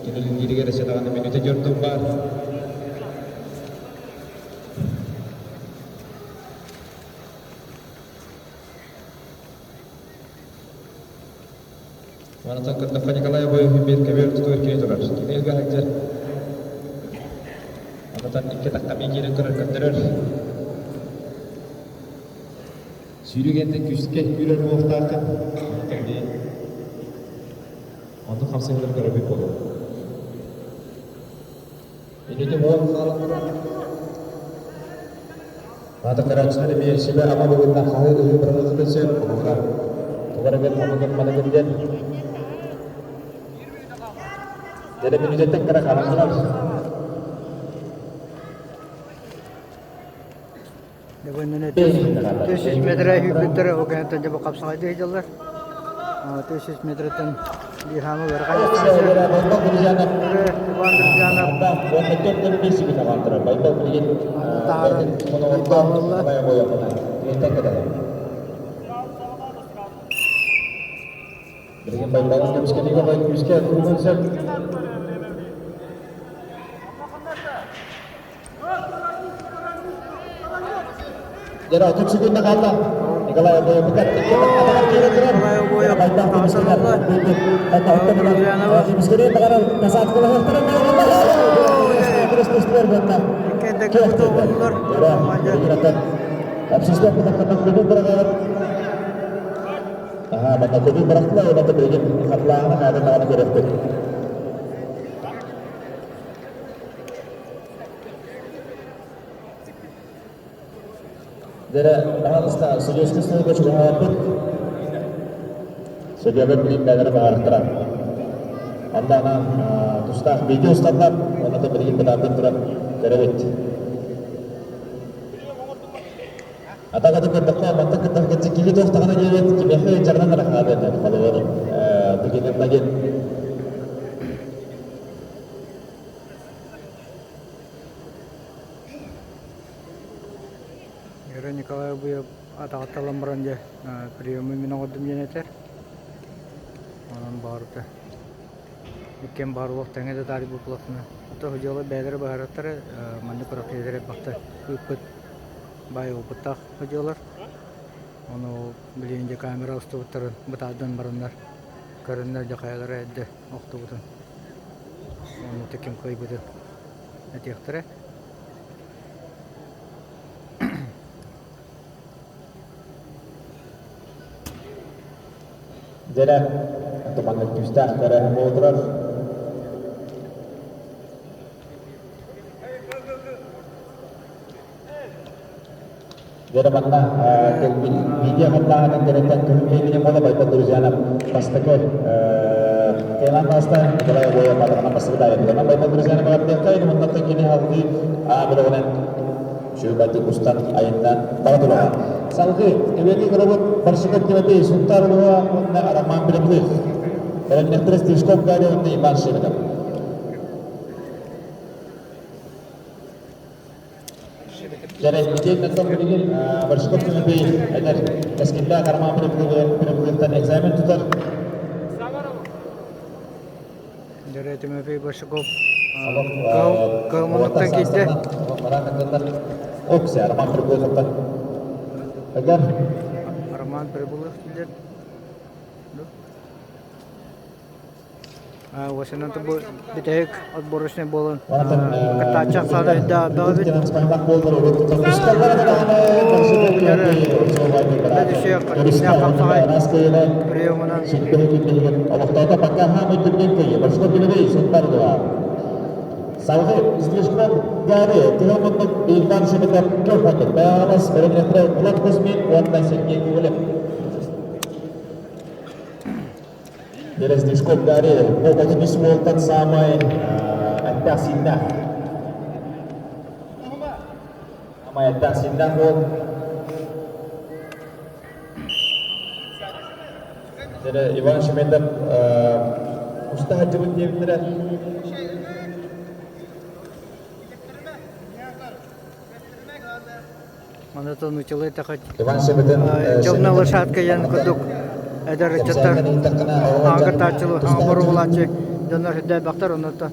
Кинилииригэр эсэ даҕаны мүнүүтэ дьордун баар. Манатан көрдөххө Николай Обоев биир көбүөр тутугар кини турар. Кини өлгө сылдьар. Онтон икки тахтамыы киирэн көрөр көрдөрөр. Сүүрүгэнтэн күүскэ күүрэр буолуохтааххын. Онтон би оннук хамсыһыылары көрөбүт буолуо. Инники буол хаалан турар. Маата көрөөччүлэр эмиэ сүбэ-ама быһыытынан хаһыы-ыһыы быраҕыаххытын сөп. Онуоха тугу эрэ гын, маны гын диэн. Дьэ, мүнүүтэттэн кыра хаалан турар. Түс метра сүүрбүттэр, ол кэнниттэн дьэ бу хапсаҕайдыы сылдьаллар. 300 метртэн биир хаамыы ыарахан Иван Друзьянов таһааран Билигин Байбалын көмүскэнигэ күүскэ туругун сөп. Дьэ, 30 секунда хаалла. Николай Обоевыгар атаҕар киирэн турар. Байбал көмүскэнэр. Көмүскэнэр баҕарар касаткалаһыахтара. Аха, манна көтүү бырахтылар, онон билигин хатылааһына наада даҕаны көрөхпүт. Дэрэ, пожалуйста, судейский столга чугаһаабыт. Судьялар билин бээлэрэ баҕарыхтара. Онно анаан тустаах видео усталлар, онно да билигин бытаардын туран көрөбүт. Атаҕа да көрдөххө, мантан кытта киһи туохтаҕына диэбит, кимиэхэ дьарынан эрэ хаалыан холобур, бүгүн диэн Вера Николаевна атаҕатталан баран дьэ приемы мин оҥордум диэн этэр. Онон баарыта иккиэн баар уох тэҥэ да таарыйбыт буоллахпына. Ото дьыала бэйэлэрэ быһаараттара маннык күрэхтэһиилэри элбэхтэ ыыппыт баай опыттаах дьыалар. Ону билигин дьэ камера устубуттарын бытаардан бараннар көрөннөр дьэ хайалара эрдэ охтубутун уонна ким кыайбытын этиэхтэрэ. Дьэрэ, туманнык күүстээх тэрээһин буола турар. Дьэрэ манна кэлбит видео хаттааһынын кэнниттэн күһүн киһитини буола Байбал Друзьянов бастакы Кэлан таста Николай Обоев атаҕынан бастакы таайбытынан Байбал Друзьянов аҕардыахха муннаттан кини халгыы аа бөлөҕүнэн Сүрбатык устан айаннаан бара тураҕа. Салгыы Эбиэки Коробот Барсуков Тимофей Сунтаар улууһа уонна Роман Белоглых. Бэлэмнэхтэрэ Стрижков Галя уонна Иван Шеметов. Дьэрэ, билигин Барсуков Тимофей эдэр кэскиллээх Роман Белоглыхтан экзамен тутар. Дьэрэ Тимофей Барсуков Кыл киирдэ. Оксе, Роман Прибылыхтан. Эгер Роман Прибылых киирдэ. Уосанан бу бүтэһик отборочный буолан кыттааччы ахсаана өйдөөх эбит. Хамсаҕай приемунан Олохтоото пока хаамай түргэн кыйы. Барсыков Тимофей Сунтар Салгы Стрижков Гарри Тыһыммыт Иван Шеметов Көхөтүк Баяҕамас Бэлэмнэхтэрэ Влад Кузьмин уонна Сергей Ковалев. Стрижков Гарри бу 33 уолтан саамай эттээх-сииннээх. Саамай эттээх-сииннээх уол. Дьэ, Иван Шеметов уста сылдьыбыт диэбиттэрэ. Манатон училы тахат Иван Шеметов темная лошадка ян курдук эдэр ыччаттар ааҥгыртааччылы боруобалааччы. дьоннор сүрдээбэхтэр, оннуттан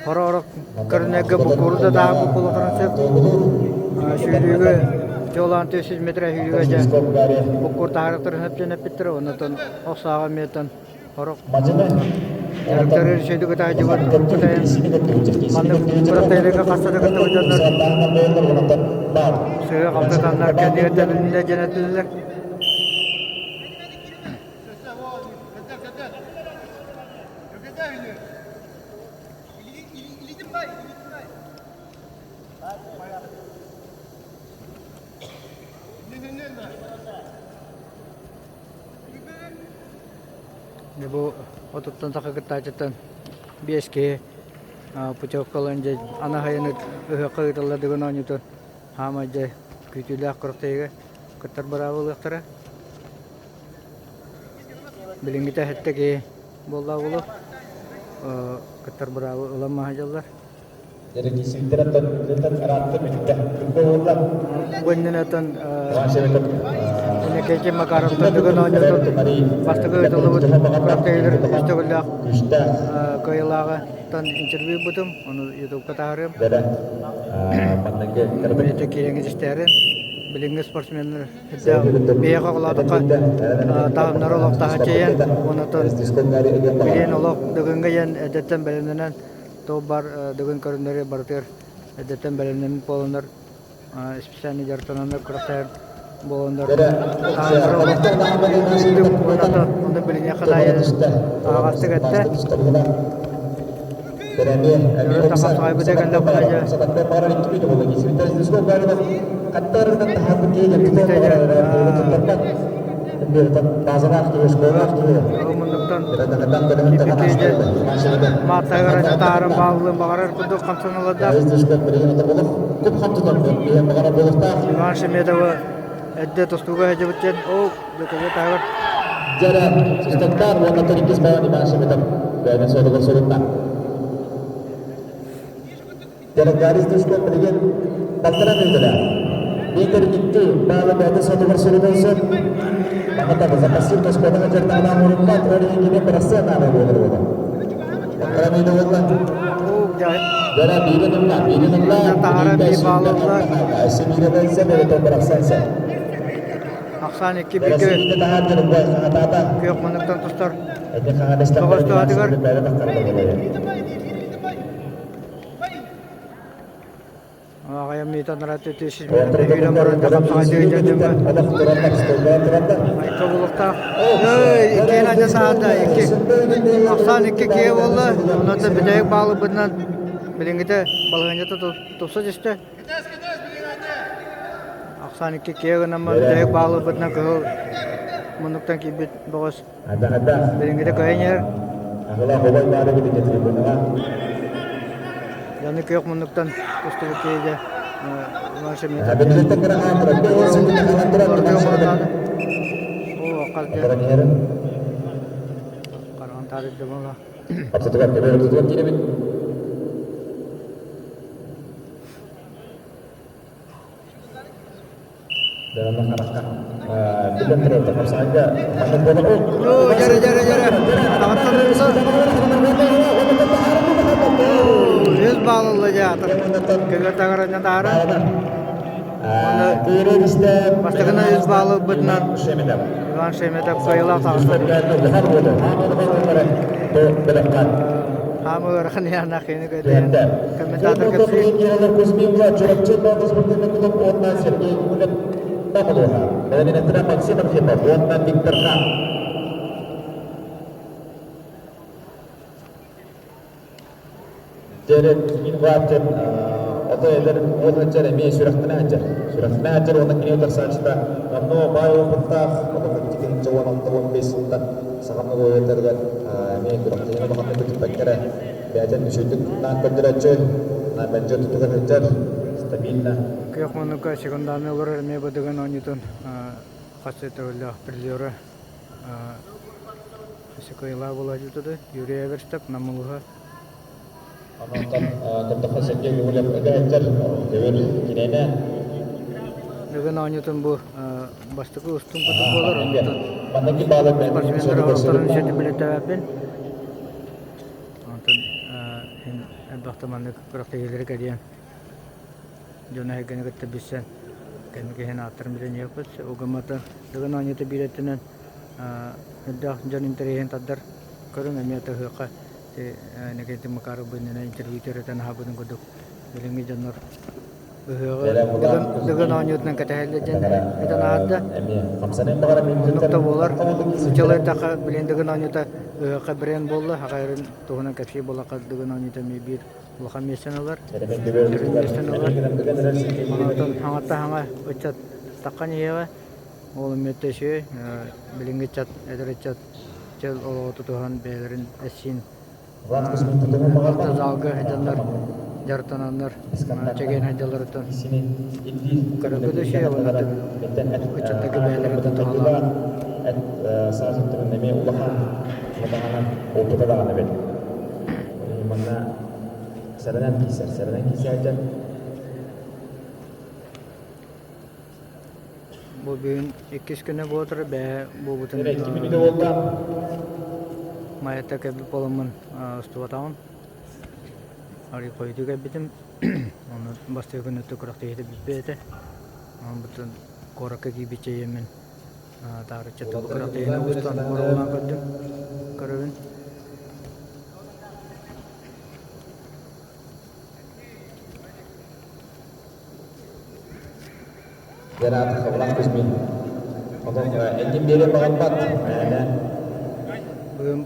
хоро-орох көрүнэргэ буккууру да даа буккулатарын сөп. Сүүрүүгэ чуолаан 400 метр сүүрүүгэ дьэ буккуур таһаарыктарын сөп диэн эппиттэрэ, оннуттан ох сааҕа эмиэтэн хорох дьарыктары үчүгэйдик ытаайдыбыт кытайан маннык күрэхтэһиилэргэ хаста да кыттыбыт дьоннор сыһыа халтатаннар кэннигэр тэбилиннэ диэн этилилэр. Дьэ бу отуттан саха кыттааччыттан биэс киһи путевкалаан дьэ аны сайын ыһыахха ыытыллар Дыгын оонньуутун хаамай дьэ күүтүүлээх күрэхтэһиигэ кыттар быраабы ылыахтара. Билиҥҥитэ сэттэ киһи буолла буолуо кыттар быраабы ылан маһадьаллар. Бу иннинэ Иннокентий Макаровтан Дыгын оонньуутун бастакы ыытыллыбыт күрэхтэһиилэр үс төгүллээх кыайыылааҕыттан интервью ылбытым, ону ютубка таһаарыам. Бэйэтэ киэҥ истээри билиҥҥи спортсменнар биһиэхэ оҕолоотоххо таһымнара олох таһыччыйан, онтон билигин олох Дыгыҥҥа диэн эрдэттэн бэлэмнэнэн Туох баар Дыгын көрүннэри барытыгар эрдэттэн бэлэмнэммит буоланнар, специальный дьарыктананнар күрэхтэһэр буоланнар, таһымнара олох үрдүк уонна онно билиниэххэ наайа аһаҕастык эттэ. Өрө хапсаҕайбыта кэллэ дьэ Мааттайгар таһарын бааллыын баҕарар курдук хамсаналардаах. Иван Шеметовы эрдэ тустууга сылдьыбыт диэн ол дьокуга таһыгар Делегарис дискон билигин балтара мүнүүтэлээх. Биитэр икки баалы бэйэтэ сотугар сүрүнэн сөп. Маҕата запасир тоскуотаҕа дьардаалаах уруккат ол иһин кини бырасыан аана буолар буолар. Балтара мүнүүтэ буолла. Дара биирин ылла, биирин ылла. Таһара биир баалы ылла. Өссө биирэ бэлсэ, бэйэтэ бырахсан сөп. Ахсаан икки бииргэ күөх муннуктан тустар. Тоҕус туһатыгар Аҕайым миитан сүүрэн баран хапсаҕайдыы Айка булуктаах. Иккиэн анньа саата икки. Ахсаан икки киһи буолла. Онон да бүтэһик баалыбытынан билиҥҥитэ балаһыанньата тупса түстэ. Ахсаан икки киһи гынан бүтэһик баалыбытынан кыһыл муннуктан киирбит бөҕөс Билиҥҥитэ кыайан иһэр. Дьону күөх муннуктан тустубут киһи дьэ Хараҕын таарыйда буолла. Дьэрэ, дьэрэ, дьэрэ. Үс баал ылла дьэ атын. Көбүөр таҥаранньа таһара. Бастакынан үс баалы ылбытынан Иван Шеметов кыайыылаах таҕыста. Хаамы ыарахан иһааннаах киһини көтөйөн комментатор кэпсиир. Максим Архипов уонна Виктор Хан. Дьэрэ кимин бааттан ото эдэр уот сылдьар эмиэ сүрэхтэнэ сылдьар. Сүрэхтэнэ сылдьар уонна кини утарсааччыта номнуо баай опыттаах, ото 2016-15 сылтан саха норуоттарыгар эмиэ күрэхтэһиини улаханнык көтүппэккэ бэйэтин үчүгдүк наан көрдөрөөччү, наан мэлдьи тутуга сылдьар, стабильно. Күөх муннукка секундааны олорор эмиэ быдыгын оонньуутун хас төгүллээх призера Кыайылаах буолааччыта Юрий Эверстов Намылыһа Онтон көрдөххө Сергей Гоголев ыга сылдьар, көбүр киниэнэ. Бүгүн оонньуутун бу бастакы устун кутук буолар. Маннык баалы Спортсменнар олохторун сети билеттэбэппин. Онтон Элбэхтэ маннык күрэхтэһиилэри кэрийэн дьону-сэргэни кытта билсэн кэнники иһин ааттарын билэн иһиэхпит. Угаммата Дыгын оонньуута биир өттүнэн элбэх дьон интэриэһин тардар көрүҥ эмиэ ыһыахха Иннокентий Макаров бу иннинэ интервью төрөтөн аһаабытын курдук билиҥҥи дьоннор ыһыаҕы Дыгын оонньуутунан кэтэһэллэр диэн этэн аһарда. Оннук да буолар. Нууччалыы эттэххэ, билигин Дыгын оонньуута ыһыахха бренд буолла. Аҕайарын туһунан кэпсиир буоллахха, Дыгын оонньуута эмиэ биир улахан миэстэни ылар. Сүрүн миэстэни ылар. Онтон хаҥатта хаҥа ыччат таххан иһиэҕэ. Ол эмиэ үчүгэй. Билиҥҥи ыччат, эдэр ыччат чөл олоҕу тутуһан бэйэлэрин эссиин залга сылдьаннар дьарыктананнар чэгиэн сылдьалларыттан көрөргө да үчүгэй уонна ыччаттарга бэйэлэриттэн туһалаах. Эмиэ улахан опыта даҕаны эбит. Манна сэрэнэн киисэр, сэрэнэн киисээччи. Бу бүгүн иккис күнэ буолар, бэйэ буолбутун Майата кэлбит буоламмын устубатаҕым. Арый хойутуу кэлбитим. Ону бастакы күн өттө күрэхтэһиитэ бүппүт этэ. Онон бутун куоракка киирбиччэ ийэммин таарычча тыл күрэхтэһиини устан боруобалаан көрдүм. Көрөбүн. Геннадий Хабылах Кузьмин. Онон эннин биэриэн баҕарбат. Мээнэ. Бүгүн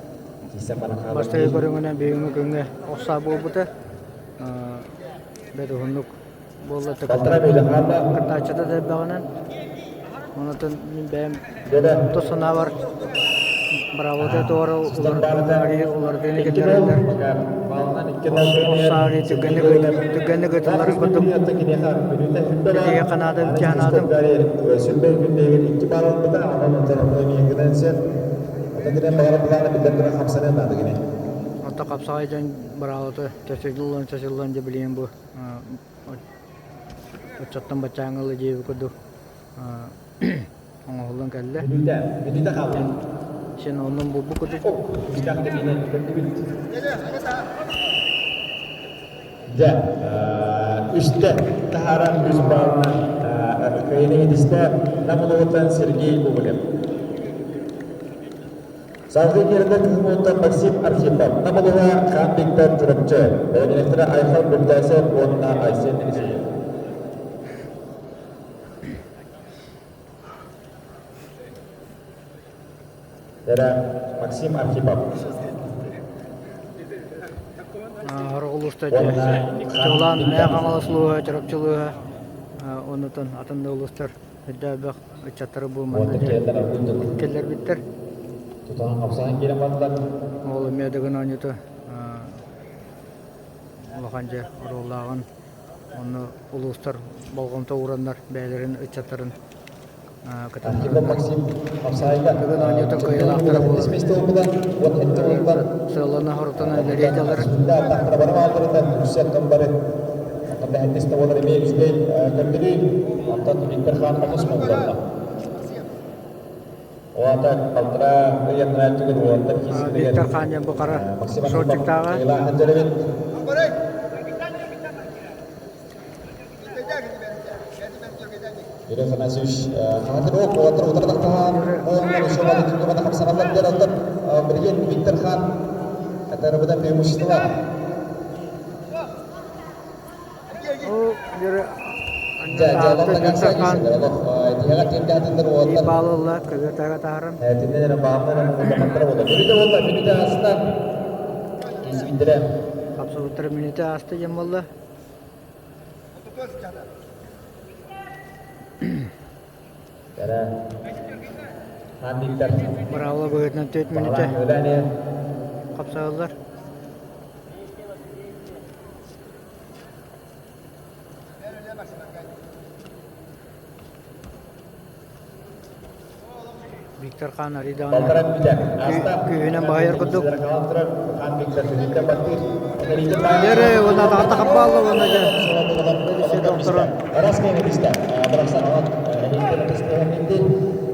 бастакы көрүҥүнэн бүгүҥҥү күҥҥэ ох саа буолбута. Бэт уһуннук буолла кыттааччыта да элбэҕинэн. Онон мин бэйэм тус санаабар быраабылата туора уларытыыны киллэрэллэр. Ох саа түргэнник ыытылларын курдук Итигэ наада ханаадым. Онто хапсаҕай дьон быраабылата чочуллан чочуллан дьэ билигин бу оччоттон баччааҥҥа ыла диэбит курдук оҥоһуллан кэллэ. Син оннун булбут курдук. Дьэ, үстэ таһааран үс баалынан кыайыыны ситистэ Нам улууһуттан Сергей Гоголев. Салгыы киирдэ Кыһыл Максим Архипов, Нам улууһа Хан Виктор Чурапчы, бэлэмнээхтэрэ Айхал Бурдасов уонна Айсен Елисеев. Эрэ Максим Архипов. Сорох улуустар Чулаан, Мэҥэ Хаҥалас улууһа, Чурапчы улууһа, оннутун атын да улуустар өйдөөх ыччаттары бу манна кэллэрбиттэр. Тутаан хапсаан киирэн бардар. Ол эмиэ Дыгын оонньуута улахан дьэ оруоллааҕын онно улуустар болҕомто уураннар бэйэлэрин ыччаттарын Архипов Максим Хапсаайга Дыгын оонньуутун кыайыылаахтара буолар. Сыаллана хорутана үлэлиэтэлэр. Виктор Хан диэн бу хара шортиктааҕа. Юрий Афанасьевич хаһан уолаттар утары тахтаһан еще бады хапсаҕаллар диэн оттон билигин Виктор Хан это преимущество. Ол Виктор Хан биир баалы ылла көбүөр таһааран. Хапсыбыттара мүнүүтэ ааста диэн буолла. Быраабыла быһыытынан 4 мүнүүтэ хапсаһаллар. Виктор Хан арый даҕаны күүһүнэн баһыйар курдук. Дьэрэ уонна таҕа хаппаалла уонна дьэ докторо.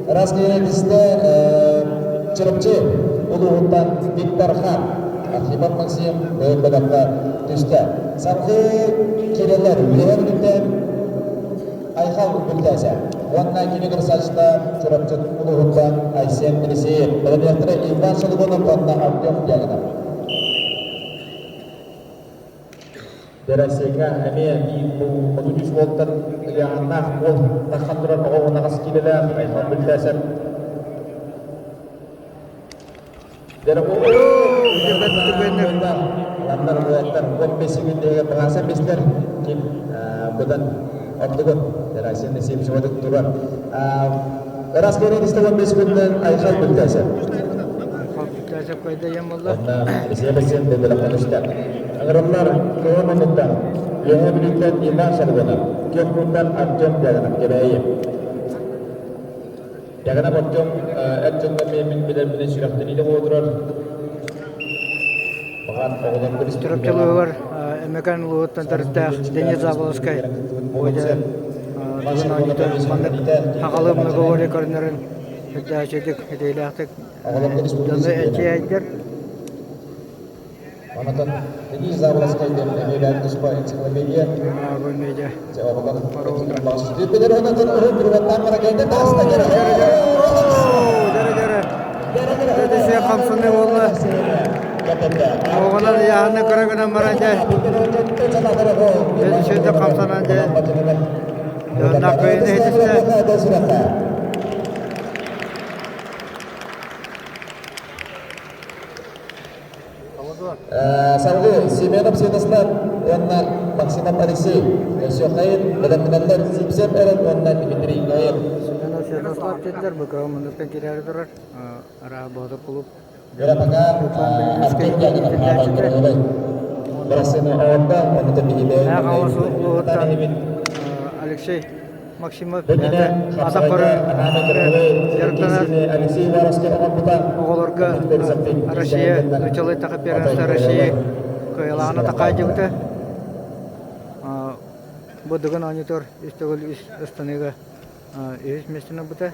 Раз киинэтистэ Чурапчы улууһуттан Виктор Хан. Архипов Максим бэйэ бөлөххө түстэ. Салгыы киирэллэр үөһэ бүлүүттэн Айхал Бүлтээсэ уонна кини көрсөөччүтэ Чурапчы улууһуттан Айсен Елисеев, бэлэмиэхтэрэ Иван Соломонов уонна Артем Дьяконов. Россияга эмиэ 33 уолтан ыйааһыннаах уол таххан турар оҕо унаҕас киилэлээх Айхал Бүлтээсэп. Ланнар уолаттар 15 секундеге баҕаса бистер ким быдан ордугун Россия Симсиватык турар. Ырас кэрин истэ 15 секундтан Айхал Бүлтээсэп. Айхал Бүлтээсэп кайда ем болла? Онна Россия Бассейн бөбөлө конуста. Аңырыллар Кыһын Мунуттан, Үөһээ Бүлүүттэн Иван Шаргунов, Көх Мунтан Артем Дягонов Кэбээйи. Дягонов Артем эр дьоҥҥо мин билэрбинэн сүрэхтэниитэ буола турар. Баҕар оҕолорго Чурапчылыгар Эмэкэн улууһуттан төрүттээх Денис Заболоцкай Уодьа бүгүн оонньуутун маннык сахалыы многоборье көрүнэрин үрдээччитик, үтүөлээхтик дьону эчэйдэр. Онотон Денис Заболоцкай диэн эмиэлээн туспа энциклопедия. Бу медиа. Дөрө хамсаны буолла. Оҕолор яһаны көрө гынан баран дьэ. Дөрө хамсанан дьэ. Дьоннах кыйыны хитистэ. Салгыы Семенов Святослав уонна Максимов Алексей Өсөхайын бэлэмнэнэллэр Сипсев Эрен уонна Дмитрий Ноев. Семенов Святослав диэннэр БК муннуктан киирээри турар Араа Боотур кулууп. Пока Артем Дягинов аабай Бырасыны оҕордо, ону Хаҥалас улууһуттан Алексей Максимов атах дьарыктанар оҕолорго Россия нучалыы таха первенство России кыайылаҕына такаайдыбыта. Бу Дыгын оонньуутугар үс төгүл үс ыстаныыга үһүс миэстэни ылбыта.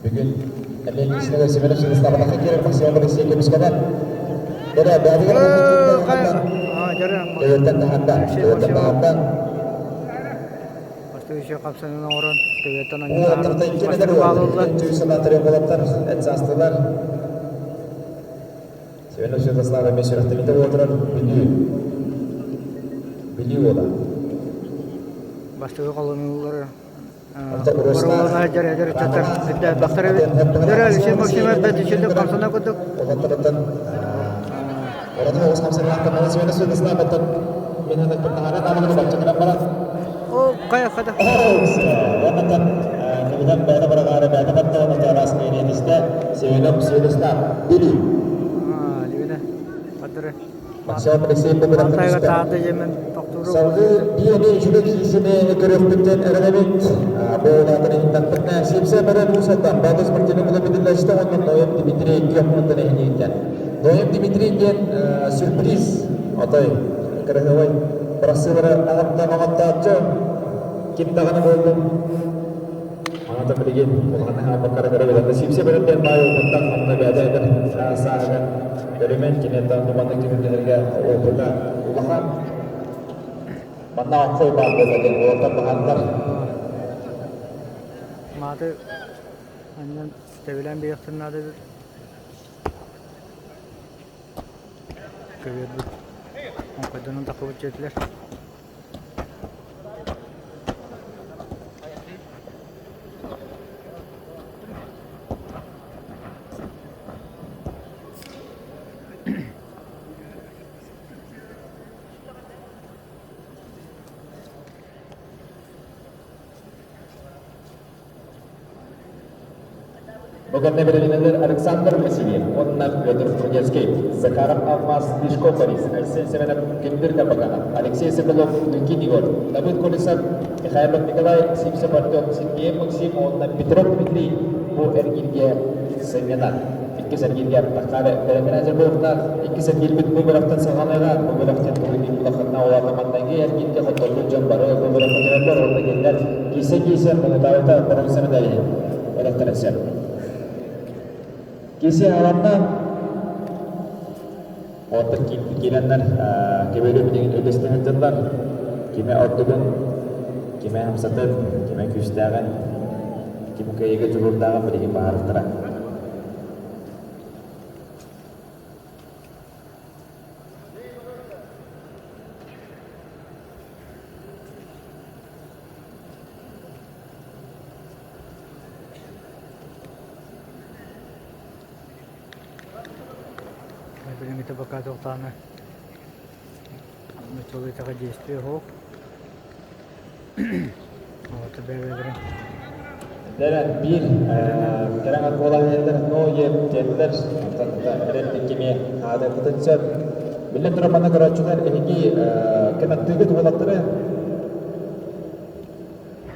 Бүгүн Ленинградская Семенов Станиславовна Хакиров Максим Алексей көмүскэнэр. Дөрө бэйэтигэр Төбөттөн таһарда, төбөттөн таһарда. Бастыгы хапсанын оҥорон төбөттөн анньытаан баалылла. Сенатор болаттар эт саастылар. Семенов Святослава эмиэ сүрэхтэниитэ буола турар Бүлүү. Бүлүү уола. Бастыгы холонуулары Боруобалаһа дьэр эдэр ыччаттар үрдээбэхтэр эбит. Дьэр Алексей Максимов бэрт үчүгэй хамсана курдук. О, хайа хата. Либина. Хатыры. Максим Алексеев Алтайга таата жемен тохтууру Салгыы биир эмиэ үчүгэй киисини көрүөхпүттэн эрэнэбит. Бу улаатан иһиннэхпитинэ Сипсэ бэрэн Уусаттан Баатыс спортивный клуб биллэстэ уонна Ноем Дмитрий Киопмуттан иһинииттэн. Ноем Дмитрий диэн сюрприз отой кыраһыабай бырахсыылары оҥоттон оҥоттооччу ким даҕаны буоллун Аната билигин улахан хааппаккара көрө Сипсэ бэрэн баай опыттан онно бэйэтэ эдэр сааһыгар көрүмэн киниэттэн туманнык түмүктэнэргэ опыта улахан. Манна оҥхой баар буолла диэн уолаттар баһааннар. Мааты анньан тэбилээн биэхтин наада эбит. Көбүөрбүт. Оҥхойдонон таххыбыт дьиэтилэр. Бу кэннэ бэлэмнэнэр Александр Васильев уонна Петр Трудецкий, Захаров Алмаз, Клишко Борис, Айсен Семенов, Кембир Табаканов, Алексей Соколов, Лукин Егор, Давыд Колесов, Михайлов Николай, Симсов Артем, Сергей Максим уонна Петров Дмитрий бу эргииргэ сынньанар. Иккис эргииргэ таххаары бэлэмнэнэр буолуохтаах. Иккис эргиирбит бу бөлөхтөн саҕаланыаҕа. Бу бөлөхтөн тугуйдук улаханна улаата маннайгы эргииргэ хотторбут дьон бары бу бөлөххө түһэллэр уонна кинилэр киирсэ-киирсэ муҥутаабыта боруҥса медали өлөттөрөн сөп. Киси аланна. Уолаттар киирэннэр көбүөрү билигин үллэстэ сылдьаллар. Кимэ ордугун, кимэ хамсатын, кимэ күүстээҕин, ким кыайыыга дьулуурдааҕын билигин баһаарыктара. Билиҥҥитэ пока туохтааны нуччалыытаҕа действие суох. Вот бэйэ-бэйэлэрин Дэрэ биир кэрэҥ буолан ноуе диэтилэр. Онтон эрэллик кими аадырбытын сөп. Биллэн турар манна көрөөччүлэр эһиги кынаттыыгыт уолаттары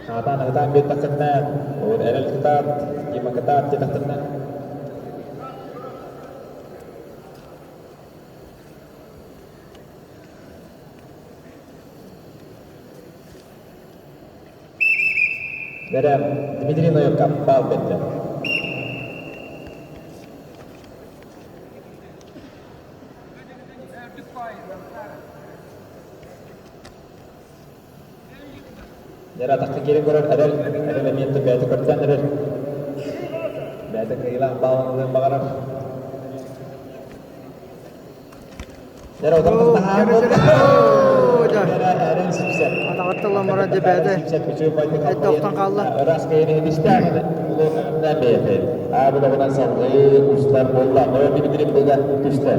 хаатаан ыһытаан биэрдэххитинэ эрэл кытаат, Дима кытаат диэтэхтэринэ Бэрэ Дмитрий Ноевка баал бэрдэ. Дьэ атахха киирэн көрөр эрэл, эрэл эмиэ бэйэтэ көрдөөн эрэр. Бэйэтэ кыайыылаах баалын ылыан баҕарар. Дьэ отон таһаан Эрэл сипсэ. Атаҕыттан баран дьэ бэйэтэ эдде охтон хаалла. Ыраас кыайыны ситистэ бэйэтэ. Аабылабынан салгыы устар буолла. Ноёр Дмитрий быга түстэ.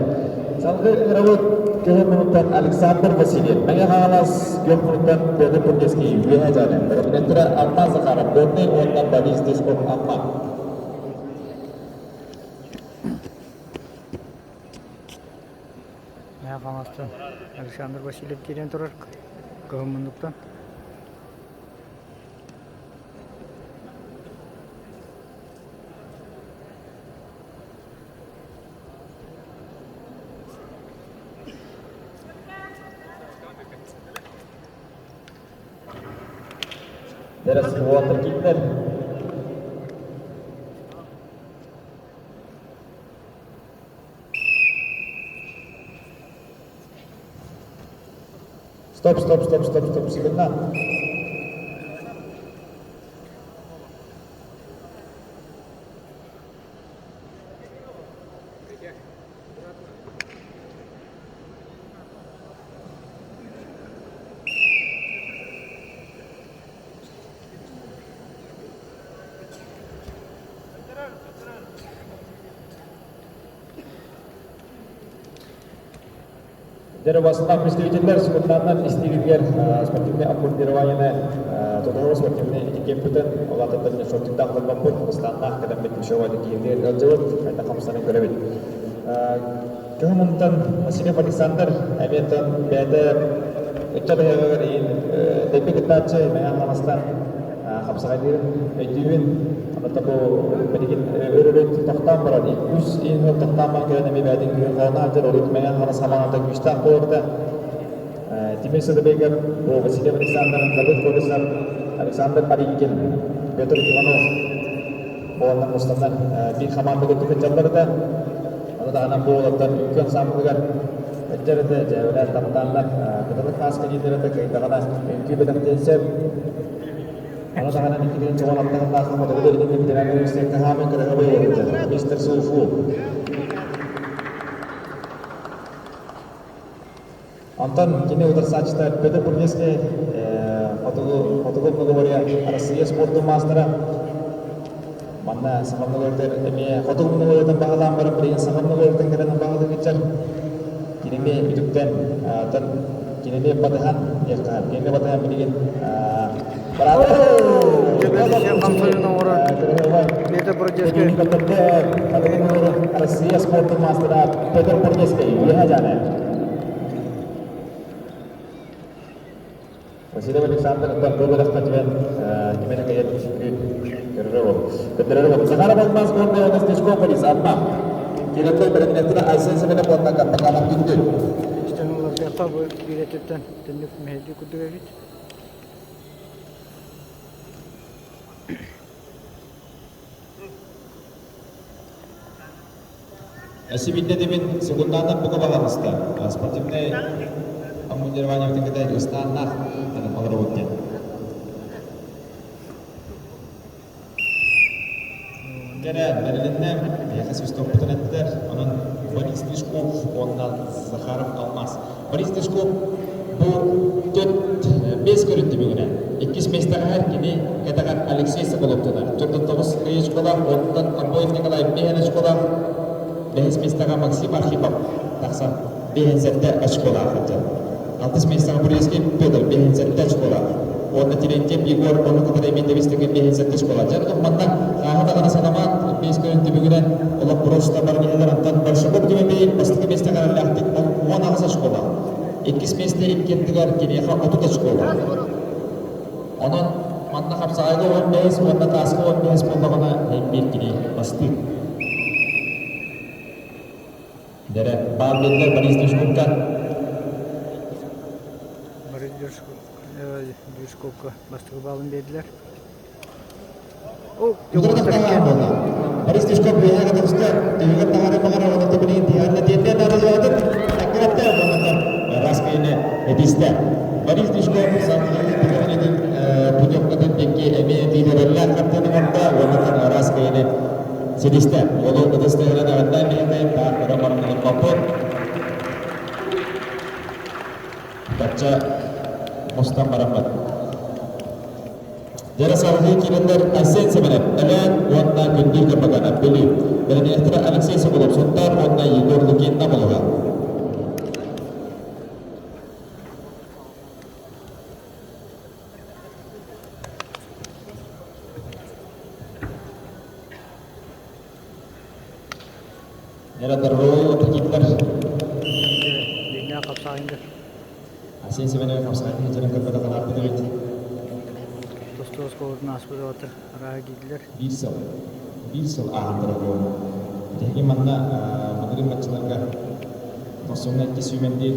Салгыы ыҥырабыт көһөн мунуттан Александр Васильев, Мэҥэ Хаҥалас күөх мунуттан Петр Пургеский, Үөһээ Дьааны, Бэрэбинэттэрэ Алмаз Захаров, Горнай уонна Борис Дисков Амма. Мэҥэ Хаҥаластан Александр Васильев киирэн турар кыһын муннуктан. Дәрес Уолаттар киирдилэр. Стоп, стоп, стоп, стоп, стоп, секунда. Деревослав представителлэр секунданнар истигитигэр спортивнай обмундированиены тутуһуу спортивнай этикеппытын улаататтан шортиктаах олорбоппут ыстааннаах кэлэммит мишевой киһитигэр ыалдьыбыт хайдах хамсанан көрөбүт. Кыһын мунтан Васильев Александр эмиэтэн бэйэтэ ыччат ыһыаҕыгар иин дэппи кыттааччы Мэҥэ Хаҥаластан хапсаҕайдыырын өйдүүбүн. Онон бу билигин өрөрүт тохтоон баран үс иин тохтоон баран кэлэн эмиэ бэйэтин күүһүн холоно сылдьар урут Мэҥэ Хаҥалас хамаандата күүстээх буолбута. Тимир Садыбеков, бу Васильев Александр, Давыд Колесов, Александр Аринкин, Петр Иванов буоланнар мустаннар биир хамаанда курдук сылдьаллар этэ. Ону таһынан бу уолаттар үҥкүү ансаамбылыгар сылдьар этэ, дьээбэлээн таптааннар кыталык мааска дииллэр этэ, кыайдаҕына үҥкүү бэлэхтиэн сөп. Ону таһынан иккитин чоҕон аттаһыннаах хотугу илин федеральнай университекка хаамыы кыраһабай уолаттар мистер Суфу. Онтон кини утарсааччыта Петр Бурнецкий хотугу хотугу многоборье Россия спордун маастара. Манна саха многоборьетыгар эмиэ хотугу многоборьетын баһылаан баран билигин саха многоборьетын кэлэн баһылык иччэр. Кинини үтүктэн, оттон кинини батыһан диэххэ, кинини батыһан билигин Браво! Хамсанын оҥорор Петр Бродецкий. Россия спордун маастара Петр Бурнецкий үөһэ дьааны. Василий Александровтан бу бөлөххө түһэн кимэрэ кэйэр үчүгүй көрөрө бол. Көрдөрөрө бол. Захаров Алмаз Горный уонна Снежкополис Амма. Кириттер бэриннэттэрэ Айсен Семенов уонна Каттаканов Күндү. Истэн улардыахха бу биирэтиттэн түннүк мэһэйдии курдук эбит. Сибидде дебин секунданан бука баҕалыста. Спортивный обмундирование бүтүн ыстааннаах олоробут диэн. Кэрэ бэрилиннэ, биһиэхэ свистоппутун эттилэр. Онон Борис Тишков уонна Захаров Алмаз. Борис Тишков бу төрт бес көрүн түмүгүнэн иккис миэстэҕэ кини кэтэҕэр Алексей Соколов тунар. 49 очколаах, онтон Обоев Николай 5 очколаах, бэһис миэстэҕэ Максим Архипов тахсан 57 очколаах сылдьар. Алтыс миэстэҕэ Бурецкий Петр 57 очколаах. Уонна Терентьев Егор ону кытары эмиэ тэбис-тэҥэ 57 очколаах. Дьэ, манна хааһы даҕаны санамаат, биэс көрүн түмүгүнэн олох просто баран иһэллэр. Онтон Большаков Тимофей бастакы миэстэҕэ эрэллээхтик 18 очколаах. Иккис миэстэ икки ардыгар киниэхэ 30 очколаах. Онон манна хапсаҕайга 15 уонна тааска 15 буоллаҕына биир кини бастыыр. Дэрэ, баар биэрдилэр Борис Дюшковка. Борис Дюшковка бастакы баалын биэрдилэр. Борис Дюшков үөһээ кытыгыста түһүгэр таһаары баҕар оҕото билигин тиһэҕинэ тиэрдиэн наадалаабытын аккыраттаа уонна раз киһини этистэ. Борис Дюшков салгыы тиһэҕинэтин путевкатын диэки эмиэ лидерэллээх хартыына оҥордо уонна раз киһини Силистэ, уолу ытыс тыаһынан эҕэрдээн биһиэхэ таах көрө баран Бачча мустан бараммыт. Дьара салгыы киирэллэр Айсен Семенов, Өлөөн уонна Күндүл Капаканов, Бүлүү. Бэлэмнээхтэрэ Алексей Соколов, Сунтаар уонна Егор Лукин Намылыга. Era дорогой отакиттар. Дьиҥнээх хапсаайындар. Асен Семенович хапсаайын дьонун кытта канааппыт эбит. Тосту оскуолатын ааспыт уолаттар арааһа киирдилэр. Биир сыл. Биир сыл ааһан дорогой. Биһиги манна былырыын баччаларга тохсуҥҥа икки сүүмэрдиир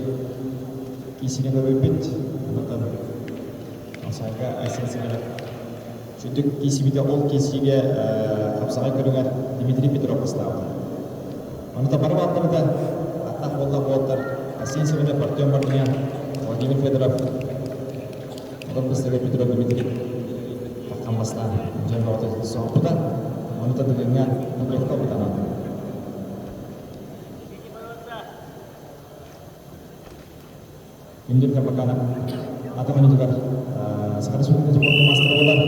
киисини көрбүппүт. Онтон Хапсаайга Айсен Семенов Сүдүк киисибитэ ол киисиигэ хапсаҕай көрүҥэр Дмитрий Петров бастаабыта. Ону бары баалларыта аттаах буоллах уолаттар Арсен Семенов, Артем Мартынян, Владимир Федоров, олор быстага Петров Дмитрий таххан бастаан дьон бөҕөтө соһуппута. Ону тадыгыҥҥа путевка ылбытанан. Күндүл Карбаканов атах ойуутугар Саха Республикатын спордун маастара буолар.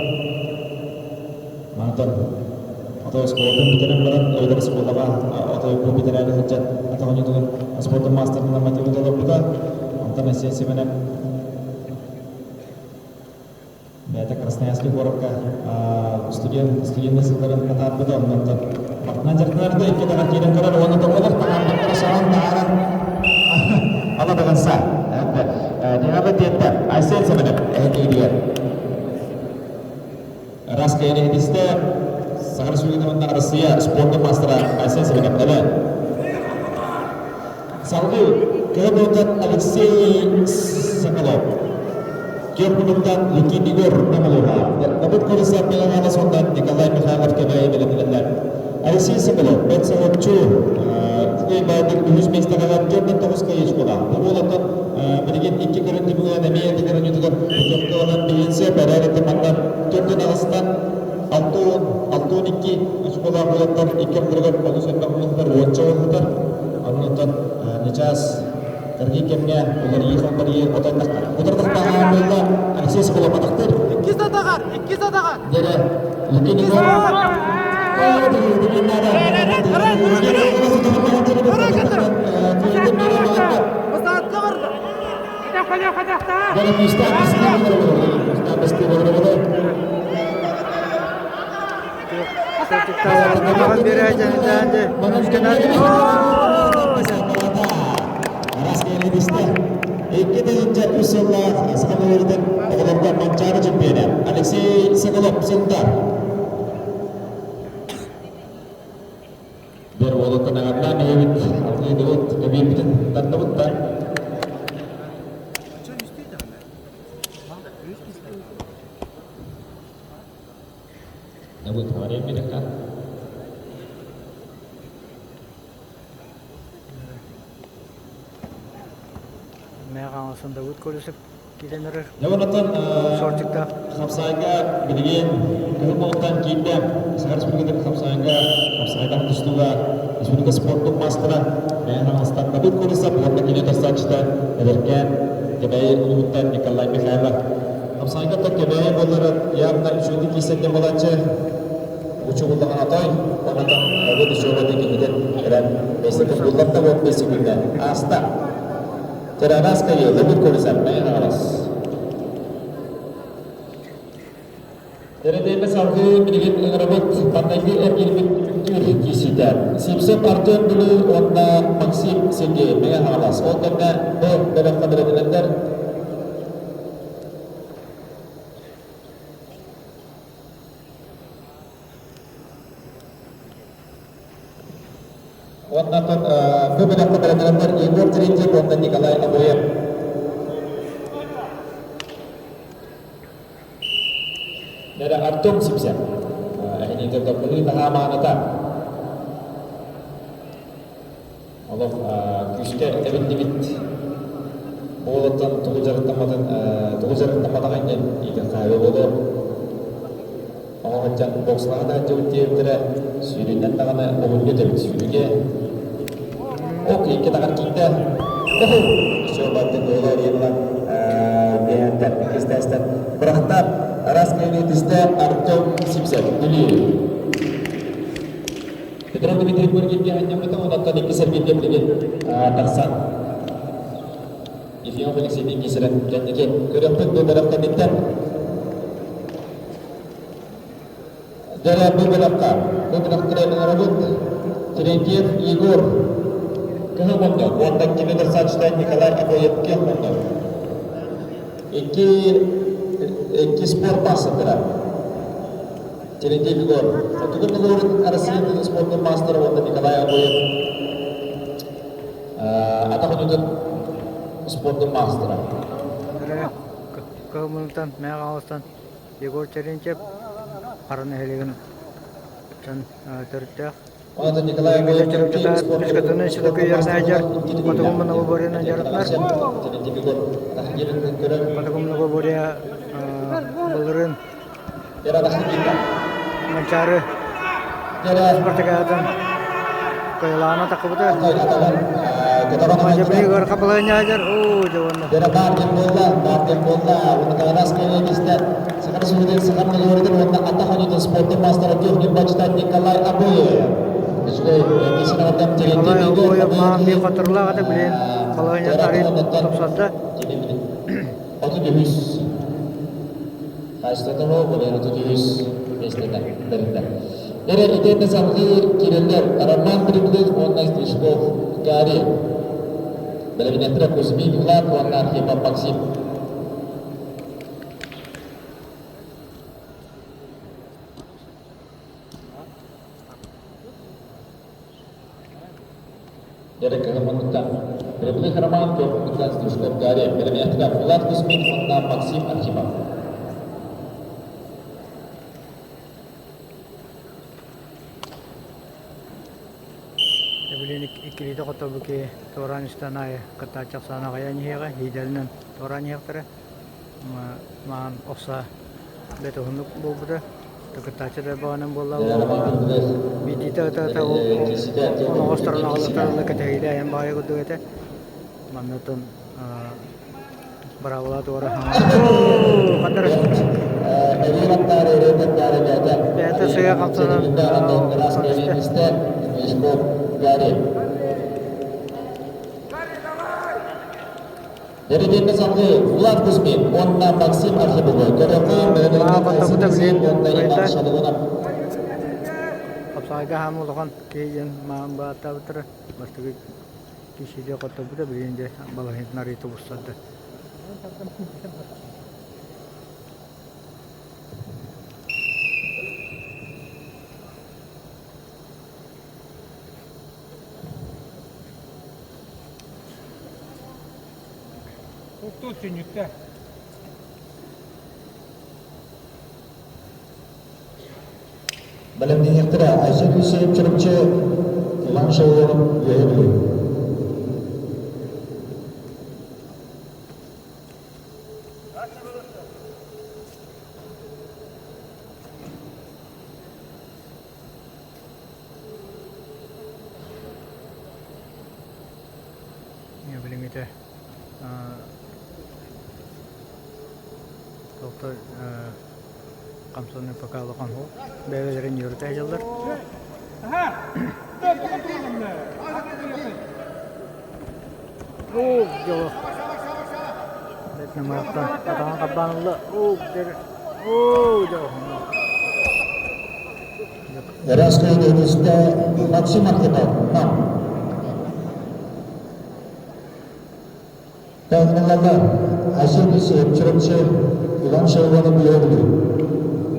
Мантан ото оскуолатын бүтэрэн баран, эбэтэр оскуолаҕа ото бу бүтэрээри сылдьан атах ойуутугар спордун маастарын нормативын толорбута. Онтон Айсен Семенов бэйэтэ Красноярский куоракка студент студенный сылларын атаарбыта. Онтон Бартынан дьарыктанар да икки даҕа киирэн көрөр уонна тоҕолор таһаарбыттара саҕан таһааран ала даҕанса. Диаба диэтэ Айсен Семенов эһэтигэр Раз кэйэниһитистэ Саха Республикатын уонна Россия спордун маастара Айсен Семенов элэ. Салгыы КГБ-тан Алексей Соколов, Киев Лукин Егор Намылова, Дабыт Курса Миланана сондан Николай Михайлов Кэбээйи бэлэмнэнэллэр. Алексей Соколов, бэт соһуччу үчүгэй баайдык үһүс миэстэҕэ 49 каечкалаах. Бу буолаттан билигин икки көрүн түмүгүнэн эмиэ этигэр путевка ылан биһинсэ бэрээр манна төрдүн аҕыстан 6 62 очколаах буолаттар икки ардыларыгар олус элбэх буолтар уонча буолбутар. Оннуттан нычаас кыргый кэмҥэ уларыйыы халбарыйыы утардахтааҕа буолла Алексей Соколов атахтыр. Иккис атаҕар, иккис атаҕар. Дere Лукин Егор Икки тыһыынча үс сыллаах Саха мөһүрүтүн оҕолорго Манчаары чемпиона Алексей Соколов Сунтар. Бер уолуттан аҕардаан иһэбит, алгыйдыбыт, эбиирбитин тардыбыт да. Набыт, говорим, Мэйэ Хаҥаластан Давыд Колесов киирэн эрэр. Дьэ онтон Шортиктаах. Хапсаайга билигин Кыһыл Моҕуттан киирдэ Саха Республикатын хапсаайга хапсаайдаах тустууга республика спордун маастара Мэйэ Хаҥаластан Давыд Колесов уонна кини тахсааччыта эдэркээн Кэбээйи улууһуттан Николай Михайлов. Хапсаайга Кэбээйи буоллара явно үчүгэйдик киирсэн буолааччы Учугуллаҕын отой, онотон Давыд Ишованы кинитин эрэн бэйсэтин буллар да вот бэсикүннэ ааста. Теранаска Давыд Колесов Мэйэ Тэрэдиэмэ салгыы билигин ыҥырабыт маҥнайгы эргиирбит түмүктүүр киирсиитэ. Симсов Артем Бүлүү уонна Максим Сергей Мэҥэ Хаҥалас. Ол кэннэ бу бөлөххө бэлэмнэнэллэр. Уонна бу бөлөххө бэлэмнэнэллэр Егор Терентьев уонна Николай Обоев. Нэрэ Артем Сипсен. Эһиниитэ топпунуу наһаа мааныта. Олох күүскэ эбиллибит буолуттан тугу дьарыктамматын тугу дьарыктамматаҕын диэн иитэн хаайыы буолуо. Оҕо сылдьан боксалаһа да сылдьыбыт диэбиттэрэ сүүрүнэн даҕаны олунньу этэбит сүүрүгэ. Ок, икки таҕар киирдэ. Оху! Все, баттык буола диэбила биэһэттэн, иккистээстэн бырахта. Раз кэлиитистэ Артем Сипсев, Бүлүү. Петров Дмитрий Гургинге анньаммыта, онтон иккис эргииргэ билигин тахсан Ефимов Алексей кисэрэн кэнники көрөхпүт бу бөлөх кэнниттэн Дьэ бу бөлөххө бу бөлөх тренерабыт Терентьев Егор Кыһыл муннук уонна кини тахсааччыта Николай Акоев Киэх муннук. Икки икки спорт маастардара Терентьев Егор Хотугу Норуотун Россиятын спордун маастара уонна Николай Обоев атах ойуутун спордун маастара. Кыһыл муннуктан Мэҥэ Хаҥаластан Егор Терентьев Хара нэһилиэгин төрүттээх. Онон Николай Обоев Түскэтинэн Силакыйарнаайдьар Хотугу Новоборьянан дьарыктанар. Хотугу Новоборья былырыын Манчаары спартакиадатын кыайылаана таххыбыта. Мадьабыны ыарха балаһынньаадьар оо дьэ уонна Дера баар буолла, баар буолла. Уонна кэлиэбистэ Саха Республикатын Саха Мелиоритын уонна атах оонньуутун спордун маастара Күөх Ньурбачыта Николай Обоев. Үчүгэй Николай Обоев маан биир хотурлаах ата билин балаһынньа тарыйын тупсарда. 33 Хаачыстыбата более 33 миэстэтэ бэриллэр. Эрэ итиэннэ салгыы киирэллэр Роман Прибылых уонна Стрижков Гарри. Бэлэмнэттэрэ Кузьмин Влад уонна Архипов Максим. Дьэ, кыһыммытыттан Прибылых Роман, Куоппутуттан Стрижков Гарри, бэлэмнэттэрэ Влад Кузьмин уонна Максим Архипов. Билин иккилиитэ хотобуки туораан истэн аайы кыттааччы ахсаана аҕыйаан иһиэҕэ, иидэлинэн туораан иһиэхтэрэ. Маан охса бэт уһуннук буолбута. Кыттааччы да баҕанан буолла биирдиитэ ыта-ыта оноҕосторун аҕаллатарылла кэтэһиилэ айан баҕайы курдук этэ. Маннатын быраабыла туора ханнара бэйэтэ сыа хамсанан түстэ. Дэридиэннэ салгыы Влад Кузьмин уонна Максим Архиповы көрөкө Баттаппыта билин уонна Иван Шалугунов. Хапсаҕайга хаама улахан киһи диэн маан бааттаабыттара. Бастакы киһи хотторбута билин дьэ балаһыйатын арыйа тубустарда. Туттуу сүнньүктэ. Бэлэмниэхтэрэ Айсен Алексеев Чурапчы Иван Шавлов Үөһэ Бүлүү. Билиҥҥитэ Тобто хамсаныы пока улахан суох. Бэйэлэрин үөрэтэ сылдьаллар. Оо, дьоло. Бэт намыһахтан атаҕын харбаан ылла. Оо, Оо, дьоло. Раскрытие Максим Архипов, Нам. Таҥнылаллар Айсен Елисеев, Чурапчы, Иван Шелгонов Үөһээ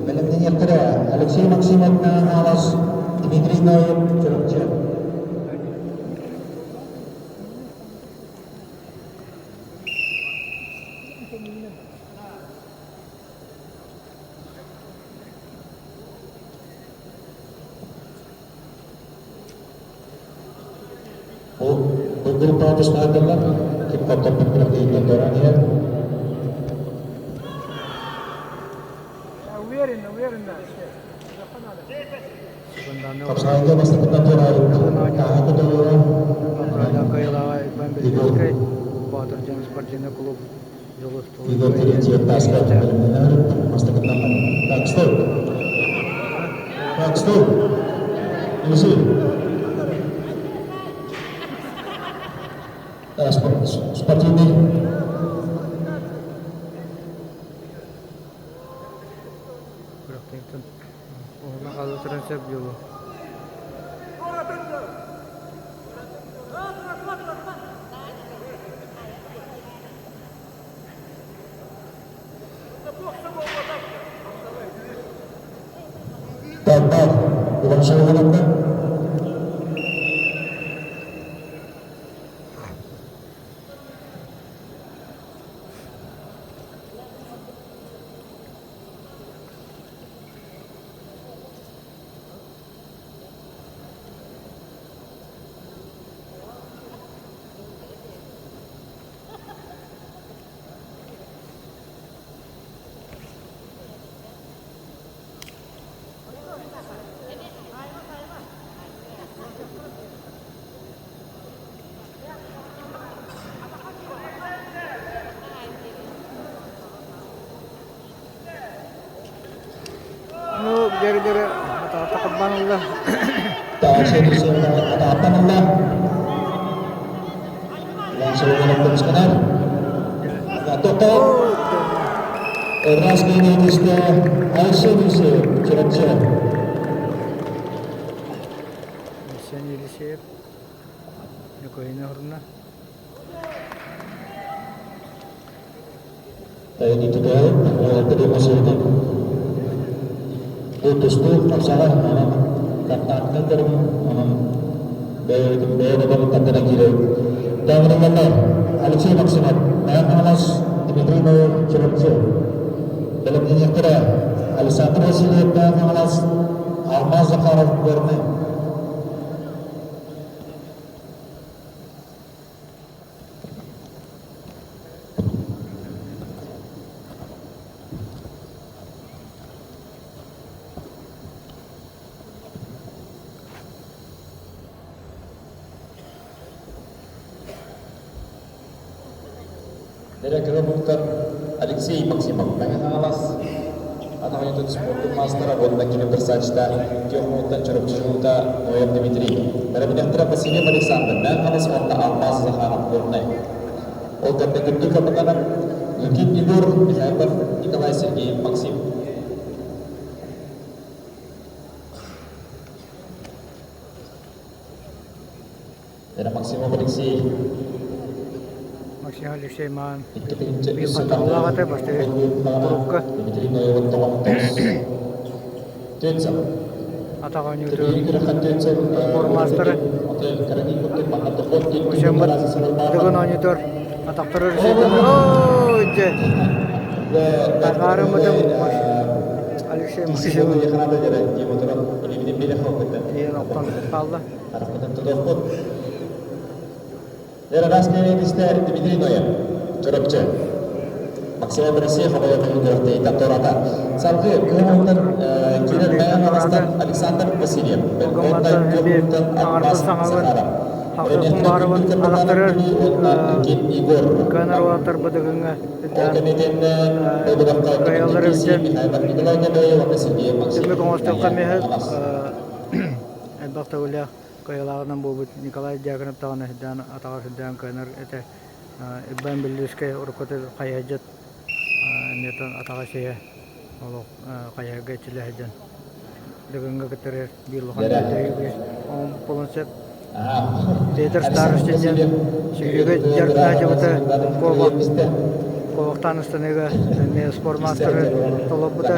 Бэлэмнэниэхтэрэ Алексей Максимов Хаҥалас, Дмитрий Ноев, Чурапчы. Ол бу группаҕа тустаһардыллар, ким хотторбут күрэхтэһииттэн туораан иһэр. Уверенно, уверенно. Хапсаҕайга бастакытынан туораабыт Тааһа Котоева Кыайыылааҕа Иван Егор Белинскэй, Боотур дьон спортивный клуб Дьулус Егор Терентьев тааска бэлэмнэнэр бастакытынан Так, стой! Так, стой! Елисей! Спортивный Күрэхтэһииттэн уһунна хаалыы туран сөп дьолу. Так, так, Иван Шалгановна. Ну, дьэрэ-дьэрэ атаҕа харбаан ылла. Атааттан ылла. Тоқтау. Раз генетисте Айсен Елисеев, Чурапчы. Айсен Елисеев. Ньукуйна орна. Бу тустуу хапсаҕай онон контактнай көрүҥ онон бэйэбитин бэйэ бэйэбит тардына киирэбит. Тааҥырыллаллар Алексей Максимов, Мэҥэ Хаҥалас, Дмитрий Ноев, Чурапчы. Бэлэмнэниэхтэрэ Александр Васильев, Мэҥэ Хаҥалас, Алмаз Захаров, Горнай. Директоры Алексей Максимов Мэҥэ Хаҥалас Анаҕайытын спордун маастара уонна кини утарсааччыта Тёхмуттан Чурапчы дьулуута Ноев Дмитрий, бэрэбинэхтэрэ Васильев Александр Мэҥэ Хаҥалас уонна Алмаз Захаров Горнай. Ол кэннэ күндү кабылланар Лукин Егор, Михайлов Николай Сергеев Максим. Era Максимов Алексей. Максим Алексей Маан биир хотоолоох этэ бастакы курукка. Дмитрий Ноевын тоҕонтос. Төтсөм. Атах оонньууту спорт маастара. Усеммыт Дыгын оонньутуор атахтары өрүсүйтэн оо дьэ Таҥаарымытым Алексей Максимов тиийэн охтон хаалла. Дмитрий Ноев, Чурапчы. Максимов Россия хабайа күрэхтэһиитэ туората. Салгыы Кыһыл киирэр Мэҥэ Хаҥаластан Александр Васильев, Уонна Бэргэнтай эбии Күөх аҥарбыт Алмаз саҥабын Захаров, хахсыппын Ренефтэ баарыбын Күндүл атахтарыгар уонна Ким Егор. кыанар уолаттар быдыгыҥҥа Ол үрдээн кэнниттэн Бободовка кыайаллар Киси эбитэ. Михайлов Николай Небоев уонна Сергей Максим Түмүк оҥостуохха Майя эмиэ Хаҥалас. элбэх төгүллээх кыайыылааҕынан буолбут Николай Дьяконов даҕаны сирдээн атаҕар сирдээн кыанар этэ. Иван Беллюскай уруккута хайыһардьыт эмиэтэн атаҕа сиһэ олох хайыһарга иччилэ сылдьан Дыгыҥҥа кытары биир улахан буолуон сөп. Петр Старостин диэн сүүрүүгэ дьарыктаачыбыта куобах куобахтаан ыстаныыга эмиэ спорт маастары толорбута.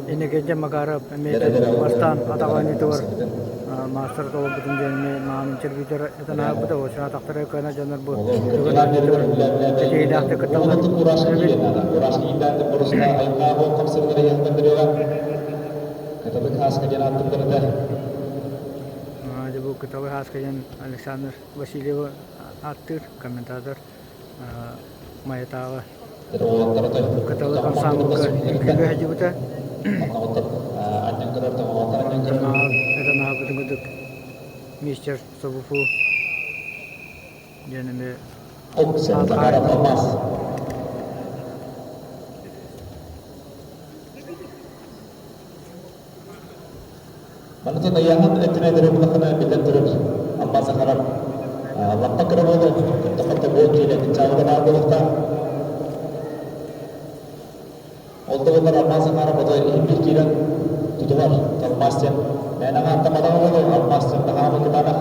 Иннокентий Макаров эмиэ бастаан атах оонньуутугар маастар толорбутун диэн эмиэ маҕан интервьютер этэн ааһбыта. Осина атахтара кыана дьоннор бу бүгүн оонньуутугар ситиһиилээхтик кытталлар эбит. Бу Кыталы Хааска диэн Александр Васильевы ааттыыр комментатор Майатааҕы Кыталы ансаамбылга үҥкүүгэ сылдьыбыта. Этэн ааһбытын курдук мистер Собуфу диэн эмиэ аат хаһаайына. Манытын ыйааһын өттүнэн эрэ булахына биллэн турар Амма Сахарап лаппа кыра буолан кытта буол киилэ кынчаабыта баар буолуохтаах. Ол да буоллар Алмаз Захаров ото иһин киирэн тутуһар Алмаз диэн мээнэҕэ аттаматаҕа буолуо Алмаз диэн таһаабы кытаанах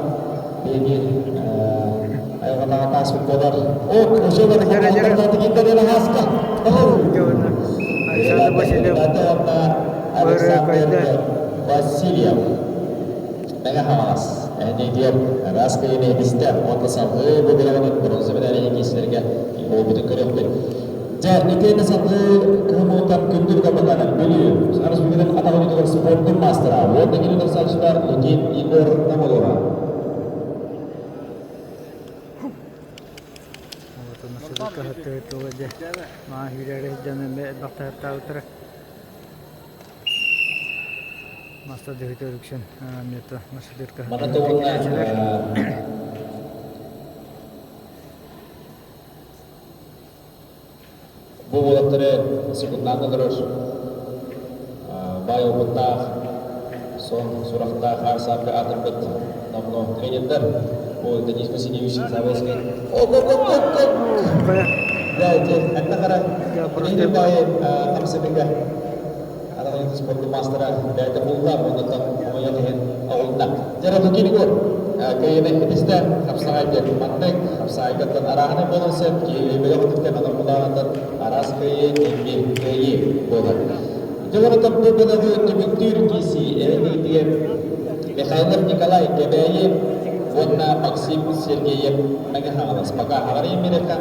биһиги айылҕатааҕы тааспыт буолар. О, ошолор хааска. Александр Васильев Александр Васильев Мэҥэ Хаҥалас эһэтиитигэр араас кыйыны истэ уонна салгыы бу бөлөҕүнэн бронза медали киисилэргэ буолбутун көрүөхпүт. Дьэ, итиэннэ салгыы кыһын күндү капитана Бүлүү Республикатын атах оонньуутугар спордун маастара уонна кини утарсааччыта Лукин Егор Намолова. Маа сүүрээри сылдьан эмиэ элбэх таһыттаабыттара. Маста дыһыта өрүксүн мета масадырка Манна уонна бу уолаттары секундаан олорор баай опыттаах, сон сурахтаах аар-саарга аатырбыт номнуо тренердэр бу Денис Васильевич Заболоцкай. Да, эти эннэ хара тренер баайы хамсабыга анаҕын спорт маастара бэйэтэ булла оннуттан хомойуох иһин оҕунна. Дьэ, Лукин Егор кыайыыны итистэ хапсаҕай диэн маннык хапсаҕайгаттан арааһынай буолан сөп киһи бөлөх түптэн онорбулааҕыттан араас кыайыы биир кыайыы буолар. Дьэ, онтон бу бөлөҕү түмүктүүр киисии эрэниитигэр Михайлов Николай Кэбээйи уонна Максим Сергеев Мэҥэ Хаҥалас. Пока хаҕарыйын биэриэххэ.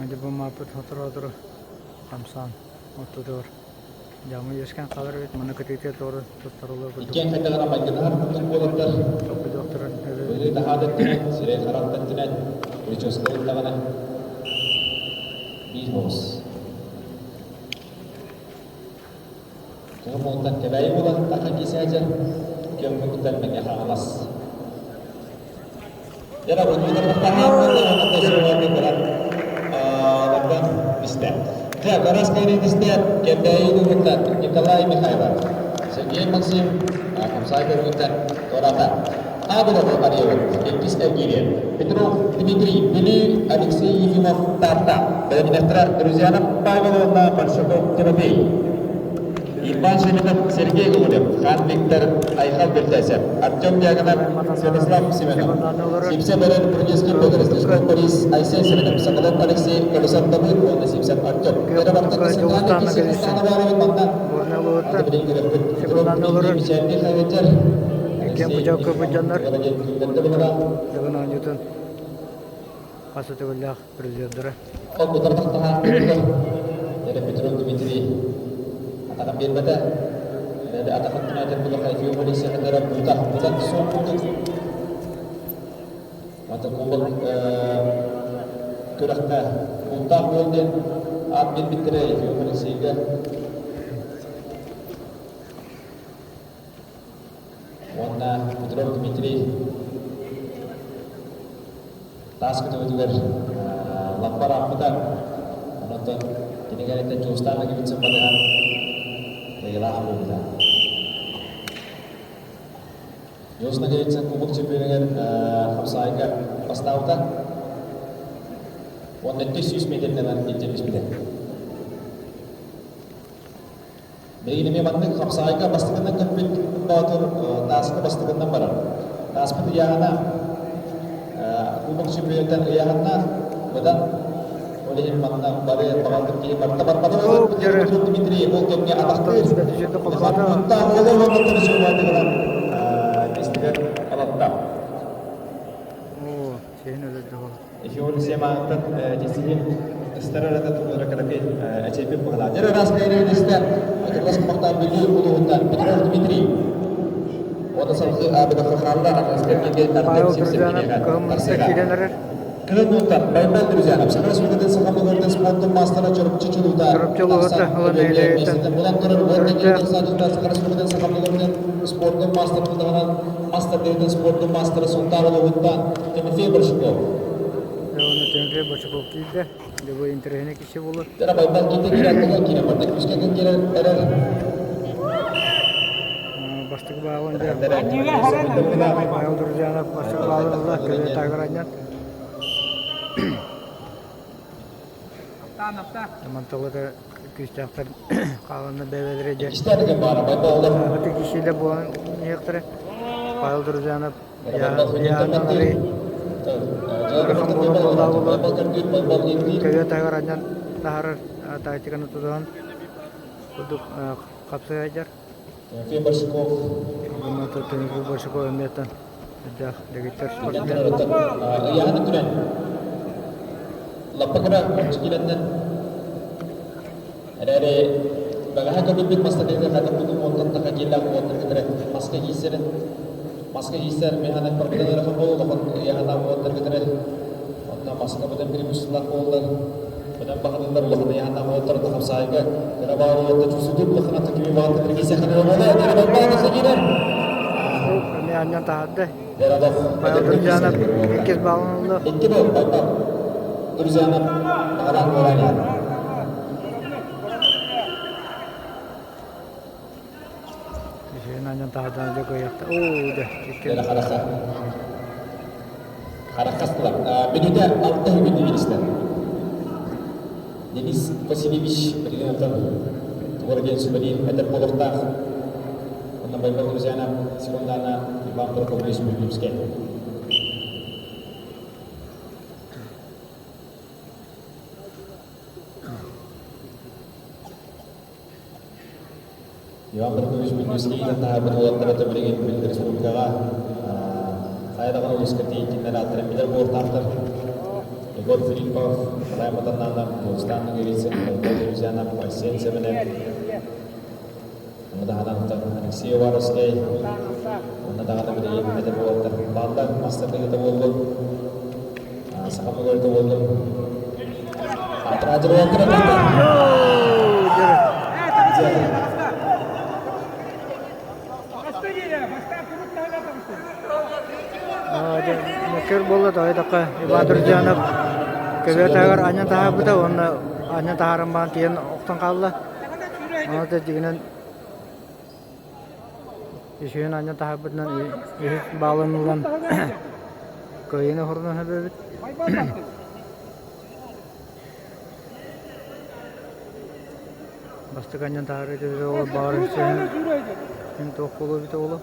Дьэ бу мааппыт сотору-сотору хамсаан ортотугар дьаамы үөскээн хаалар эбит манна кытыытыгар туора туттарыллар курдук Иккиэн хайдаҕына майгынаһар курдук буоланнар толкуйдуохтарын быһыы таһаат өттүнэн, сирэй-харах өттүнэн прическа даҕаны биир оҕус. Кыһын муҥуттан Кэбээйи буолан таха киисээдьэр, күөн муҥуттан Мэҥэ Хаҥалас. Дьэ, Дьэ, Гарас кэриэтистэ Кэбээйи улууһуттан Николай Михайлов, Сергей Максим, Хамсай көрүҥүттэн Тората, Абылов Ариевич, иккис эргиирэ, Петров Дмитрий, Бүлүү, Алексей Ефимов, Таатта, бэлэмнэхтэрэ Друзьянов Павел уонна Большаков Тимофей. Иван Шеметов, Сергей Голубев, Хан Виктор, Айхал Бертесев, Артем Дьяконов, Святослав Семенов, Сипсев Эрен, Прудецкий Петр, Слишков Борис, Айсен Семенов, Соколов Алексей, Колесов Давыд уонна Сипсев Артем. Дьулустаана кэлиссин Горнай улууһуттан секундааны олорор иккиэн бу көрбүт дьоннор Дыгын оонньуутун хас да төгүллээх призердара. Петров Дмитрий атаҕын биэрбэтэ. Атахын түнэтин булахай фио полиция кытары бута бутан суох курдук. Мантан кубок күрэххэ Култаах уол диэн аат биэрбиттэрэ Ефимов Алексейга. Уонна Петров Дмитрий таас көтөҕүтүгэр лаппар ааппыта. Онон кинигэриттэн Дьулустаан Нагивицын батыһан кыайыылаах буолбута. Дьулус Нагивицын кубок чемпионугар хапсаайга бастаабыта. Уонна 200 метринэн илдьэ түспүтэ. Билигин эмиэ маннык хапсаҕайга бастакынан көппүт Боотур тааска бастакынан барар. Тааспыт ыйааһына Кубок чемпионатан ыйааһыннаах быдан ол иһин манна бары баҕарбыт киһи барыта барбата буолар Дмитрий ол кэмҥэ атахтыыр Муттаах уолу уонна суобаатыгынан миэстэтигэр алатта. Сиһин өлөрдө Ефимов Семааттан дьиссиһин ыстарарата тулура кыракый эчэйбит быһалаах. Дьэ ыраас кайрыгыста Акылас кумахтаах Бүлүү улууһуттан Петров Дмитрий. Ота салгыы аабыда хаалла Атласка киирген Павел Артем Друзьянов Симсепкинеға кыһын муннукта Тарсыга. киирэн эрэр. Кыһын муттан Байбал Друзьянов Саха Республикатын Саха Мугурдын спордун маастара Чурапчы чулуута Чурапчы улууһуттан тахсан ылан көбүөргэ нэһилиэгиттэн миэстэтин булан турар уонна төрүттээх киирдэр саадьыта Саха Республикатын Саха Мугурдын спордун маастарын таһынан мастер спордун маастара Сунтаар улууһуттан Тимофей Большаков. Дьэ уонна Тимофей Большаков киирдэ. Дьэ бу интэриэһинэй киһи буолар. Дьэ Байбал киирдэ киирэр киирэ барда күүскэ киирэр эрэр. Бастакы баалын дьэ Павел Друзьянов бастакы баалын ылла көбүө таагыр анньан. Манталыта күүстээхтэр хааланна бэйэлэрэ дьэ. Ытык киһилэр буолан иһиэхтэрэ. Павел Друзьянов Көйө таһыгар анньан таһаарар тактиканы тутуһан курдук хапсыһа сылдьар. Тимофей Большаков. Тимофей Большаков эмиэттэн үрдээх дэгиттэр спортсмен. Ыйааһыны күрэн. Лаппа кыра килэннэн эрээри бэҕэһээ көрбүппүт мастарыгар хатыр кутум уонтан таха киилээх уоттар кытары маска ииссэрин маска ииссэр механик барбытын ыарахан буолуо улахан ыйааһынаах уоттар кытары онно маска быдан перепустилаах буоллар быдан баһылылар улахан ыйааһынаах уоттар онно хапсаайга кыра баар уотта чувствует улахан аты кими баҕар кытары киирсэ буолуо таха киирэр Эмиэ анньан таһаарда. Ярадов Павел Друзьянов иккис баалын ылла. Икки был Байбал Друзьянов Бағалан Муранян. Үсүһүн анньан таһаардан дьэ кыайыахта. Оо, дэ, икки. Дьэ хараха. Харахастылар. Мүнүүтэ алта үгүн министр. Денис Васильевич Бригантов тугар диэн сүбэлиир этэр буолуохтаах. Онно Байбал Друзьянов секундана Иван Прокопьевич Бүлүүскэй. Иван Прокопьевич Бүлүүскэй таһаарбыт уолаттара билигин билин республикаҕа хайа даҕаны улууска тиийдиннэр ааттарын билэр буолтаахтар. Егор Филиппов, Николай Матаннанов, Дьулустаан Ноговицын, Байбал Друзьянов, Айсен Семенов, Ону таһынан Алексей Уваровскай, уонна даҕаны билигин эдэр уолаттар бааллар, мастардыыта буоллун, саха мөгөрүтэ буоллун. Аатыраадьыр уолаттар Мөккөр буолла тоойдоххо Иван Друзьянов көбүө таһыгар анньан таһаарбыта уонна анньан таһааран баран тиийэн охтон хаалла. Ону да дьиҥинэн үсүһүн анньан таһаарбытынан үһүс баалын ылан кыайыыны оһорунан эбэбит. Бастакы анньан таһаарыы ол баҕар үсүһүн син туох буолуо эбитэ буолуо.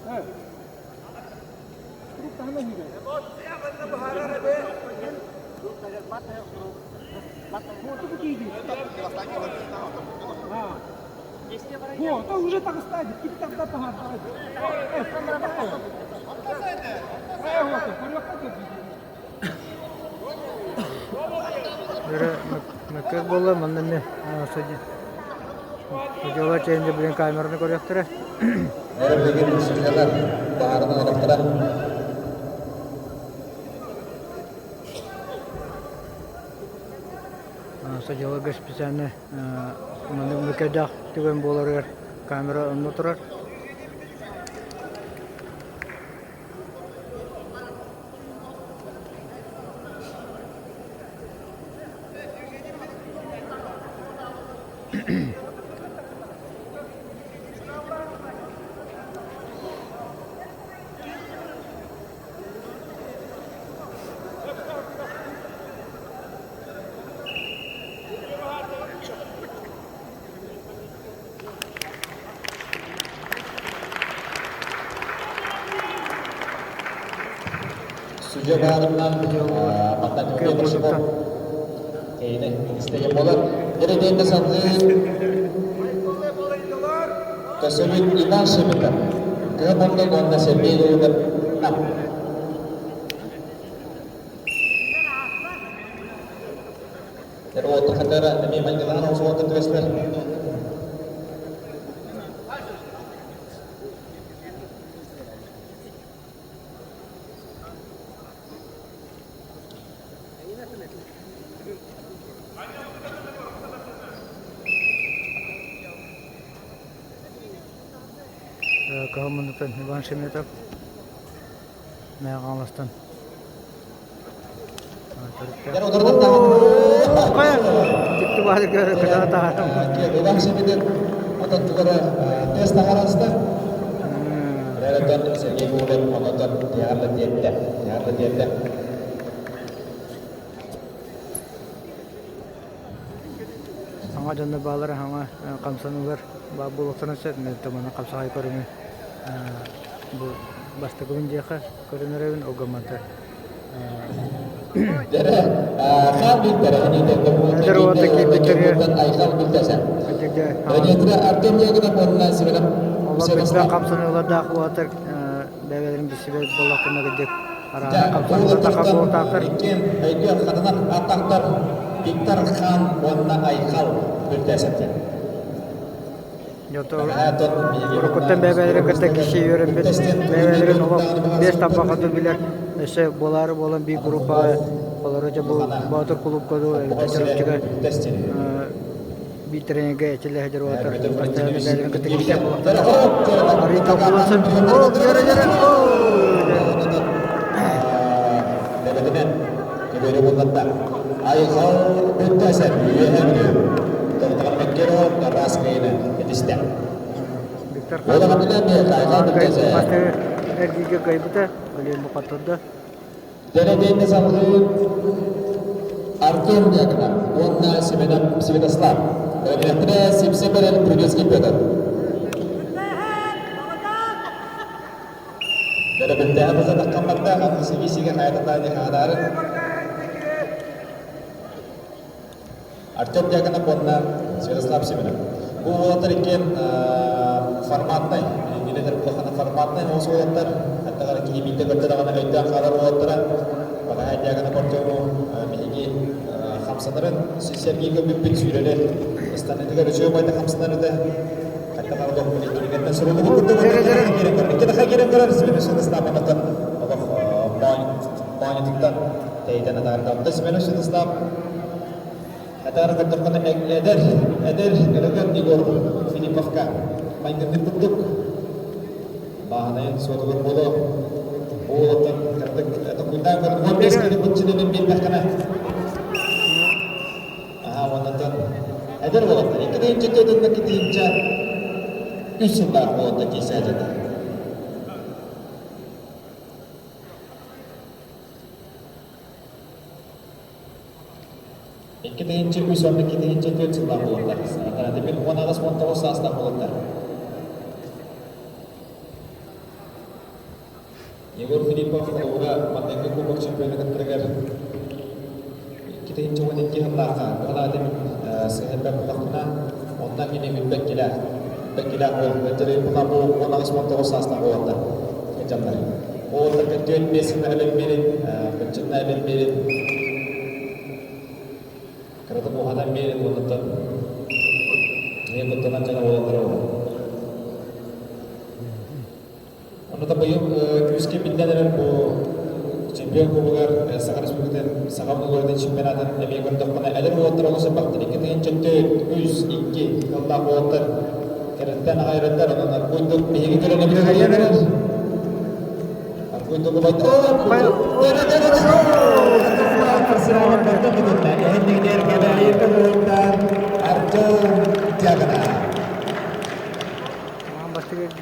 Мөккөр буолла манна эмиэ судьялар чэйинде билин камераны көрүөхтэрэ. Билигин судьялар баарынан олохтара. Судьуйаларга специально маннык мөкөдөөх түгэн буоларыгар камера онно турар. Судья баарынан манна Тимофей Кейне истеген болар. Дерегенде салгыы Төсөбүт Иван Шеметов, Кыһыл Мурдук уонна Сергей Голубев Нам. Уоту хатара эмиэ майгылаан оҕусуотун түбэстэр. Кыһыл муннуктан Иван Шеметов Мэҥэ Хаҥаластан Дьикти баһылыгар кытара таһаарам. Иван Шеметов отон тугара тест таһаараста. Реротон Сергей Голубев онотон тиһарла тиэрдэ. Тиһарла тиэрдэ. Саҥа дьоннор бааллара саҥа хамсаныылар баар буолуохтарын сөп. Мен манна хапсаҕай көрүҥү бу бастакыбын диэхэ көрөн эрэбин ол гыммата Эдэр уота киирбиттэригэр олор билбэт хамсаныылардаах уолаттар бэйэлэрин билсибэт буоллахтарына кырдьык арааһа хамсаныылар буолтаахтар. Өйгө хатанар атахтар Виктор Хан уонна Айхал бүлтээсэттэр. Уруккуттан бэйэлэрин кытта киһи үөрэммит, бэйэлэрин олох биэс тарбахатын билэр, өссө буолаары буолан биир группаҕа олору дьэ бу Боотур кулуупка дуу эбэтэр Чурапчыга биир тренергэ этиллэ сылдьар уолаттар постоянно бэйэлэрин кытта киирсэр буолуохтара. Арыый толкулун сөп. Оо, дьэрэ дьэрэ, оо! Төбөтүнэн көбүөрү булларда. Айхал бүттэ үөһэ бүлүү. Тоқтаған Меккеро Тарас Мейна этистэ. Виктор Ол аҕатынан Айхал бүттэ Бастакы эргииргэ кыайбыта, билигин бу хоттордо. Дэрэтиэннэ салгыы Артем Дьяконов уонна Семенов Святослав. Бэлэмнэхтэрэ Сипсэ Бэрэл Прибельский Петр. Бэрэбилтэһэ бузатаххаммарда аны сиги хайататаани хаадары Артем Дьяконов уонна Святослав Семенов. Бу уолаттар иккиэн форматнай, нилетер улахана форматнай оҕус уолаттар, аттаҕара киһи биирдэ көрдө даҕаны өйдөөн хаалар уолаттара. Баҕаһа Дьяконов Артему биһиги хамсанарын сэргии көрбүппүт сүүрэри ыстаныытыгар үчүгэй байда хамсанар этэ. Хаттаҕара олох иккинигэртэн суруллубут курдук киирэн көрөр. Икки даха киирэн көрөр Святослав онотон олох моонньутуттан тэйитэн атаарда. Семенов Святослав Атаара көрдөххүнэ эдэр, эдэр Өрөгөн Егор Филипповка майгыннык курдук бааһынайын суотугар буолуо. Уолаттар кырдык токуйдаан көрөн 15 киһи буччунун биэрдэххинэ аха уоннатан эдэр уолаттар 2 тыһыынча 4 2 тыһыынча 3 сыллаах уолаттар киирсээдьэтэ. 2 тыһыынча 3 уонна 2 тыһыынча 4 сыллаах буолаллар. Саатаатыбын 18-19 саастаах буолаллар. Егор Филиппов холобура маҥнайгы Кубок чемпиона кыттарыгар 2 тыһыынча 12 сыллаахха быһалаатым сыһыарбар буллахпына, онно кини бүппэккилээх, бүппэккилээх уол. Бу 18-19 саастаах уолаттар сылдьаллар. Уолаттарга 4-5 сылла эбэн биэрин, быччынна эбэн биэрин, кыратык уһатан биэрин уонуттан ийэ куттанан дьоно уолаттара уол. Онно да быйыл күүскэ биллэн эрэр бу чемпион чемпион кубогар Саха Республикатын Саха улууратын чемпионатын эмиэ көрдөххүнэ эдэр уолаттар олус элбэхтэр. 2004, 3, 2 сыллаах уолаттар кэрэттэн аҕай эрэллэр. Онон аргуйдук биһиги көрөнөбүт эрэр. Аргуйдук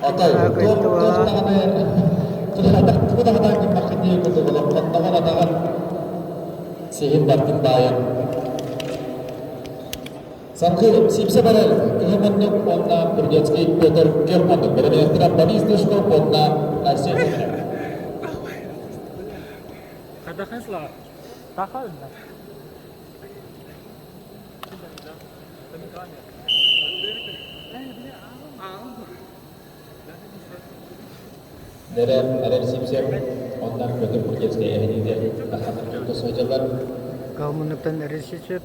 Отой, туох туох даҕаны тугу даҕаны гыммаккын дии курдук олоххоттоҕун атаҕын сиһин бардын баайан Салгыы Сипсэ барар кыһыл муннук уонна Бургетский Петр күөх муннук бэрэбиэркэлэр Борис Душков уонна Арсен Семенов. Хадахан слава. Тахална. Нэрэ эрэр Сипсев оннан Петр Бургетский эһиниитэ тахатар сылдьаллар. Кыһыл муннуктан эрэр Сипсев,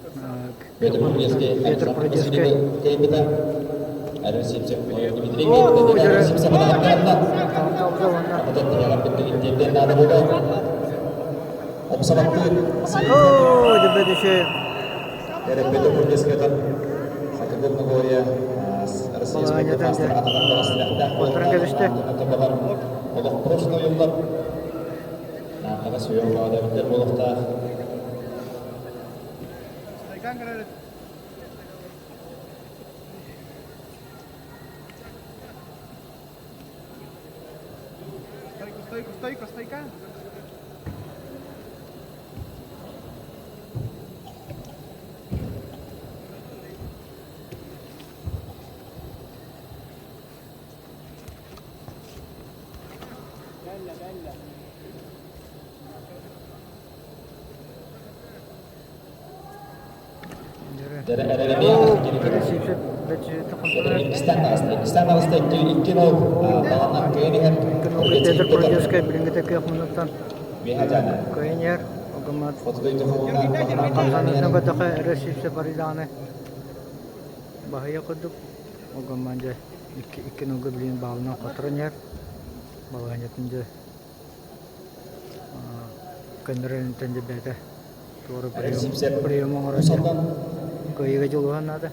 Петр Бургетский Петр Александр Бургетский. Васильевы кыайбыта. Эрэр Сипсев Дмитрий Оо, Эрэр дьэ. Сипсев атаҕаттаанна. Тапталга уонна Апытан тиһэҕэр бүттүгүн наада буолуо. Омсабаттыыр Оо, дьэ бэдиши. Эрэ Петр Бургетскайтан Хотугу Многорье Россия спорт маастара атаҕар барастыахтаах Оттон кэбистэ. Олох прошлый юллар. Наартаҕа сүйэн баҕадабыттар буолуохтаах. Стойка, стойка, стойка, стойка. Bella, bella. Петр Продюсскай билиҥҥитэ кыах муннуттан кыайан иһэр. Огомат хамсаныытын көтөхө эрэ сүүсэ барыйдаҕына баһыйа курдук. Огоман дьэ икки икки нолга билигин баалынан хоторон иһэр. Балаһыанньатын дьэ көннөрөн дьэ бэйэтэ туора прием оҥорон кыайыыга дьулуһан наада.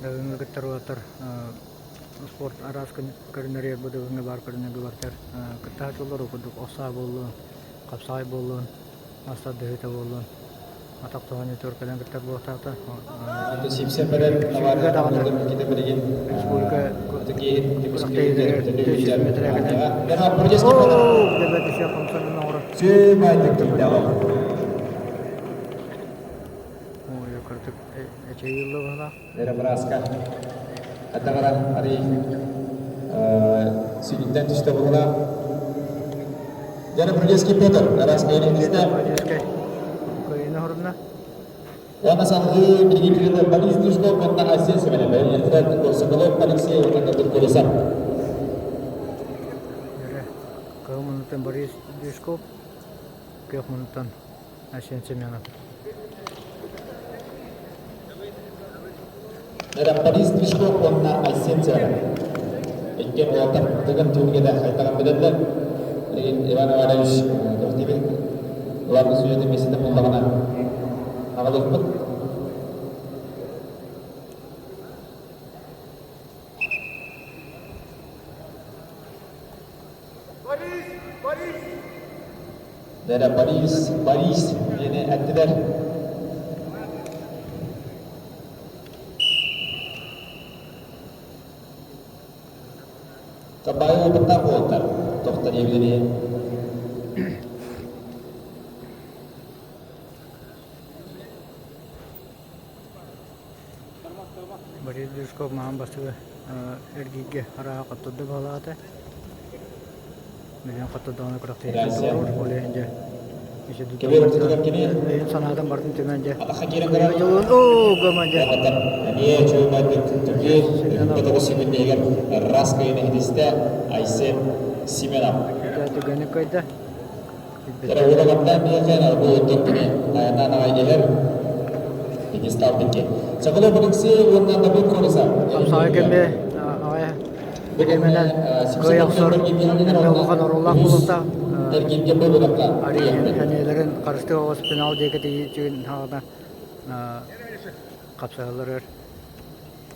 Дагыҥҥа кыттар уолаттар спорт араас көрүҥнэригэр бу дагыҥҥа баар көрүҥнэргэ барытыгар кыттааччылар ол курдук ох саа буоллун, хапсаҕай буоллун, мас тардыһыыта буоллун, атах тоһоонньутугар кэлэн кыттар буолуохтаахтар. Сүүрүүгэ даҕаны республика күрэхтэһиилэригэр 400 метрэ кэлэн оо дэбэтэ хамсанан оҥорор. Ой, кырдьык эчэйиллэ быһыылаах. Эрэ бырааска атаҕара арый сүнньүттэн түстэ быһыылаах. Дьэ, Бродецкий Петр, араас Петр Бродецкий Украина хорунна. Уонна салгыы билигин кирилэ Борис Душков уонна Айсен Семенов, Электр Соколов Алексей уонна Колесов. Кыһыл муннуктан Борис Душков, күөх муннуктан Айсен Семенов. Борис Движков уонна Айсен Семенов. Иккиэн уолаттар Тыгын түһүлгэтэ хайдаҕын билэллэр. Билигин Иван Иванович туох диибин улахан сүөтэ миэстэтэ буллаҕына аҕалыахпыт. Борис! Борис! Дэрэ Борис, Борис диэни эттилэр. Табайы опыттаах буолтар, тохтор диэбитин Борис Дюшков маһын бастакы эргииргэ арааһа хоттордо баһылаата. Билигин хоттордоҕуна күрэхтэһиитэ туоруур, ол иһин дьэ. Кэбиэр ортотугар кини Өйүн санаатын бартын түмэн дьэ. атахха киирэн көрөр. Дьолун оо гама дьэ. Оҕотор эмиэ чуумайдык түгүр 9 секунд иһигэр раз кыйын иһитистэ Айсен Семенов. Түгэни көйдө. Уолагаттаан миэхэ бу оттон кини айаннаан аҕай иһэр пьедестал дикки. Соколов Алексей уонна Давид Колесов. Хамсаҕа кэмэ аҕай бириэмэнэн кыайа охсор элбэх улахан оруоллаах буолуохтаах. Арий харыстыы оҕус финал диэки тиийиитин хаҕына хапсаһалларыгар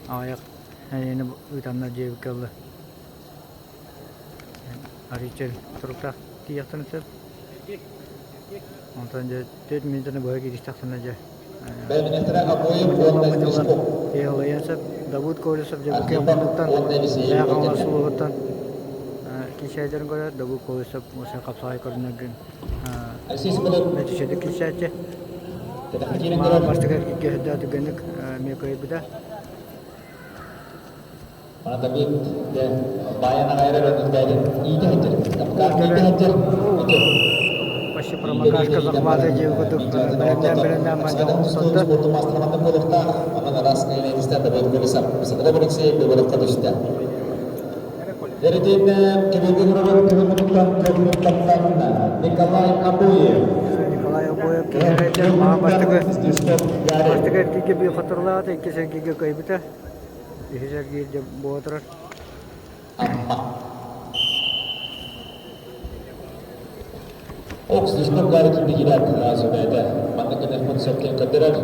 аҕыйах эйэни ыытаннар диэбиккэ дылы Арыычча туруктаах тиийиэхтэрин сөп. Онтон дьэ 4 минутаны быһа кииристэхтэринэ дьэ Бэлэмнэхтэрэ Обоев уонна Стрижков. Иһэлэйэн сөп. Давыд Колесов дьэ Архипов муннуктан уонна Елисеев Мэҥэ Хаҥалас кэннэ. улууһуттан киирсээччилэрин көрөр. Давыд Колесов осы хапсаҕай көрүнэргин Алексей Соколов мэтишэдик киирсээччи. кэтэххэ киирэн көрөр. Бастакы эргиккэ сырдаа түргэнник эмиэ кыайбыта. Давид дэ баайан аҕайар өрөтүлдээдин иитэ сылдьар. Таптаах иитэ сылдьар. Почти промокашка захвата дии курдук бэлэмнээн бэлэмнээн мандьаҕын сотто. Спорту маастармандан буолуохтаах. Онон араас кыайыылаах Давид Колесов. Соколов Алексей Бөбөлөккө түстэ. Дэритиэннэ кэбиэргэ көрөр кыһын муннуктан Николай Обоев. Николай Обоев киһи маһа бастакы бастакы эргииргэ биир хоторулаата, иккис эргииргэ кыайбыта. Үһүс эргииргэ буола турар. Амма. Ок, слишком гары кимбигилер азыбәді. Манна кенер сөпкен көдөрөр.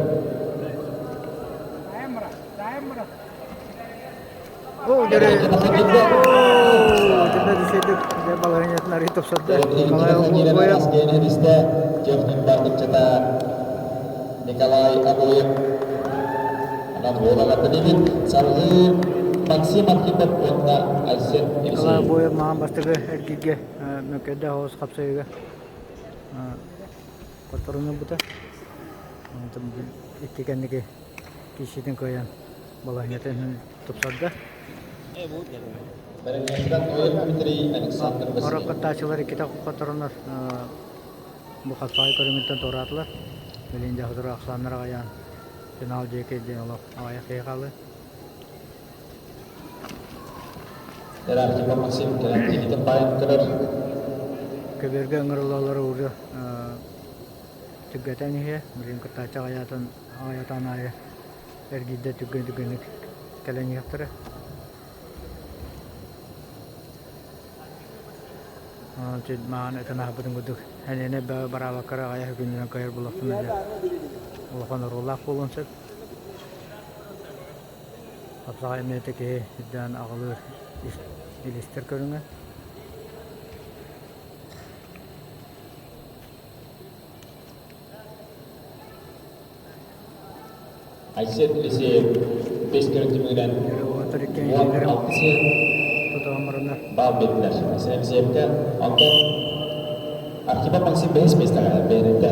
Оо, дьэрэ. Оо, дьэ дисэдик дьэ балаһыанньатын арый тупсарда. Николай Обоев. Николай Обоев. Анан уолаҕа билигин салгыы Максим Архипов уонна Айсен Николай Обоев маҕан бастакы эргииргэ мөккөдө оҕус хапсайыга хотторун ылбыта. Онтон икки кэнники киирсиитин кыайан балаһыанньатын тупсарда. Сорох кыттааччылар иккитэ хоттороннор бу хапсаҕай көрүҥүттэн туораатылар. Билигин дьэ сотору ахсааннара аҕыйаан финал диэки диэн олох аҕыйах киһи хаалла. Архипов Максим кэлэн киһитин баайын көрөр. Көбүөргэ ыҥырыллаллара уже түргэтэн иһиэ. Билигин кыттааччы аҕыйаатан аҕыйатаан аайы эргийдэ түргэн түргэнник кэлэн иһиэхтэрэ. Маҕан этэн аһарбытым курдук, эниэнэ бараабакка аҕыйах күнүнэн кыайар буоллахпына дьэ улахан оруоллаах буолуон сөп. Хапсаҕай эмиэ киһи үрдээн аҕылыыр илистэр көрүҥэ. Айсен Елисеев бэс көрүҥ түмүгүнэн 16 баал биэрдилэр. Айсен Елисеевкэ онтон Архипов Максим бэһис миэстэҕэ бэйэтэ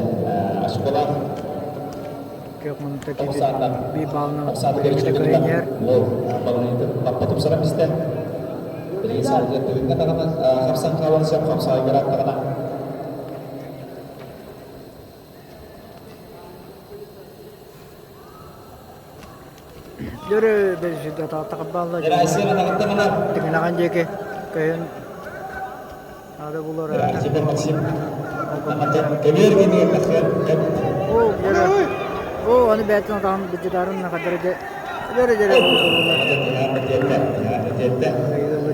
очколаах Биир баалынан Уол балаһыйатын тупсаран истэ. Билигин саалыгар тыгыҥҥа даҕаны хапсан хаалан сөп хапсаайгыраат даҕаны Дөрө бэлисидэ тааттахабаалла тиҥилэҕин диэки көһөн аада булар Оо, аны бэйэтин атаҕын быдьытаарын нахадара дьэ дөрө дөрө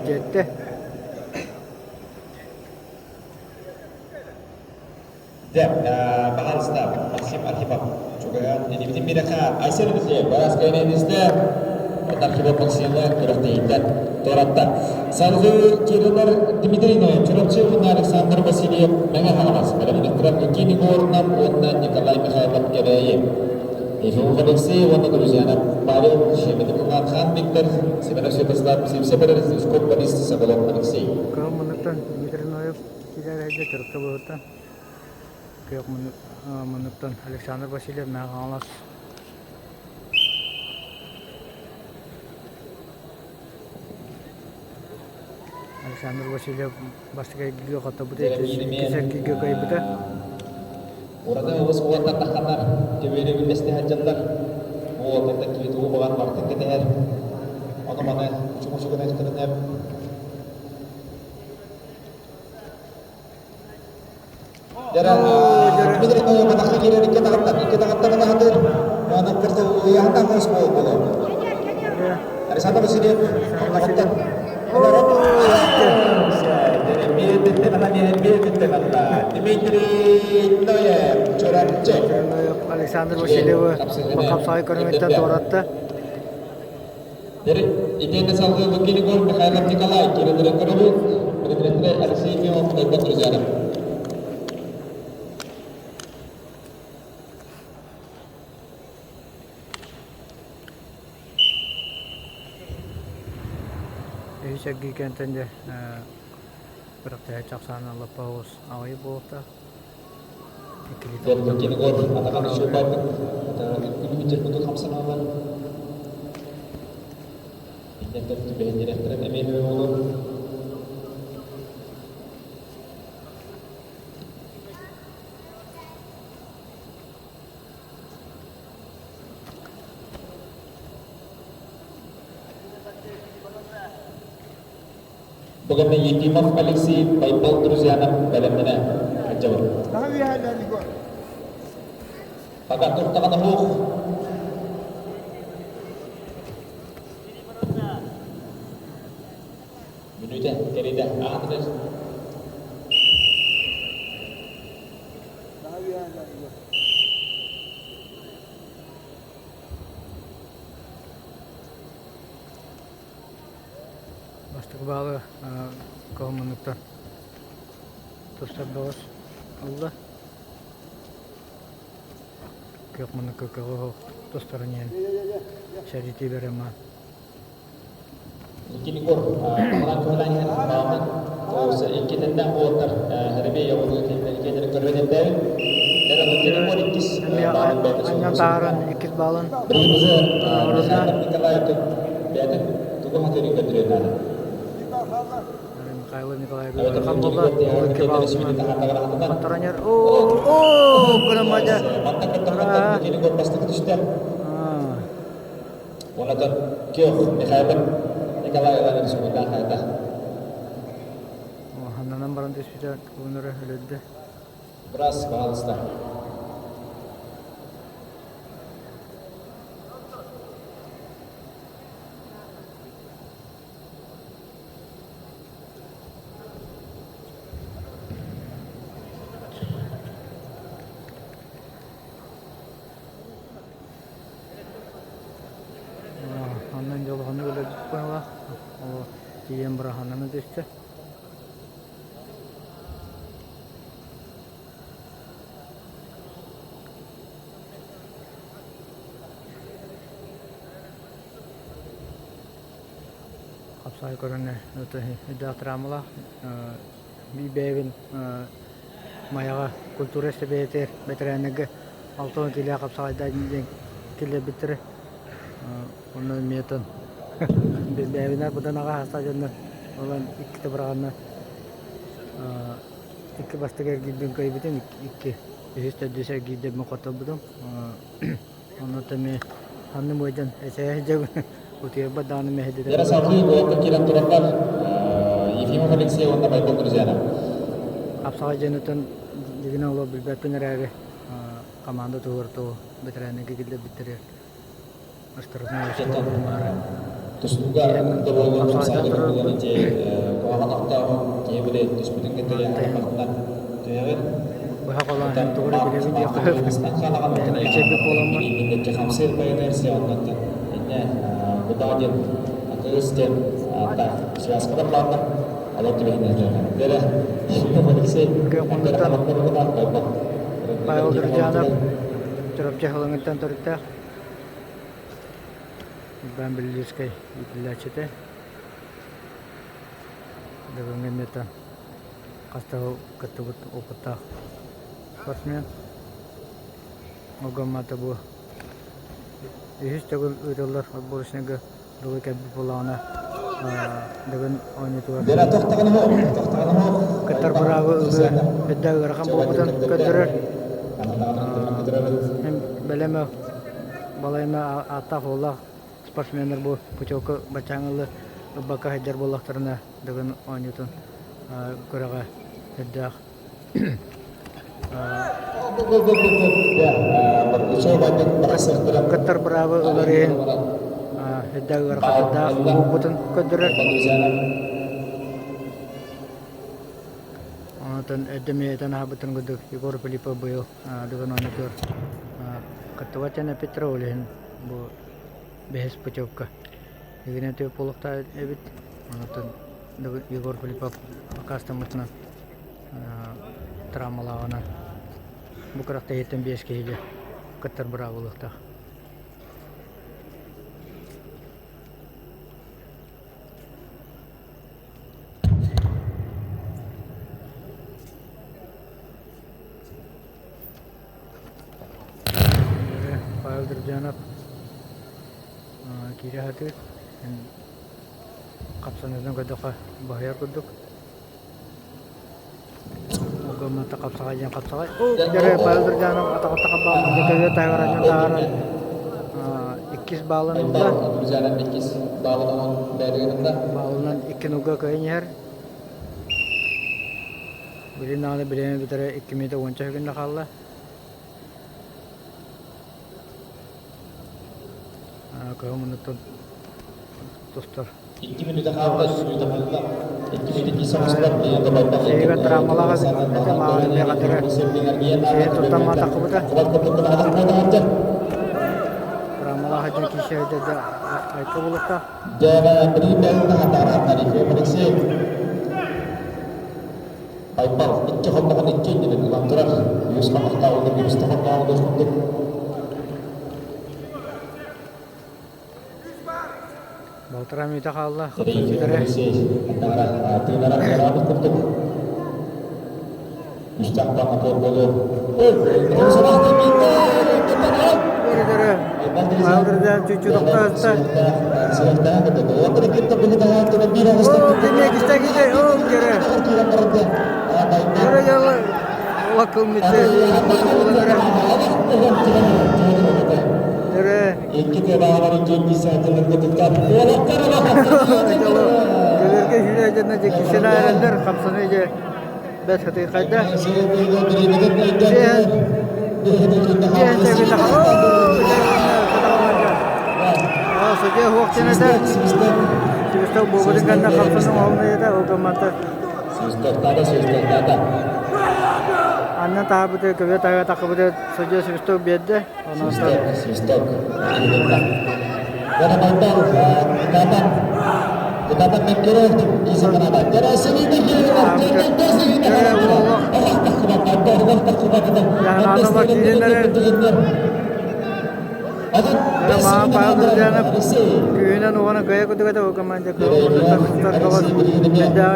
тиэттэ. Дьэ, баһаалыста, Максим Архипов чугаһаан инибитин биэрэхэ Айсен Алексеев бараскайнайдыста Архипов Максимы күрэхтэһииттэн туоратта. Салгыы киирэлэр Дмитрий Ноев, Чурапчы уонна Александр Васильев Мэҥэ Хаҥалас, бэлэмнэхтэрэ Евгений Горнов уонна Николай Михайлов Кэбээйи. Ефимов Алексей уонна Друзьянов Павел Шеметов Хан Виктор, Семенов Святослав, Сивцев Стрижков Борис Соколов Алексей. Кыһыл муннуктан Дмитрий Ноев Киирэр Чурапчы улууһуттан Күөх муннуктан Александр Васильев Мэҥэ Хаҥалас Александр Васильев бастакы эргииргэ хотторбута, иккис эргииргэ кыайбыта. Ураты оҕус уолаттар тахханнар, көбүөрү үллэстэ сылдьаллар. Уолаттартан киһи тугу баҕар барытын кэтэһэр. Ону маны учук-учук гына Дмитрий Ноев киирэр икки таҕыттан, икки таҕыттан ылаһатыр. Онон ыйаһынтан хос буолу. Александр Васильев таҕыттан. Дмитрий Ноев Чурапчы. Александр Васильевы хапсаҕай көрүҥүттэн туоратта. Итиэннэ салгыы Лукин Егор Михайлов Николай киирэллэрин көрөбүт. Предметрэ Алексей Ефимов Тайба Друзьянов. Үһүс эргии кэнтэн дьэ күрэхтэһээччи ахсаана лаппа оҕус аҕыйы буолуохтаах. Иккилии Лукин Егор атаҕын үчүгэй күлүмүтэр курдук хамсаналлар. Иннеттэн түбэһиннэриэхтэрин эмиэ буолуо. Бүгүн Ефимов Алексей Байбал друзьянам бэлэмнэнэ сылдьабыт. Пока туртаҕына суох. Мүнүүтэ кэриэтэ аатыгар. Бастакы баалы кыһыл тустар бөҕөс ылла. Күөх муннукка көҕү оһох тустарын иһин сэритии бэрэмэ. Иккини кор, Павлан Кыһылаанин баамын тоҕус иккитиннээх уолаттар Хэрбей оҕолуу кинилэри көрбөт этээбит. Дэр кор иккис баалын бэйэтэ Анньан таһааран иккис баалын Билигин Михаил Николаев бэйэтин тугу хатырын көрдөрүөн наада. Михаил Николаевич ыарахан буолла. Ол икки баалынан хаттаранер. Оо, кырамадя. Онотон Кех Михаил Николай Иванович Муйдаахайда. Ханнанан баран түспүтэ куунара өлөрдө. Брас, пожалуйста. Онон дьолоһону өлөрбүт быһыылаах. Ол тиийэн быраһааннана түстэ. Хапсаҕай көрөн өйдөөх травмалаах. Биир бэйэбин Майаҕа культура сэбиэтигэр бэтэрээннэргэ 60 киилээх хапсаҕайдаан диэн киллэрбиттэрэ. Онно эмиэ оттон бэйэбинээр быдан аҕа саастаах дьоннор ылан иккитэ быраҕаннар икки бастакы эргиирбин кыайбытым, икки үһүс төрдүс эргиирдэрбин хотторбутум. Онно эмиэ ханным ыалдьан эчэйэ сылдьабын. Утуйарбат даҕаны мэһэйдэтэр. Яра салгыы уолаттар киирэн тураллар. Ефимов Алексей уонна Байбал Друзьянов. Хапсаҕай дьонуттан дьигинэ олох билбэппин эрээри команда туһугар тугу бэтэрээннэргэ киллэрбиттэригэр Тустууга да буоллун, хапсаҕайга да буоллун ити куһаҕан охтооҕун киһи били түспүтүн кытта ыйааһын түһэҕин. Быһа холоон тугу эрэ билэбин диэххэ эчэйбит буоламмын. Хамсыыр байанайыр сыаҕыннаттан инне куда диэн акырыс диэн ааттаах связкалар бааллар. Алар түбэһиннэр Дэрэ Алексей Күөх Павел Друзьянов Чурапчы Халыҥыттан төрүттээх Иван Беллицкэй иитиллээччитэ. Бүгүҥҥү эмиэтэ хас да сыл кыттыбыт опыттаах спортсмен. Огоммата бу үһүс төгүл ыытыллар отборочнайга дылы кэлбит буоллаҕына Дыгын оонньуутугар кыттар быраабы ылыы үрдэ ыарахан буолбутун көрдөрөр. Бэлэм балайма ааттаах-уоллаах спортсменнар бу путевка баччааҥҥылы ылбакка сылдьар буоллахтарына Дыгын оонньуутун күрэҕэ үрдээх. Кыттар быраабы ылар иһин үрдээх ыарахаттардаах буолбутун көрдөрөр. Онтон эрдэ миэтэн аһабытын курдук Егор Филиппов быйыл Дыгын оонньуутугар кыттыбат диэн эппиттэрэ, ол иһин бу бэһис путевка Игнатьев буолуохтаах эбит. Онтон Егор Филиппов аккаастаммытынан травмалааҕынан бу күрэхтэһииттэн биэс киһигэ кыттар быраабылыахтаах. Павел Друзьянов киирэ сатыыр. Хапсаныытын көрдөххө баһыйар курдук. Огоммата хапсаҕай диэн хапсаҕай. Дьэ Павел Друзьянов атаҕатта хабааммыт көбүө таһыгар анньан таһааран иккис баалын ылла. Друзьянов иккис баалын оҥон бэйэтигэр ылла. Баалынан икки нуга кыайан иһэр. Билин даҕаны бириэмэ бүтэрэ 2 мүнүүтэ уонча секунда хаалла. Кыһыл муннуктан тустар. 2 мүнүүтэ хаалла, 3 мүнүүтэ хаалла. 2 мүнүүтэ киирсэ оҥостор, ийэтэ байбах. Сиһигэ травмалаах этэ мааҕын эмиэ хатыра. Сиһи туттан матаххыбыта. Травмалаах этин киирсэ сылдьа айка булуктаах. Байбал икки хонноҕун икки иннинэн ылан турар, үс хоннохтоох уонна үс хонноох ылыах курдук. Балтараа мүнүүтэ хаалла. Алексей тыынара туораабыт курдук. Үстээх паапа буолуо. Чуть-чуть тохтоотто. Бэс хатыйхайда. Судья хуох тенете. Свисток буобутун кэннэ хамсаныы оһолнуйата ол гыммата. Анна таһабыты көбө таһыга тахыбыты судья свисток биэрдэ. Онон Свисток. Маҕан Павел Друзьянов күүһүнэн уонна кыайа кутугата бу команда кыайан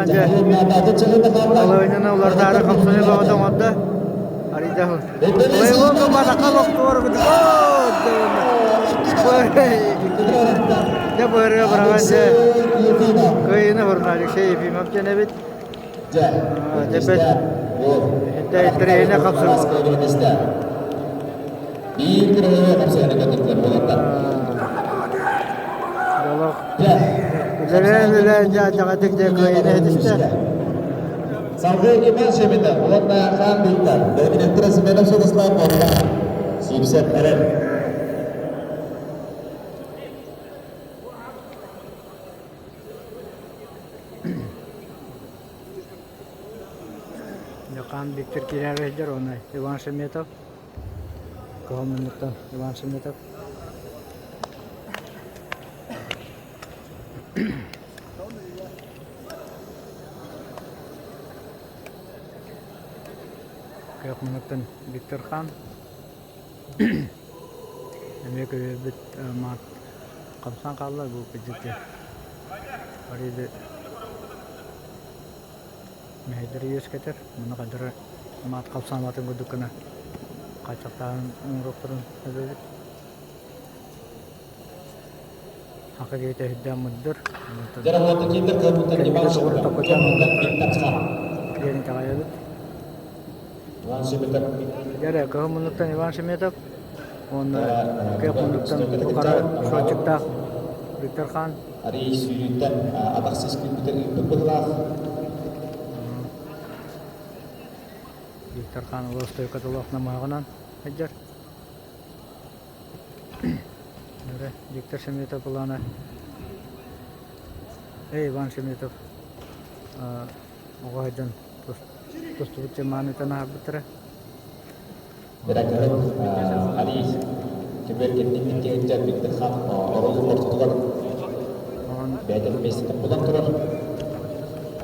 дьэ алыынньаны улардаары хамсаныы бөҕөтө оҥордо. Арыйда Дьэ быарыга быраҕан дьэ кыайыыны хурна Алексей Ефимов диэн эбит. Дьэ бэт интэриэһинэй хапсыбыт. Олох үлэлээн үлэлээн дьэ дьаҕатык дьэ кыайыыны этистэ. Салгыы Иван Шеметов уонна Хан Виктор бэрэбинэттэрэ Семенов Святослав буолла. Сиипсэп эрэр. Хан Виктор киирэр сылдьар уонна Иван Шеметов. Кыһыл муннуктан Иван Шеметов. Кыах муннуктан Виктор Хан. Эмиэ көбүөрбүт маат хамсаан хаалла бу кырдьык арыйды мэһэйдэри үөскэтэр. Муну хайдары маат хамсаабатын курдук гына хааччахтааһын оҥоруохтарын эбэбит. Саха киһитэ сүрдээх мындыр. Кэлбити Диэн итэҕэйэбит. Дьэ кыһыл муннуктан Иван Шеметов уонна кыах муннуктан Бухара Шотчиктаах Виктор Хан. Арий сүүрүүттэн атахсыз күүппүтэ ыыппыт быһылаах. Виктор Хан олох стойкатылаах намыһаҕынан сылдьар. Виктор Шеметов былаана Эй, Иван Шеметов оҕо сылдьан тустубут дьамаанытан аһарбыттара. Директорын Арий Түбэр кэнниттэн киһиттэр Виктор Хан оролу ортотугар бэйэтин миэстэтин булан турар.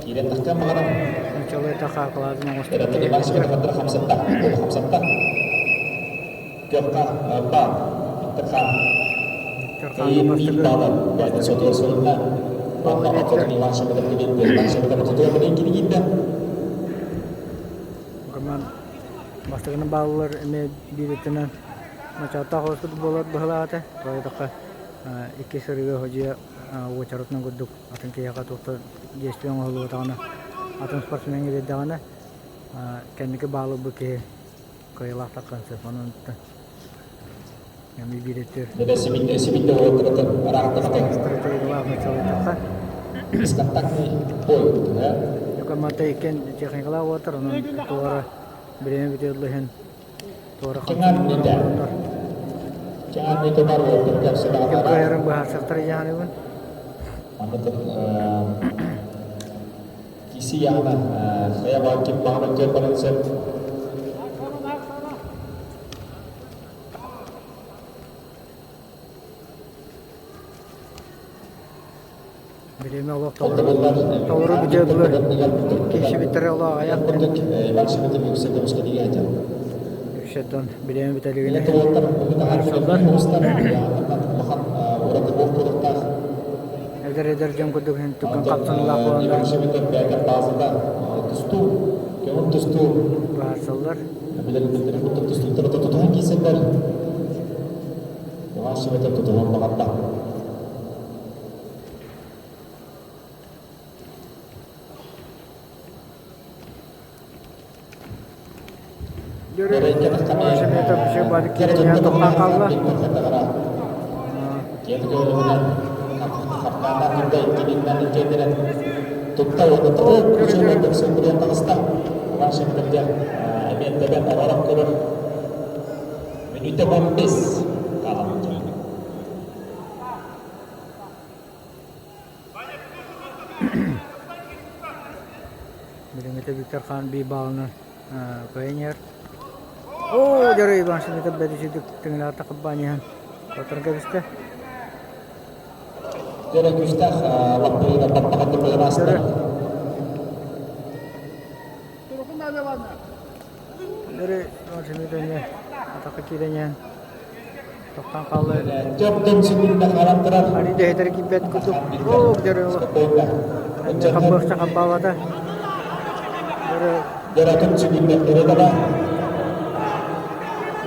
Киирэн тахтыан баҕарар. Нучалыы тахаакалаатын оҥостубут. Эрэтин Иван Шеметов хамсатта. Хамсатта. Кыахха баар. Виктор Хан. Кыайыы биир баалар. Бэйэтин сотугар сурунна. Онно ортотун Иван Шеметов киирдэ. Иван Шеметов ортотугар билин киирдэ. Гынан бастакыны бааллар эмиэ биир өттүнэн мачааттаах оҕуспут буолар быһылаата. Тоҕо икки сырыыга ходьуйа уочаратынан курдук атын киһиэхэ туох да действие оҥоһуллубатаҕына атын спортсмеҥҥа биэрдэҕинэ кэнники баалы ылбыт киһи кыайыылаах таххан сөп. Онон эмиэ биир өттүгэр Сибиттэ уоттаратын араактаҕатын стратегиялаах началайтахха бесконтактный бой да? Команда иккен техникалаах уоттар, онон туора бириэмэ бүтүөллүһүн туора Кэҥэр миитэ. Кэҥэр миитэ бар уоттар кэпсэтэ Кыайарын быһаарсахтар дьааныбын. Манна киси яғына хайа бар ким бағынан көр баран сөп. Бириэмэ олох толору бүтүө киһибиттэрэ олох аҕыйах. Үксэттэн бириэмэ бүтэлигинэ быһаарсаллар. Эдэр эдэр дьон курдук түгэн хапсаныылаах буоланнар быһаарсаллар. Тохтоон хаалла. Мүнүүтэ бомбес хаалан Билиҥҥитэ Виктор Хан биир баалынан кыайан иһэр. Оо, дьоро Иван Шеметов бэдичидик тыҥыраата хаббаан иһэн оторон кэбистэ. Дьоро күүстээх лаппыйына баппаҕа тымныгын ааста. Дьоро Иван Шеметов эмиэ атахха киирэн иһэн тохтоон хаалла. Төрдөн сүгүннэ харан турар. Ани дэһитэр киирбэт курдук. Оо, дьоро хаббыахча хаббаабата. Дьоро Дьоротун сүгүннэ өрө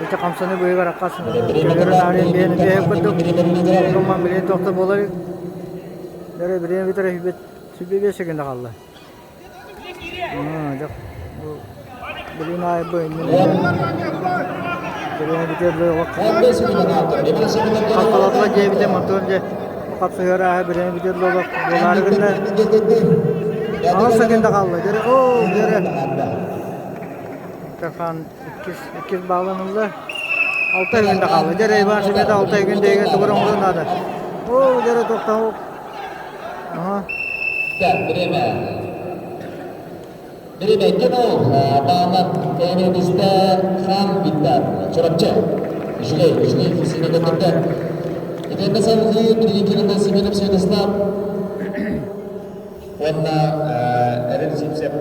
Ити хамсаны быыгар аккас көбөрө таарыйан биэн биэһэ курдук коман билин тохто буолар. Дьоро билин бүтэр сүбэ сүбэ биэс секунда хаалла. Билин аайы бу билин бүтэр халталатла диэбитэ мотуон дьэ хапсыһыар ааһы билин бүтэр лолох буолаары гынна. Аҕыс секунда хаалла. Дьэрэ оо дьэрэ. Тархан иккис иккис бааланылла. Алта күндэ хаалла. Дьэрэ Иван Шемета алта күн дэйгэ тугур оҥорон наада. Оо дьэрэ тохтоо. Ага. Так, время. Время кино, баалар кэнэбистэ хан биттар. Чурапчы. Үчүгэй, үчүгэй физика көтөрдө. Итиннэ салгыы билигин кэлэн Семенов Святослав уонна Эрэл Сипсев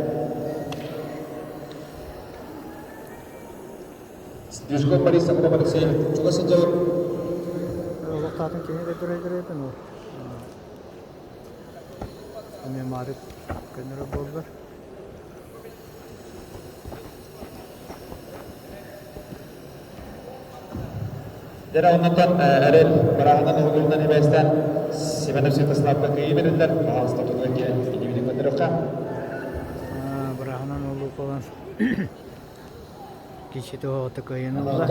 Стрижков Борис Соколов Алексей чугас сылдьабыт. Олохтоотун кини да турай-турайтын ол. Эмиэ маарык көннөрөр буоллар. Дьэ оннуттан эрэл бырааһынан уһугулунан ибээстээн Семенов Святославка кыайыы бериллэр. Пожалуйста, тутуга киирэн иннибитин көрдөрүөххэ. Бырааһынан олуу буолан. Киһи тоҕо кыайан ылла.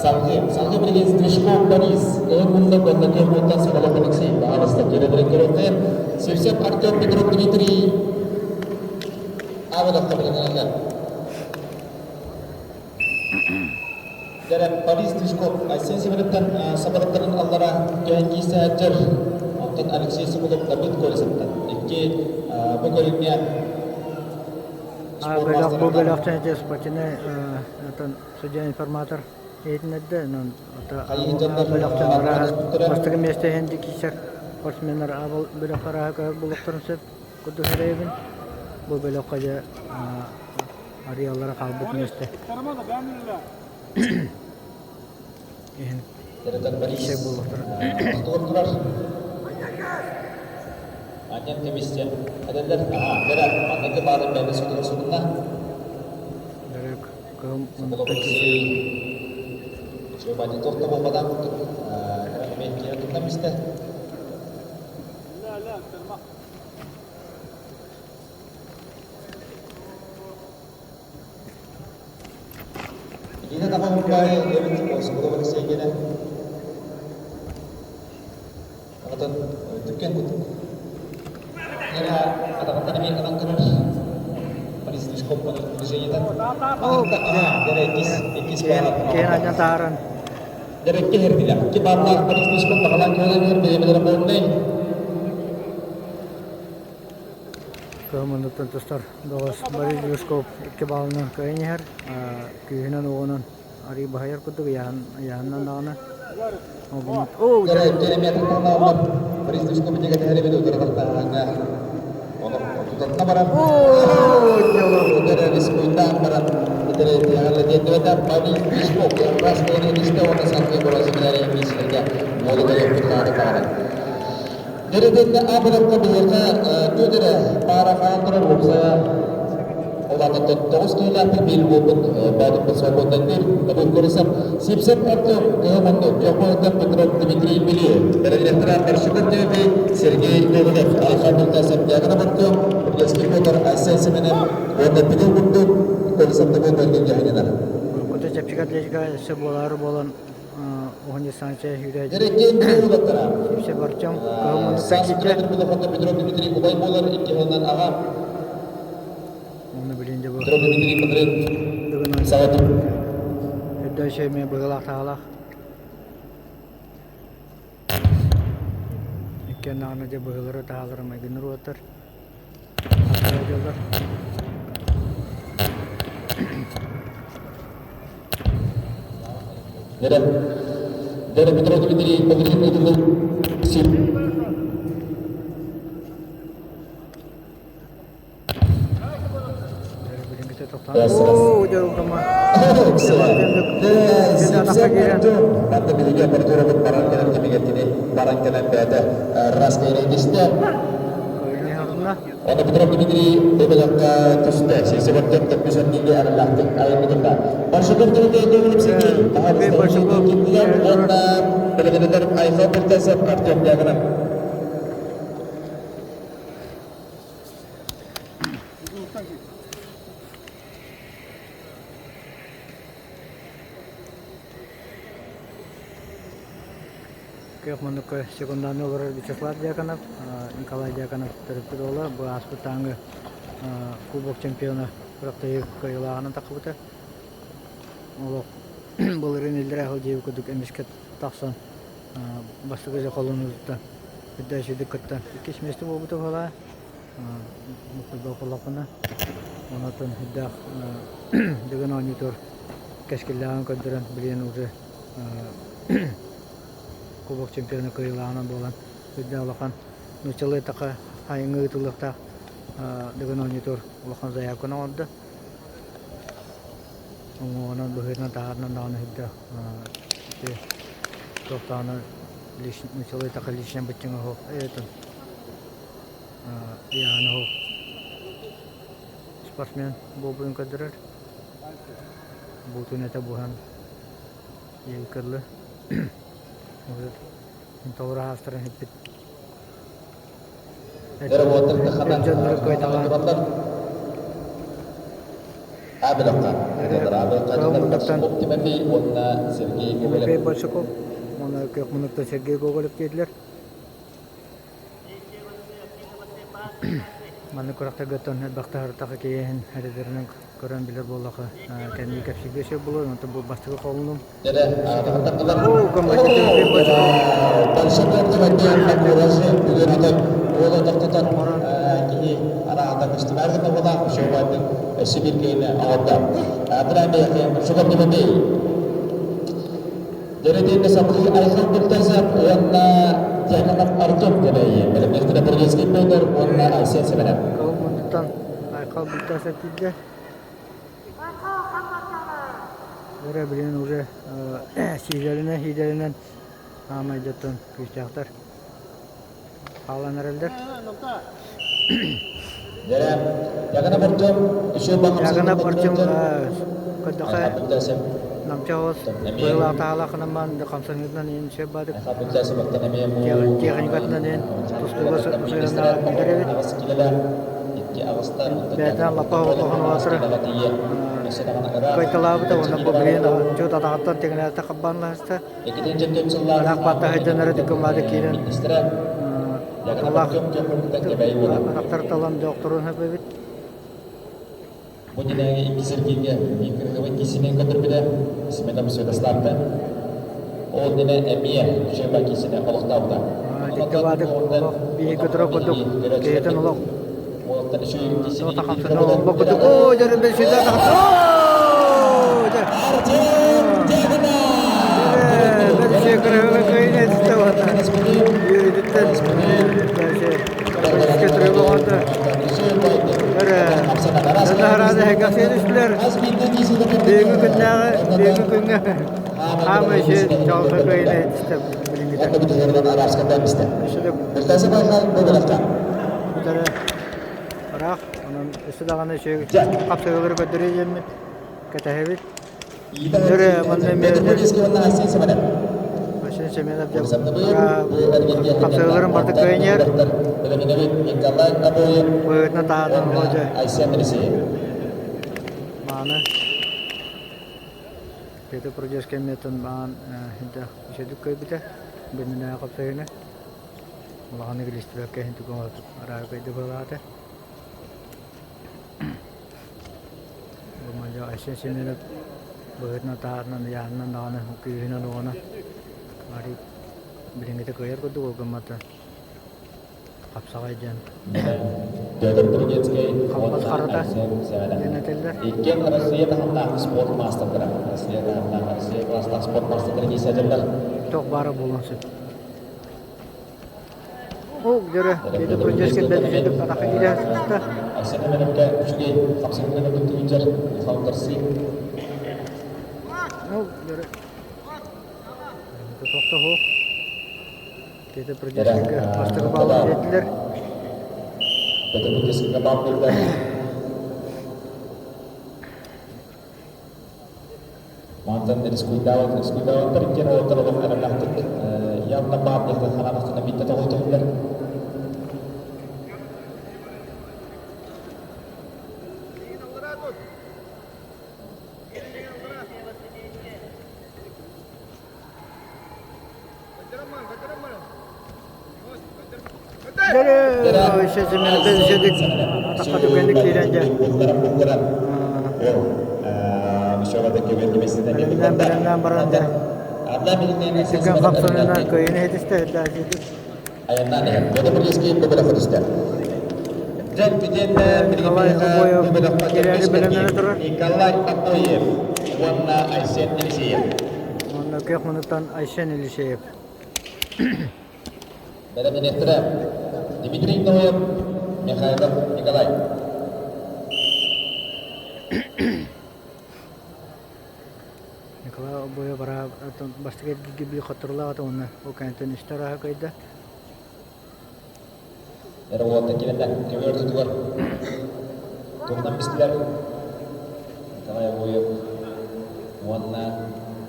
Салгыы, салгыы билигин Стрижков Борис, Кыһын муннук уонна Кыһын мунтан Соколов Алексей, баҕаласта киирэ көрөттөр. Сивцев Артем Петров Дмитрий Авеловка билинэллэр. Дэрэ Борис Стрижков Айсен Семеновтан сабарыттарын аллара түһэн киисээччэр, онтон Алексей Соколов Давид Колесовтан. Икки бу көрүҥҥэ Бөлөх бу бөлөхтөн ити спортивнай судья информатор иһитиннэрдэ. Онон бөлөхтөн арааһа бастакы миэстэ иһин киирсэр спортсменнар бөлөх арааһа көһөр буолуохтарын сөп курдук эрэйэбин. Бу бөлөххө дьэ арыйаллара хаалбыт миэстэ иһин киирсэр буолуохтара. Анньан кэбистэ. Эдэллэр, аһаа, дэрэ, манныгы баарын бэйэтэ сутугар сутунна. Дөрөк, кыһым Соколов Алексей Чебани туох да буолбатах курдук эмиэ киирэн тутан истэ. Илиинэ таба мурбаайы эбит Соколов Алексей генэ. Онтон түргэн курдук. Яна атаҕыттан эмиэ ылан көрөр. Борис Лужков движениетын. Дэрэ иккис иккис баала. Киэн анньан таһааран. Дэрэ икки хердилэр. Икки бааллаах Борис Лужков баҕалаан көрөр бэйэмэлэрэ буолнай. Кыһыммыныттан тустар бөҕөс Борис Лужков икки баалынан кыайан иһэр. Күүһүнэн уоҕунан арыы баһыйар курдук ыйааһыннан даҕаны. Оо, Борис Лужков итигэ тэһэрибит утары тахтааҥҥа тутатына баран рискуйдаан баран Борис Лужков раз буолан истэ уонна салгыы бороосимилэр миисилэргэ буолу кэлиэхпит таҕаны. Дэрэтиннэ абырыкка биһиэхэ түөтэрэ паара хаан турар уопсайа Улаатыттан тоҕус киһилээхпит биир буолбут Боотурбут свободнайдыыр Табыл Борисов Сипсеп Артем Кыһыманну Дьохуоттан Петров Дмитрий Билиев Бэриллэхтэрэ Баршиков Тимофей Сергей Гоголев Александр Муртасов Дьяконов Артем Рублевский Петр Айсен Семенов уонна Петр Курдук Колесов Табыл Бэргин дьаһаннар. Уруккута чэпчэки атлетика өссө буолаары буолан уһун дистанция сүүрээччи. Дэреккен Кирилловтара. Сипсеп Артем Кыһыманныттан киирдэ. Петров Дмитрий убай буолар икки сылынан аҕа. Уонна билин дьэ бу Петров Дмитрий Петрин саҕатын. Өйдөй эмиэ быһыылаах таһаалаах. Иккиэн даҕаны дьэ быһыылары таһаалара майгыннар уоттар. Дэрэ Дэрэ Петров Дмитрий Петрин ытылы сир. Манна биһиги аппаратурабыт баран кэлэр кэмигэр кини баран кэлэн бэйэтэ раз кэйрэйдистэ. Оны Петров Дмитрий бөбөлөккө түстэ. Сесебертен төппүсэнниги арыллаахтык айыммытында. Баршаков Дмитрий Сергей, уонна бэлэмнэнэр Айхал Пертесов Артем Дьяконов. Күөх муннукка секундааны олорор Вячеслав Дьяконов, Николай Дьяконов төрөппүт уола бу ааспыт тааҥы Кубок чемпиона күрэхтэһии кыайыылааҕынан тахсыбыта. Олох былырыын иллэрээ сыл диэбит курдук эмискэ тахсан бастакы дьэ холонуутуттан үрдээччидик кыттан иккис миэстэ буолбута буолаа. Муккуйбаппаллахпына онтон үрдээх Дыгын оонньуутугар кэскиллээҕин көрдөрөн билигин уже Кубок чемпиона кыайыылааҕынан буолан үрдээх улахан нууччалыы эттэххэ айыҥҥы ыытыллыахтаах Дыгын оонньуутугар улахан заявканы оҥордо. Уҥуоҕунан быһыытынан-таһаатынан даҕаны үрдээх ити туох даҕаны нууччалыы эттэххэ личнэй быччыҥа суох этин Яна спортсмен буолбутун көрдөрөр. Буутун этэ буһан кырлы. Толору аастарын хиппит. Дьоннору кыайталаан. А бөлөххө Кыһыл муннуктан Тимофей уонна Сергей Тимофей Гоголев. Большаков уонна күөх муннуктан Сергей Гоголев диэтилэр. Маннык күрэхтэргэ элбэхтэ сырыттахха киһи эрэдэринэн көрөн билэр буоллаха кэнники кэпсииргэ сөп буолуо онтон бу бастакы холунум Оо, командир Тимофей Большаков оҥорон Киһи араата фестивальга табалаах шоубатын сибиркейне оҕордо. Тимофей Дөрөтүнне сапыы Айхал Бультазов уонна Дьяконов Артем кэлэйи. Бэлэмнэхтэрэ Бургинский Петр уонна Айсен Семенов. Кыһыл муннуктан Айхал Бультазов киирдэ. Эрэ билигин уже сиидэринэн сиидэринэн аамай дьоттон күүстээхтэр хаалан эрэллэр. Дьяконов Артем еще Дьяконов Артем көрдөхө намча оҕус быылаах таһаалаахынан хамсаныытынан иһин сөп баадык техникатынан иһин тустууга сыһыаннаах билэр эбит. Бэйэтинэн лаппа улахан улаатара кыайталаабыта уонна бу билигин чуут атаҕыттан тэҥнээтэ хаббааннаһыста. Ыраах баттаһайдан эрэ дыкымаады киирэн хотулаах атахтар талан дьоохторун эбит. Бу динээги икки сиргииргэ биир кыргыбай киисинэн көтөрбүтэ Смена Святославта. Ол дине эмиэ Шеба киисине олохтообута. Диккабаадык олох биһи көтөрө курдук киһитин олох туота хамсана олох курдук оо дьэ бил сюда оо дьэ бэл кырыһыга кыйын этте уонна үөдүттэн Бүгүҥҥү күннээҕи бүгүҥҥү күҥҥэ хаамыы чалҕа кыайыыны ситистэ билиҥҥитэ. Өссө ыраах, онон өссө даҕаны үчүгэй хапсыһыылары көрдөрүө диэммит кэтэһэбит. Өрө манна эмиэ Василий Семенов хапсыһыыларын барыта кыайан иһэр. Быһыытынан таһаатан Володя мааны Петр Прудецкий эмиэтин маан үчүгэйдик кыайбыта биннинээҕи хапсыһыыны улаханнык илистибэккэ иһин арааһы кыайда быһыылаата. Бу Айсен Семенов быһыытынан таһаарынан ыйааһынынан даҕаны күүһүнэн уоҕунан арый билиҥҥитэ кыайар курдук ол гыммата хапсаҕай диэн Петр Тургенский Халбас харата диэн этэллэр. Иккиэн Россия таһымнаах спорт маастардара. Россия таһымнаах Россия класстаах спорт маастардара дии сылдьаллар. Туох баара буолуон сөп. Ол дьөрө Петр Тургенский бэлэхидик атаха киирэ сыста. Айсен Семеновка үчүгэй хапсыгынан өттүгүнчэр Михаил Гарси. Ол дьөрө тохтоһу Петр Прудецкийга бастакы баалын биэрдилэр. Петр Прудецкийга баал биэрдэ. Мантан рискуйдаабат, рискуйдаабаттар иккиэн уолаттар олох эрэллээхтик явно баар диэхтэн хараабахтана биирдэ тоҕуйталлар. Бэлэмнээн баран дьэ Түргэн хамсанынан кыайыыны ситистэ Николай Обоев киирээри бэлэмнэнэ турар. Николай Обоев уонна Айсен Елисеев. Уонна күөх муннуктан Айсен Елисеев. Бэлэмнэниэхтэрэ Дмитрий Ноев, Михайлов Николай. Николай Обоев бастакы эргииргэ биир хотторулаах этэ уонна ол кэнниттэн үстэ арааһа кыайда. Эрэ уолаттан киирэннэр көмө ортотугар туһунан бистилэр. Николай Обоев уонна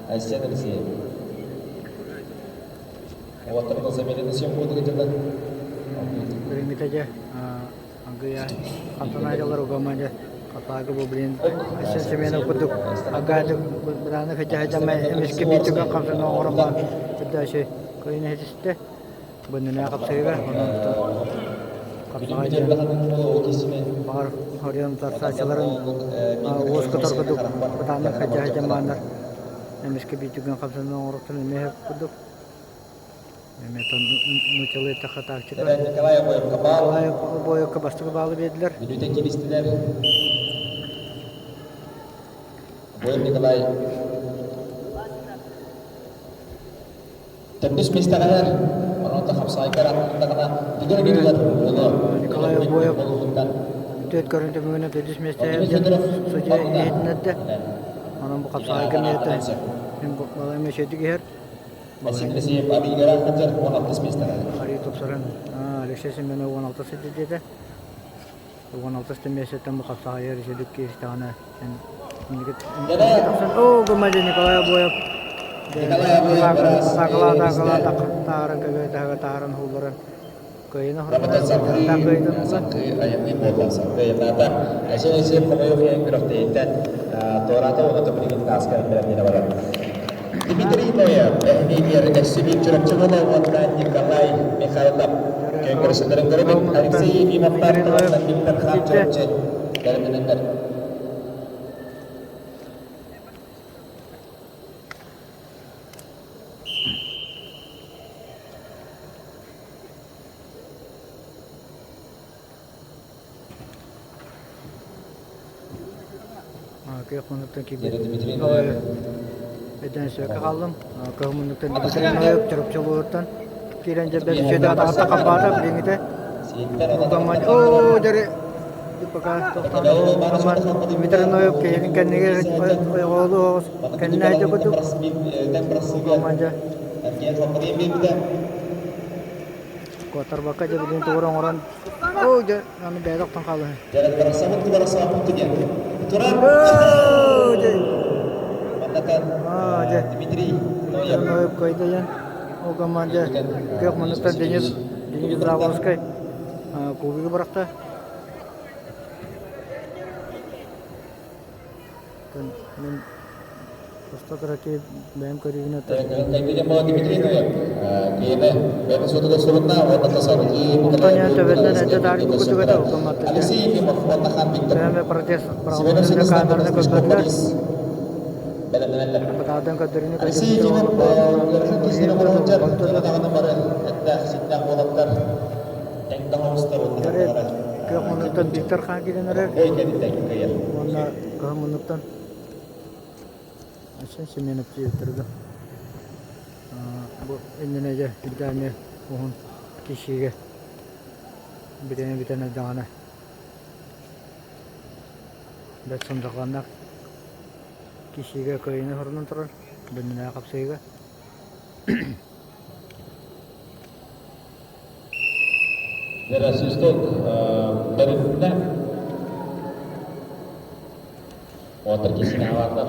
Айсен Алексеев. Уолаттар заменаны съемку дылар. Билиҥҥитэ дьэ ангыйа хантан айдалар угама дьэ Атаака бу блин Семенов курдук агады бырааны хача-хача эмискэ биир түгэн хамсана оҥорон баар үрдээши кыйын иһитистэ. Быннына хапсыыга онон хапсаҕай диэн баҕар хорион тарсааччыларын уос котор курдук бытааннык хача-хача мааннар эмискэ биир түгэн хамсана оҥороктон эмиэ курдук Эмиэ нууччалыы эттэххэ тактика. Николай Обоевка баал. Николай Обоевка бастакы баалы биэрдилэр. Бүлүүтэн кииристилэр. Обоев Николай төрдүс миэстэҕэ Онон хапсаайгар аттаҕына дигэр гидилэр уолу Николай Обоев түөрт көрүҥ түмүгүнэн төрдүс миэстэҕэ судья иһитиннэрдэ. Онон бу хапсаайга миэтэ балай мөчөйдүк иһэр. Василий Абигера хатыр 16 миэстэҕэ. Арыы тупсаран Алексей Семенов 16 сылдьар диэтэ. 16 миэстэттэн бу хапсаҕайар үчүгдүк кииристэҕинэ Оо, гыммадьа Николай Обоев Николай Обоев таакалаа таакалаа тааран көбө таһыга тааран уулларан кыайыны Работа саргы саргы айымньы буолла саргы айымнаата Айсен Алексеев хомойуох иһин күрэхтэһииттэн туораата уонна төбүлүгүн тааска бэлэмнэнэ барар. Дмитрий Ноев эһиилиэр өссө биир Чурапчы буола уонна Николай Михайлов күөн көрсөлөрүн көрөбүт. Алексей Ефимовтар уонна Виктор Хан Чурапчы бэлэмнэнэллэр. Кыах муннуктан киирбит. Дмитрий Ноев Өйдөөн сөкө хааллым. Кыах муннуктан Дмитрий Ноев Чурапчылууруттан киирэн дьэ бэл атаҕа хабаата билиҥҥитэ. Оо, дьэ пока тохтоон Дмитрий Ноев киһитин кэннигэр ойоҕолуу оҕус кэннэ айда курдук. Команда Куотарбакка дьэ билигин тугу эрэ оҥорон оо дьэ аны бэйэтэ охтон хаалыһы. Оо дьэ Аа дьэ Дмитрий кыайда диэн ол команда күөх муннуктан Денис Денис Заволжскай кубигы бырахта. Мин туста турар бэйэм көрүүбүн Охтон төбөтүнэн эрдэ таарыйбыт курдук этэ Төһөмө протест быраҕыллыбытын камераны көрбөтүлэр. Бытаардан көрдөрүүнү Күөх муннуктан Виктор Хан киирэн эрэр. Уонна Кыһыл муннуктан Айсен Семенов диэбиттэрэ Бу иннинэ дьэ Ирдания уһун кишиигэ бүтэн бүтэн эрдэҕинэ бэрт сандалҕаннаах кишиигэ кыайыыны хорунан турар бэннэнээх хапсыһыыга. Свисток бэрилиннэ. Отыр кисинаватор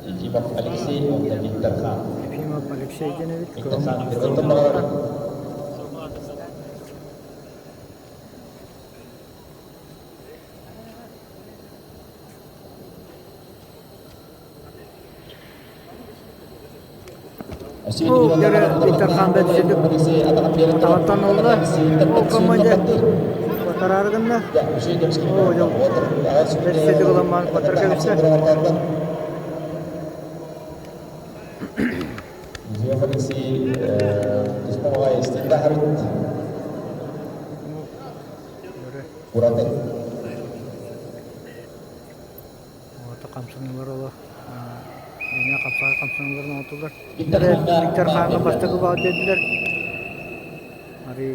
Ефимов Алексей уонна Виктор Хан. Ефимов Алексей диэн эбит. Виктор Хан Виктор баҕалар. Виктор Хан бэрсидик атаҕыттан ылла. Ол команда батараары гынна. Оо, дьол бэрсидик ылан батар кэбистэ. Оҕото хамсаныылар олох эмиэ хапсаҕай хамсаныыларын оҥордулар. Виктор Хааҥҥа бастакы баал биэрдилэр. Арый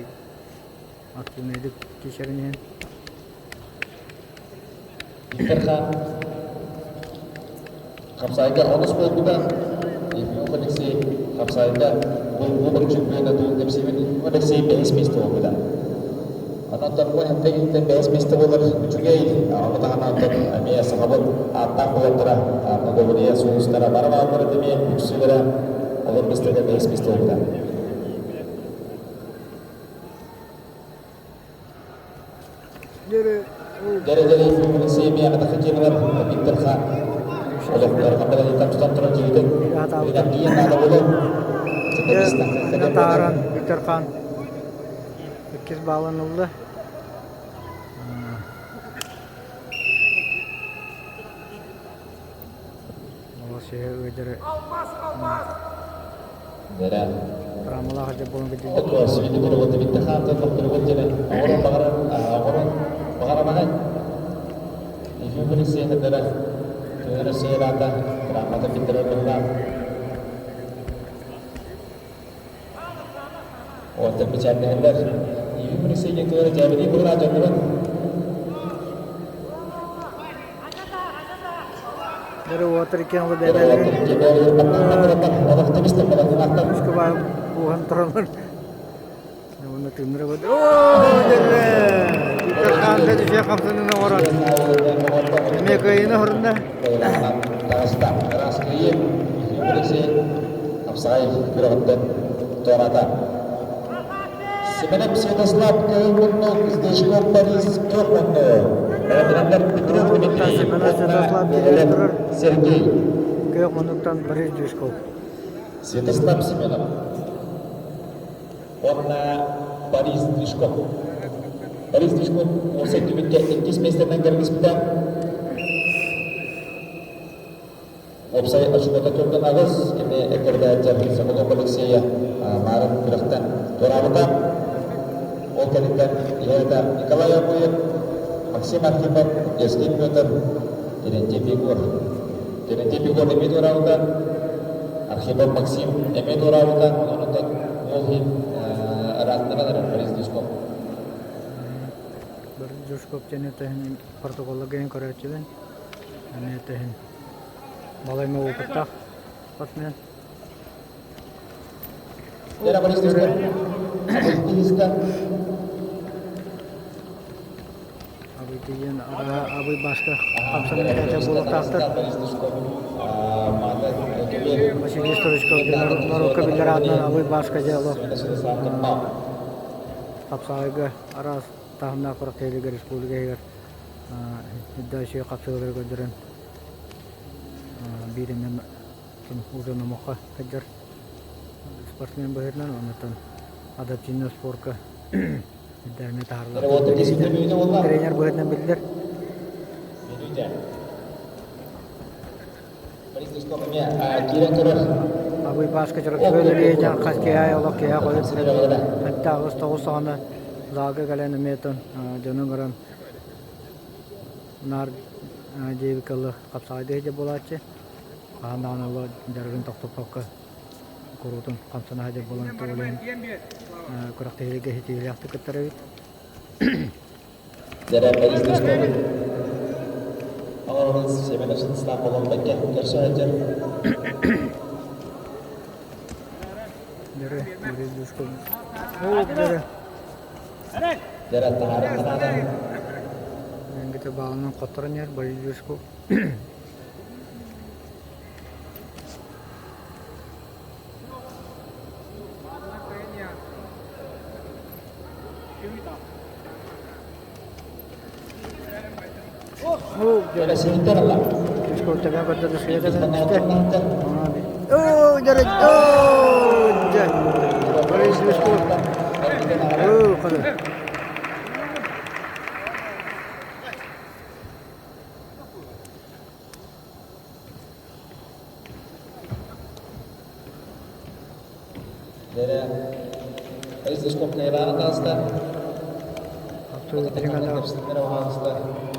активнайдык киирсэрин иһин. Виктор Хан хапсаайга онус буолбута. Ефимов Алексей хапсаайга Кубок чемпиона туун кэпсиибин Ефимов Алексей бэһис миэстэ буолбута. Онон Торгун Хэнтэгиттэн бэһис миэстэ буолар үчүгэй, ону таһынан эмиэ сахабыт ааттаах уолаттара, Моголия сулустара бары бааллар эмиэ үксүлэрэ олор миэстэтэ бэһис миэстэ буолбута. Дәрәҗәле Алексей Атахакимов Виктор Хан Тааран Виктор Хан иккис баалын ылла. Ол сиһэ ыдыры Рамалаах дьэ буолан Бары уотар иккен олы бэбэлэрин Москва буһан туралар. Уонна тыыннара бод. Оо, дьэрре! Питер Ханта түшэ хамсанын оҥорон. Эмиэ кыайыны хорунна. Семенов Святослав Кыһыл Сдечков Борис Көхмөннө, Александр Петров Дмитрий Семенов Святослав киирэн турар. Сергей. Күөх муннуктан Борис Дюшков. Святослав Семенов. Уонна Борис Движков. Борис Движков уопсай түмүккэ иккис миэстэнэн кэргиспитэ. Уопсай очукуота төрдөн аҕыс, кини эккирэтээччи Соколов Алексея Маарын күрэхтэн туораабыта. Ол кэнниттэн иһэрэтэ Николай Обуев, Максим Архипов, Евгений Петр, Терентий Егор. Терентий Егор эмиэ туораабыта, Архипов Максим эмиэ туораабыта, онон ол иһин ыраатыннаран эрэр Борис Дьячков. Борис Дьячков диэн этэ протоколга кэлэн көрөөччүбүн. Эмиэ тэһин балайма опыттаах спортсмен. Абый тиийэн Абый Башка хамсаныы этэ буолуохтаахтар. Василий Стручков норуокка биллэр аатынан Абый Башка дьэ олох хапсаҕайга араас таһымнаах күрэхтэһиилэргэ республика иһигэр үрдээччи хапсыгалары көрдөрөн биир эмэ уже номоххо сылдьар спортсмен быһыытынан оннуттан адаптивный спорка үрдээҥҥэ таһаарылар тренер быһыытынан биллэр. Абый Бааска Чурапчы өлөрүө хас киһи олох киһи хойут сэттэ аҕыс тоҕус саҕана залга кэлэн эмиэ дьону көрөн наар диэбиккэ дылы хапсаҕайдыы сылдьар буолааччы. Хаһан даҕаны олох дьарыгын тохтоппокко куруутун хамсана сылдьар буолан ол иһин күрэхтэһиигэ ситиһиилээхтик кыттар эбит. Дөрө, дөрө, Энгите баалынан хотторон иһэр Борис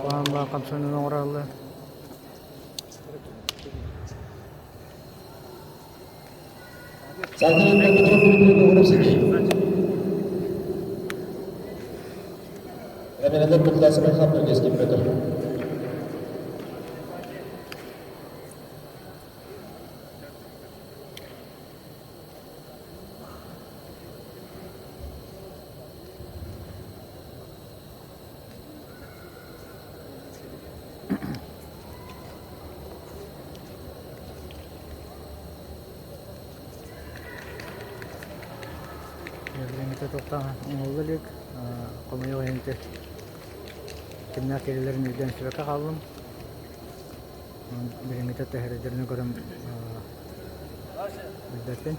Баан хамсанан оҥороллор. Билиҥҥитэ туохтаах оҥоһулла илик, хомойуох иһин ити. Кимнээх кэлэлэрин өйдөөн истибэккэ хааллым. Билиҥҥитэ тэһэрдэрин көрөн билбэппин.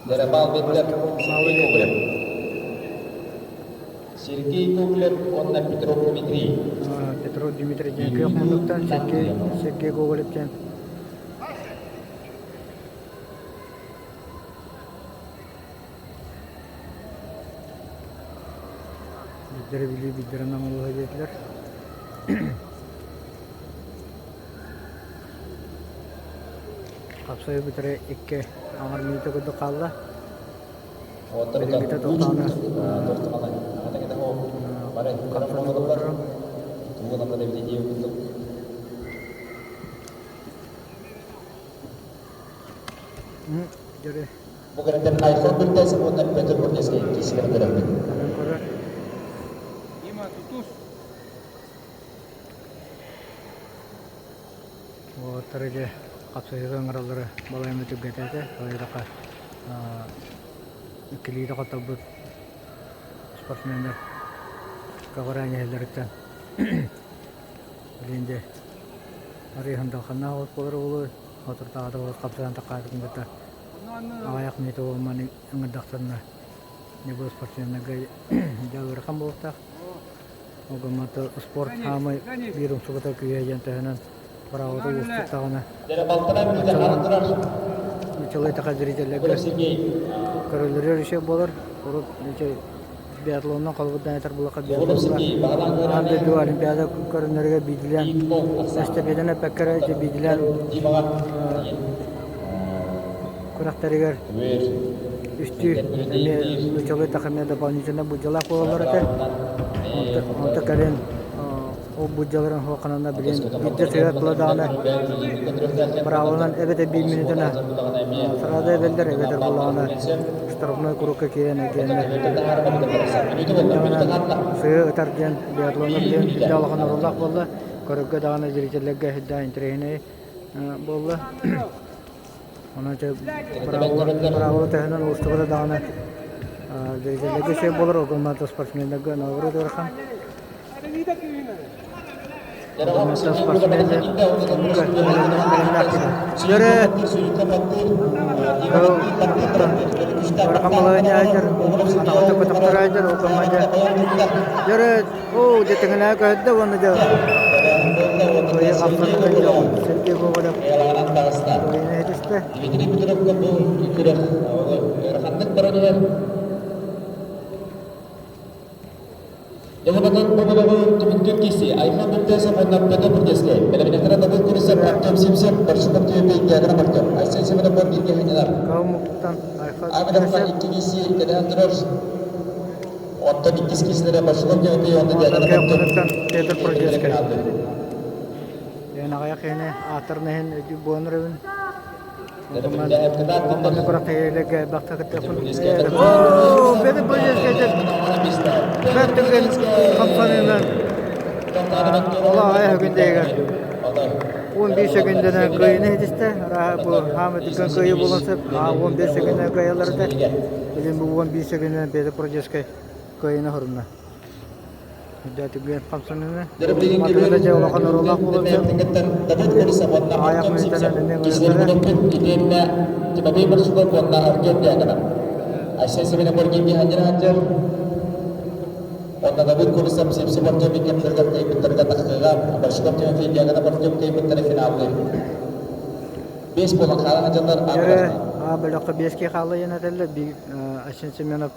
Дьэрэ баал биэрдилэр Сергей Гоголев. Сергей Гоголев уонна Петров Дмитрий. Петров Дмитрий диэн күөх муннуктан Сергей, Сергей Гоголев диэн Биирдэрэ Бүлүү, биирдэрэ Нам улууһа диэтилэр. Хапсайы бүтэрэ икки аҥар мүнүүтэ курдук хаалла. Билиҥҥитэ тохтоон хапсаны буоларым. Дьөрү. Бу кэнниттэн Айхал Бүртээсэп уонна Петр Бурнецкай киисилэрин көрөбүт. Көрөр. Дима, тутус. Уолаттары дьэ хапсыһыыга ыҥыраллара балай эмэ түргэтээтэ. Балайдаха иккилиитэ хотторбут спортсменнар көҕүрээн иһэллэриттэн билигин дьэ арыый сандалханнаах от буолар уолу соторутааҕыта уол хапсыһан таххаатытын кытта аҕыйах мүнүүтэ буолманы ыҥырдахтарына дьэ бу спортсменнарга дьэ ыарахан буолуохтаах. Ол гыммата спорт хаамай биир умсугута күүһэ диэн төһөнөн быраабыта уустук даҕаны нуччалыы таха зрителлэргэ көрөллөрүгэр үчүгэй буолар. Урут биатлонунан холобурдаан этэр буоллахха биатлонҥа аан дойду олимпиада көрүҥнэригэр биирдиилээн эстафетаны эппэккэ эрэ биирдиилээн күрэхтэригэр үстүү эмиэ нууччалыы так эмиэ дополнительно буддьалаах буолаллар этэ. Онто кэлин ол буддьаларын суохханана билин биирдэ сыһыат була даҕаны быраабыланан эбэтэр биир мүнүүтэнэ сразу эбэллэр эбэтэр буоллаҕына штрафной курукка киирэн эргиэннэр сыһы ытар диэн биатлону билин сүрдээх улахан оруоллаах буолла көрөргө даҕаны зрителлэргэ сүрдээх интэриэһинэй буолла. Онон дьэ быраабыла төһөнөн уустугура даҕаны зрителлэргэ үчүгэй буолар, ол гынан спортсменнарга наоборот ыарахан. Спортсменнар Дөрө ыарахан балаһыанньа айдар, атаҕата көтөхтөр айдар, ол гынан дьэ дөрө оо дьэ тэҥинээ көһөрдө уонна дьэ Сергей Гоголев түстэ. Дмитрий Петровка бу күрэх ыараханнык баран иһэр. Эһэбэтин бу бөлөҕү түмүктүүр киси Айхан Быртесов уонна Петр Бурдескай. Бэлэмнэхтэрэ Давыд Курисов, Артем Симсев, Барсуков Тимофей, Диагра Артем, Айсен Семенов бииргэ ханньанар. Калмыктан Айхан Абыдахтан икки киси кэтэһэн турар. Оттон иккис киһилэрэ Барсуков Тимофей уонна Уонна Диагра Артем. Петр Продецкай. Диэн аҕыйах киһини ааттарын иһин өйдүүр буолан эрэбин. Манна күрэхтэһиилэргэ элбэхтэ кыттыахпын. Оо, Петр Продецкай бэрт түргэн хамсаныынан олох аҕыйах күндэйигэр 11 секундэнэн кыайыыны ситистэ. Арааһа бу хаамы түргэн кыайыы буолуон сөп. 11 секундэнэн кыайаллар этэ. Билин бу 11 секундэнэн Петр Продецкай кыайыыны хорунна. Үрдээтигэр хамсаныыны. Матыгата дьэ улахан оруоллаах буолуон сөп. Аҕыйах мүнүүтэнэн эмиэ ыҥырыахтара. Тимофей Барсуков уонна Артем Дьяконов. Айсен Семенов Ханньыр Онно Давыд Курсов Сипсев Артем иккиттэригэр кыайбыттарга тахсыыга Барсуков Тимофей Дьяконов Артем кыайбыттара финаллыы. Бес буолан хаалан дьоннор Дьөрө А бөлөххө биэс киһи хаалла диэн этэллэр. Айсен Семенов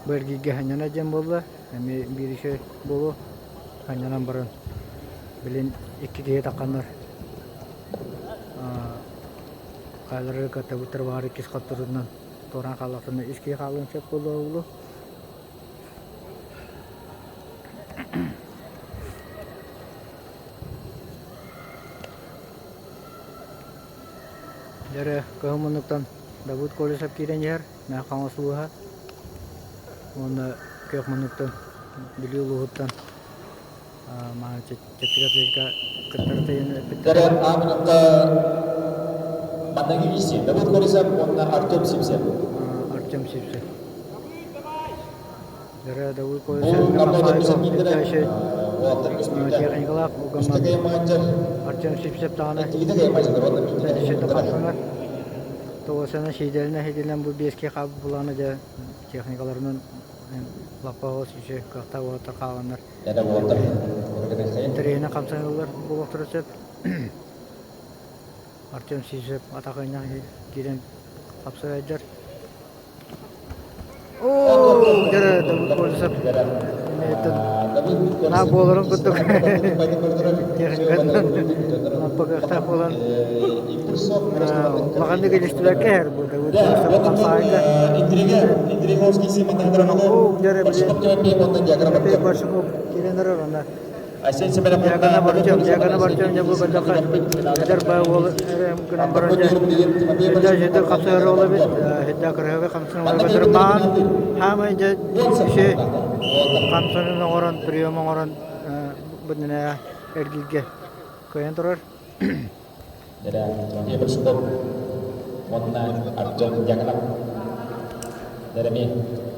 Бэргигэ ханньана диэн буолла, эмиэ биир үчүгэй буолуо. Ханньанан баран, билин икки киһи тахханнар хаалары каттабыттар баҕар иккис хотторунан туораан хааллахтарына үс киһи хаалыан сөп буолуо буолуо. Дьэ эрэ кыһыл муннуктан Давыд Колесов киирэн иһэр. Мэҥэ Хаҥалас улууһа. Уонна күөх муннуктан Бүлүү улууһуттан чэпчэки атлетика кыттар тыйын эппиттэрэ. Аамыныкка манныгы киирсии Давыд Корисов уонна Артем Сипсев. Артем Сипсев. Дара Давыд Бу Корисов намна көмүсэ техникалаах Артем Сипсев даҕаны хапсанар. Тоҕусана сиидэлинэ сиидэлинэн бу биэскэ хаалбыт булаана дьэ техникаларынан лаппа оҕус үчүгэй кыахтаах уолаттар хааланнар интэриэһинэй хамсаныылар буолуохтара сөп. Артем Сизев атах ыйнах киирэн хапсайдыр. Оо, дьэ, Давыд Колесов наа буоларын курдук техникатынан лаппа кыахтаах буолан улаханнык илистибэккэ иһэр бу Давыд Колесов хамсаайга. Оо, дьэ, били Барсуков киирэн эрэр ана Дьякона Бартем, Дьякона Бартем дьэ бу көрдөххө эдэр баа уол эрэ гынан баран дьэ эрдэ дьэ хапсыһар уол эбит эрдэ кырыһыга хамсанар көрдөр маан хаамай дьэ үчүгэй хамсанын оҥорон прием оҥорон бу эргииргэ кыайан турар. Тимофей Большаков уонна Артем Дьяконов Дэреми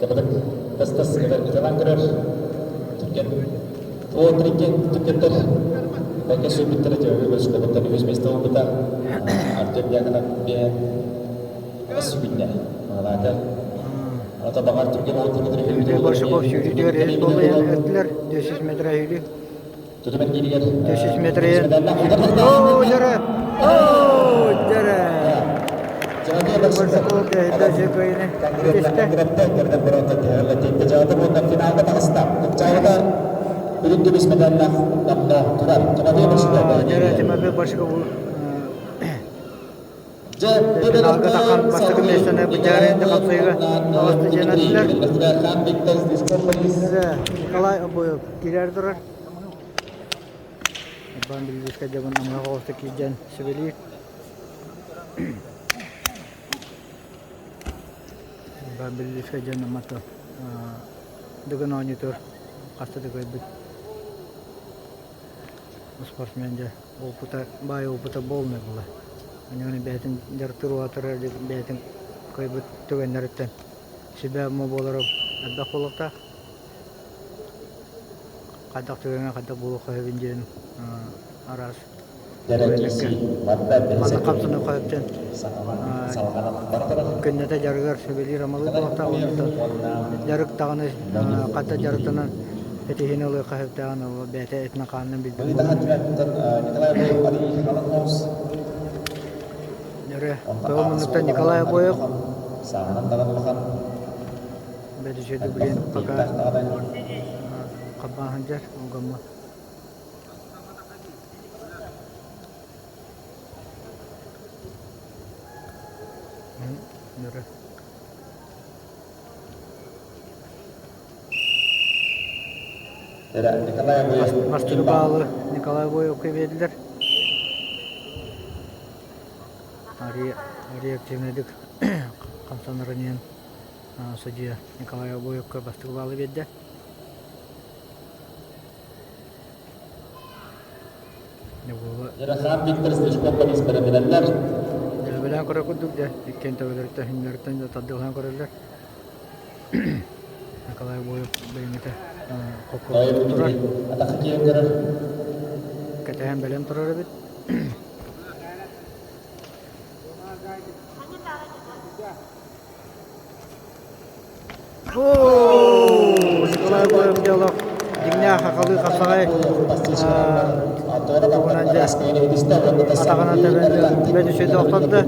кыбытык тас-тас ыталан көрөр түргэн о триккен түргэнтэр бэкэ сүүрбүттэрэ Тимофей Большаковтан үһүс миэстэ ылбыта Артем Дьяконов биэһэн сүгүннэ маалаата Ата баҕар түргэн ол Тимофей Большаков сүүрүүтүгэр үһүс буолла этилэр 200 метр сүүрүү 200 метр Оо, дьэрэ! Оо, дьэрэ! Большаков даже кыайыны ситистэ. Дьэрэ Тимофей Большаков финалга тахан бастакы миэстэни быдьаарыйын хапсайга таҕысты диэн эттилэр. Николай Обоев киирэр турар. Иван Билбискэ дьабын намыһах оҕуста киирдэн сүбэлиир. Иван Билбискэ дьон аммата дыгын оонньуутур хаста да көрбүт спортсмен дьэ опыта баай опыта полный была. Онон бэйэтин дьарыктыыр уолаттара бэйэтин кыайбыт түгэннэриттэн сүбэ-ама буолара элбэх буолуохтаах. Хайдах түгэҥҥэ хайдах буолуохха сөбүн диэн араас маннык хамсаныы өттүн күннэтэ дьарыгар сүбэлиир амалыы буолуохтаах онтон дьарык даҕаны хата дьарыктанан этиһиини ылыахха сөптөөҕүн ол бэйэтэ этинэн-хаанынан билбит Дьөрү Кыһыл муннуктан Николай Обоев Бэдичэди блин пока хаббаан сылдьар угаммыт. Бастакы баалы Николай Обоевка биэрдилэр. Реактивнайдык хамсанарын иһин судьуйа Николай Обоевка бастакы баалы биэрдэ. Ярослав Виктор Слишков Борис бэрэмилэллэр. Дьөбөлөөн көрөр курдук дьэ, иккиэн төбөлөрүттэн хүннэриттэн да тардыалаан көрөллөр. Николай Обоев билиҥҥитэ хокко турар. Атахы киирэн көрөр. Кэтэһэн бэлэм турар эбит. Николай Обоев дьолох дьиҥнээх хахалыы хапсаҕай тугунан дьэ атаҕынан тэбэн бэт үчүгэйдик охтордо.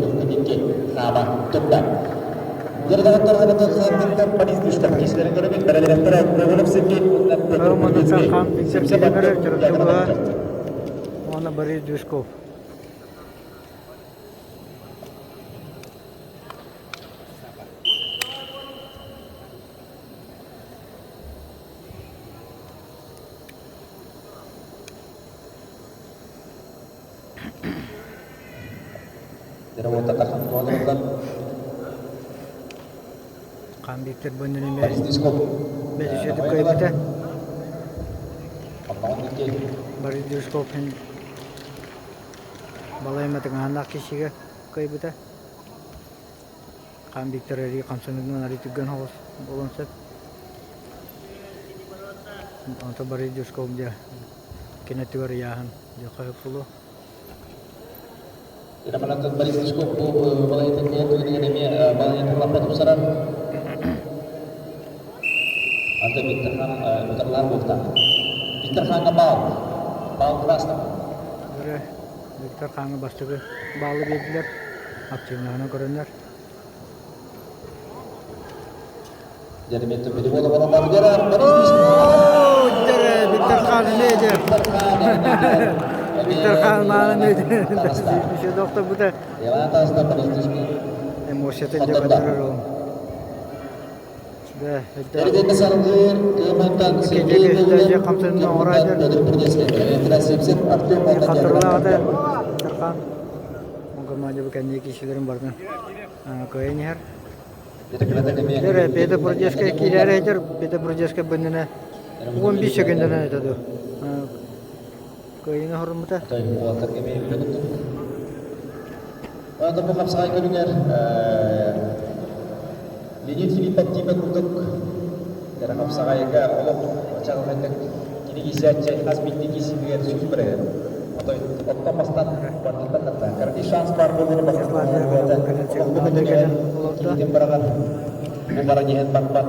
Уонна Борис Движков. Хаан Виктор бу иннинэ бэдьүсүөтүк кыайбыта. Борис Дюшков балай эмэ тыҥаһыннаах киһигэ кыайбыта. Хаан Виктор эрии хамсаныытынан арый түргэн соҕус буолуон сөп. Онтон Борис Дюшков дьэ кини өттүгэр ыйааһын дьэ хаһык буолуо. Романаттан Борис Дюшков бу балайытын кыайар түгэнигэр эмиэ балайытын лаппа тупсарар. Анда Виктор Хан утарылаһар буолтаах. Виктор Ханга баал. Баал красный. Өрө Виктор Ханга бастакы баалы биэрдилэр. Активнаһынан көрөннөр. Дьэ, перевода барар Борис Дюшков. Дьэ, Виктор Хан эмиэ Виктор Хан мааны эмиэ дохтобута. Эмоциятын дьэ көрдөрөр ол. Эрдэнэ салгыыр Кыымантан Сергей Петр Прудецкий Артем Хатырылаҕата Тархан команда бу кэнники киһилэрин бардын кыайан иһэр. Дөрө Петр Прудецкий киирэр этер Петр Прудецкий быннына 15 секундынан это ду. Кыайыны хоруммута. Онтон бу хапсаҕай көрүҥэр Леонид Филиппов тиипэ курдук кэрэ хапсаҕайга олох чаҕылхайдык кини киирсээччи хас биирдии киирсиитигэр сүүс бырыһыан. Отой оттон мастан бардыттан да кыракый шанс баар буолуону олох бу кэлэн киһитин быраҕан бу баран иһэн барбат,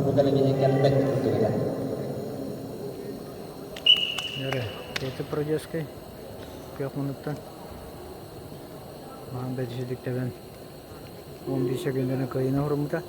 бу кэлэн иһэн кэлбэт курдук этэ. Петр Продецкий күөх муннуктан Маһын бэдьиһидик тэбэн 15 секунданы кыайыына оһоруммута.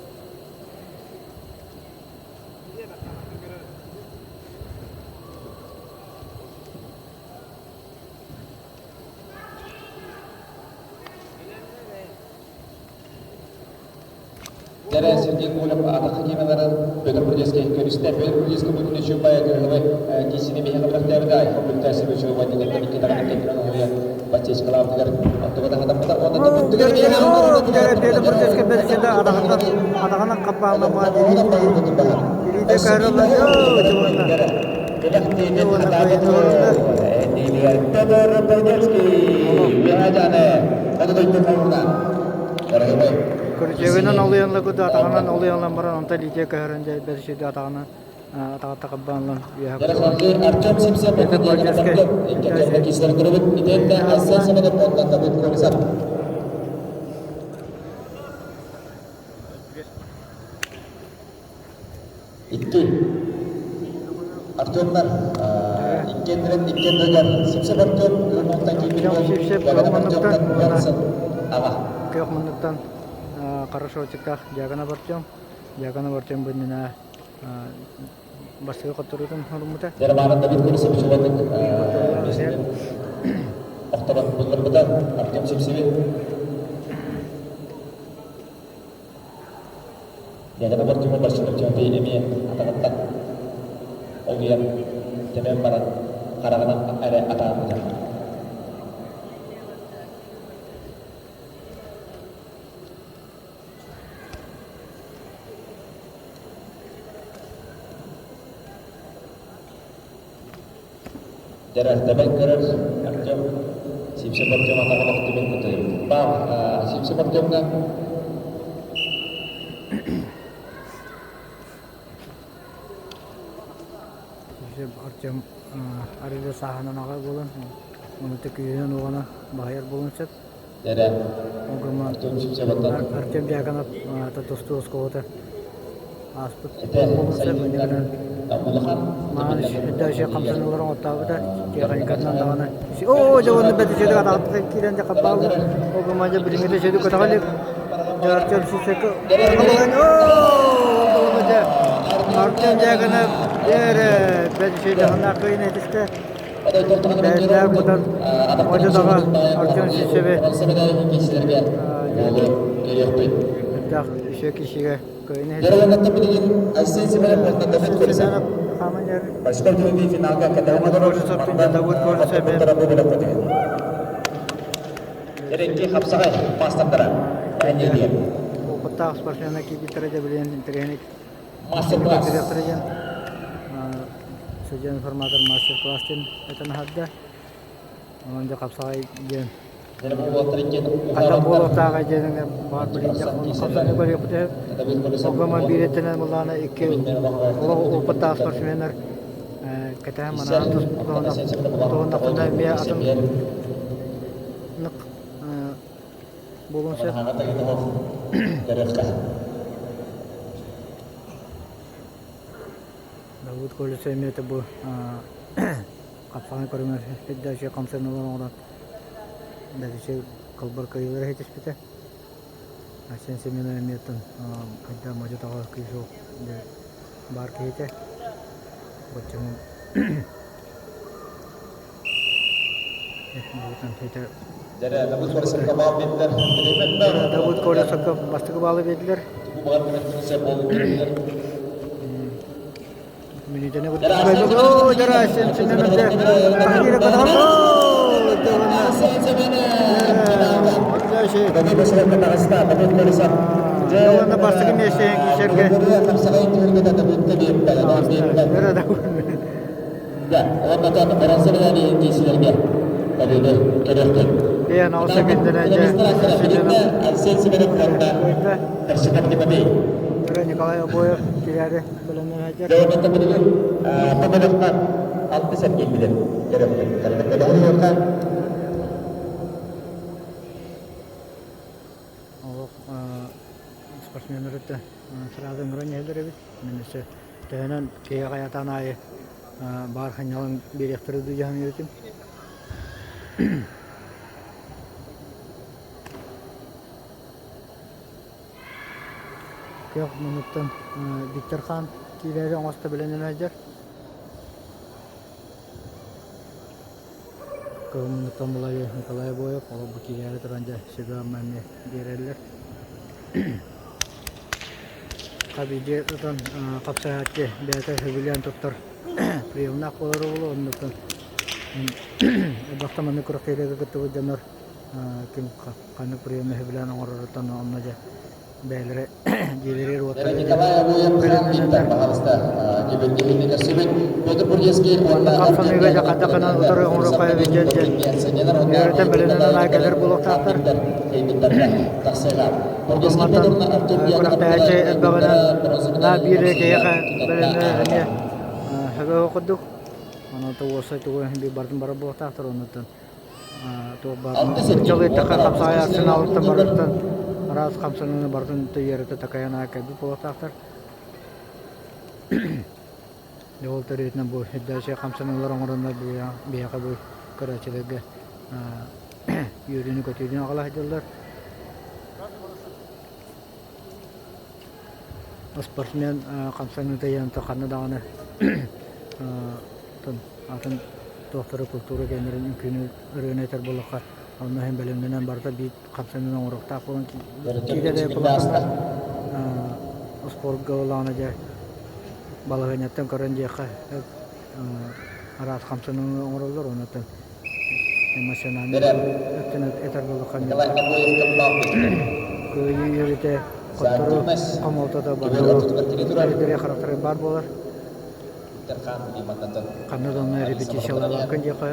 Дьэрэ Сергей Колев атах хакималарын Петр Прудецкий көрүстэ. Петр Прудецкий бу күн үчүгэй кыргыбай киисини биһиэхэ бэлэхтээбитэ. Айхал бүттээси үчүгэй диэн икки даҕаны кэлэн оһуйа баччечкалаабытыгар оттуга хатаммыта. Уонна түмүктүгэр Петр Прудецкий бэрсиде адаҕынан адаҕынан хаппаалама илиитэ көһөрөллөр. Петр Прудецкий Күрдьүгүнэн олуйан лыгыды атаҕынан олуйан баран онто илиитэ көһөрөн дьэ бэрсиди атаҕынан атаҕа тахаббаанлан үөһэ Артем Симсен Икки. Артемнар иккиэннэрин иккиэн Сипсеп Артем Ырмонтан киирбит Сипсеп Ырмонтан Аҕа. Күөх муннуктан хорошо чыкках Дьяконов Артем. Дьяконов Артем быннына бастакы хотторуутун хоруммута. Дерманын Давид Колесович уоллук охторон булларбыта Артем Сипсеви. Дьяконов Артему Барчинов Тимофей эмиэ атаҕыттан олуйан тэбэн баран хараҕынан эрэ атаабыта. Дьэрэлтэбэн көрөр Артем Сипсев Артем атаҕын охтубун кутуйум. Баал Сипсев Артемҥа Сипсев Артем арыгы сааһынан аҕа буолан, ону күүһүнэн уоҕана баһыйар буолуон сөп. Дэрэ Огума Артем Сипсеваттан Артем Дьяконов тустуу оскуолата ааспыт этэ буолуон сөп. сайдыытынан улахан Мааны хамсаныыларын оттообута техникатынан даҕаны. Оо, дьэ уонна бэт үчүгэй атаҕыттан киирэн дьэ хаппаалла. Огума дьэ билиҥҥитэ үчүгэйдик көтөҕө илик. Дьэ Артем Сипсевка оо, дьэ Артем Дьяконов дьэ бэт үчүгэй даҕаннаах кыайын этистэ. Бэйэлээх быдан модьу-таҕа Артем Сивцеви элбэх үсүө киһигэ кыайын Семенов хааман иһэр Давыд Колесов Эрекки хапсаҕай паастардара. опыттаах спортсменнар киирбиттэрэ дьэ билигин интэриэһинэй Мастер-класс. көрдөрүөхтэрэ диэн судья информатор мастер-класс диэн этэн аһарда. Онон дьэ хапсаҕай диэн хайдах буолуохтааҕый диэн баар билигин хапсаҕайы көрүөхпүт үһү. Огома биириттэнэн буллаҕына икки олох опыттаах спортсменнар кэтэһэн манаан туһуннахтарына эмиэ атын буолуон сөп. Давыд Колесов эмиэ бу хапсаҕай көрүҥэр передача хамсаныылар оҥорон дальше кылбар кыайыылары иһитиспитэ. Арсен Семенов эмиэ оттон хайда модьу-таҕа кыыс уол баар киһитэ. Боччумун Давыд Колесовка бастакы баалы биэрдилэр. Мүнүүтэни Уонна бастакы миэстэһин киирсэргэ Николай Обоев киирээри бэлэмнэнэ Олох спортсменнары сразу ыҥыран иһэллэр эбит. Мин өссө төһөнөн киһи хайатаан аайы баар ханньалын биэриэхтэрэ дуу дьаһан этим. Күөх муннуктан Виктор Хан киирээри оҥосто билэн сылдьар. Кыһыл муннуктан булайы Николай Обоев, ол бу киирээри туран дьэ сүгэ-ама эмиэ биэрэллэр. Хабиди ытан хапсаһааччы бэйэтэ сөбүлээн туттар приемнаах буолар уолу оннуттан элбэхтэ маннык күрэхтэһиилэргэ кыттыбыт дьоннор ким ханнык приемы сөбүлээн оҥороруттан онно дьэ бэйэлэрэ дьиэлэригэр уоттара Николай Обоев Виктор, пожалуйста, Петр Бургинский Уонна хапсаныыга дьэ хайдах гынан утары оҥоруохха эбит диэн үөрэтэн бэлэмнэнэн аайы кэлэр буолуохтаахтар. Мантан күрэхтэһээччи элбэҕинэн наа биир киһиэхэ бэлэмнэнэр эмиэ сөбө курдук. Онон уопсай тугу биир барытын барар буолуохтаахтар оннуттан туох баар дьалыйдахха хапсаҕай арсеналыттан барыттан араас хамсаныыны барытын үөрэтэ такайан аайы кэлбит буолуохтаахтар. Дьэ ол төрүөтүнэн бу үрдээччи хамсаныылар оҥороннор биһиэхэ бу көрөөччүлэргэ үөрүүнү-көтүүнү аҕала сылдьаллар. Спортсмен хамсаныыта диэн ханна даҕаны атын туохтары культура кэмнэрин үҥкүүнү ырыаны этэр буоллахха онно иһин бэлэмнэнэн барыта биир хамсаныыны оҥоруохтаах буолан киирэр буоллаххына спортка буоллаҕына дьэ балаһыанньаттан көрөн диэххэ араас хамсаныыны оҥороллор оннуттан эмоциональнай өттүн этэр буоллахха кыайыы үөрүүтэ хотторуу хомолтото барыта харахтарыгар баар буолар ханна да онно репетициялаабаккын диэххэ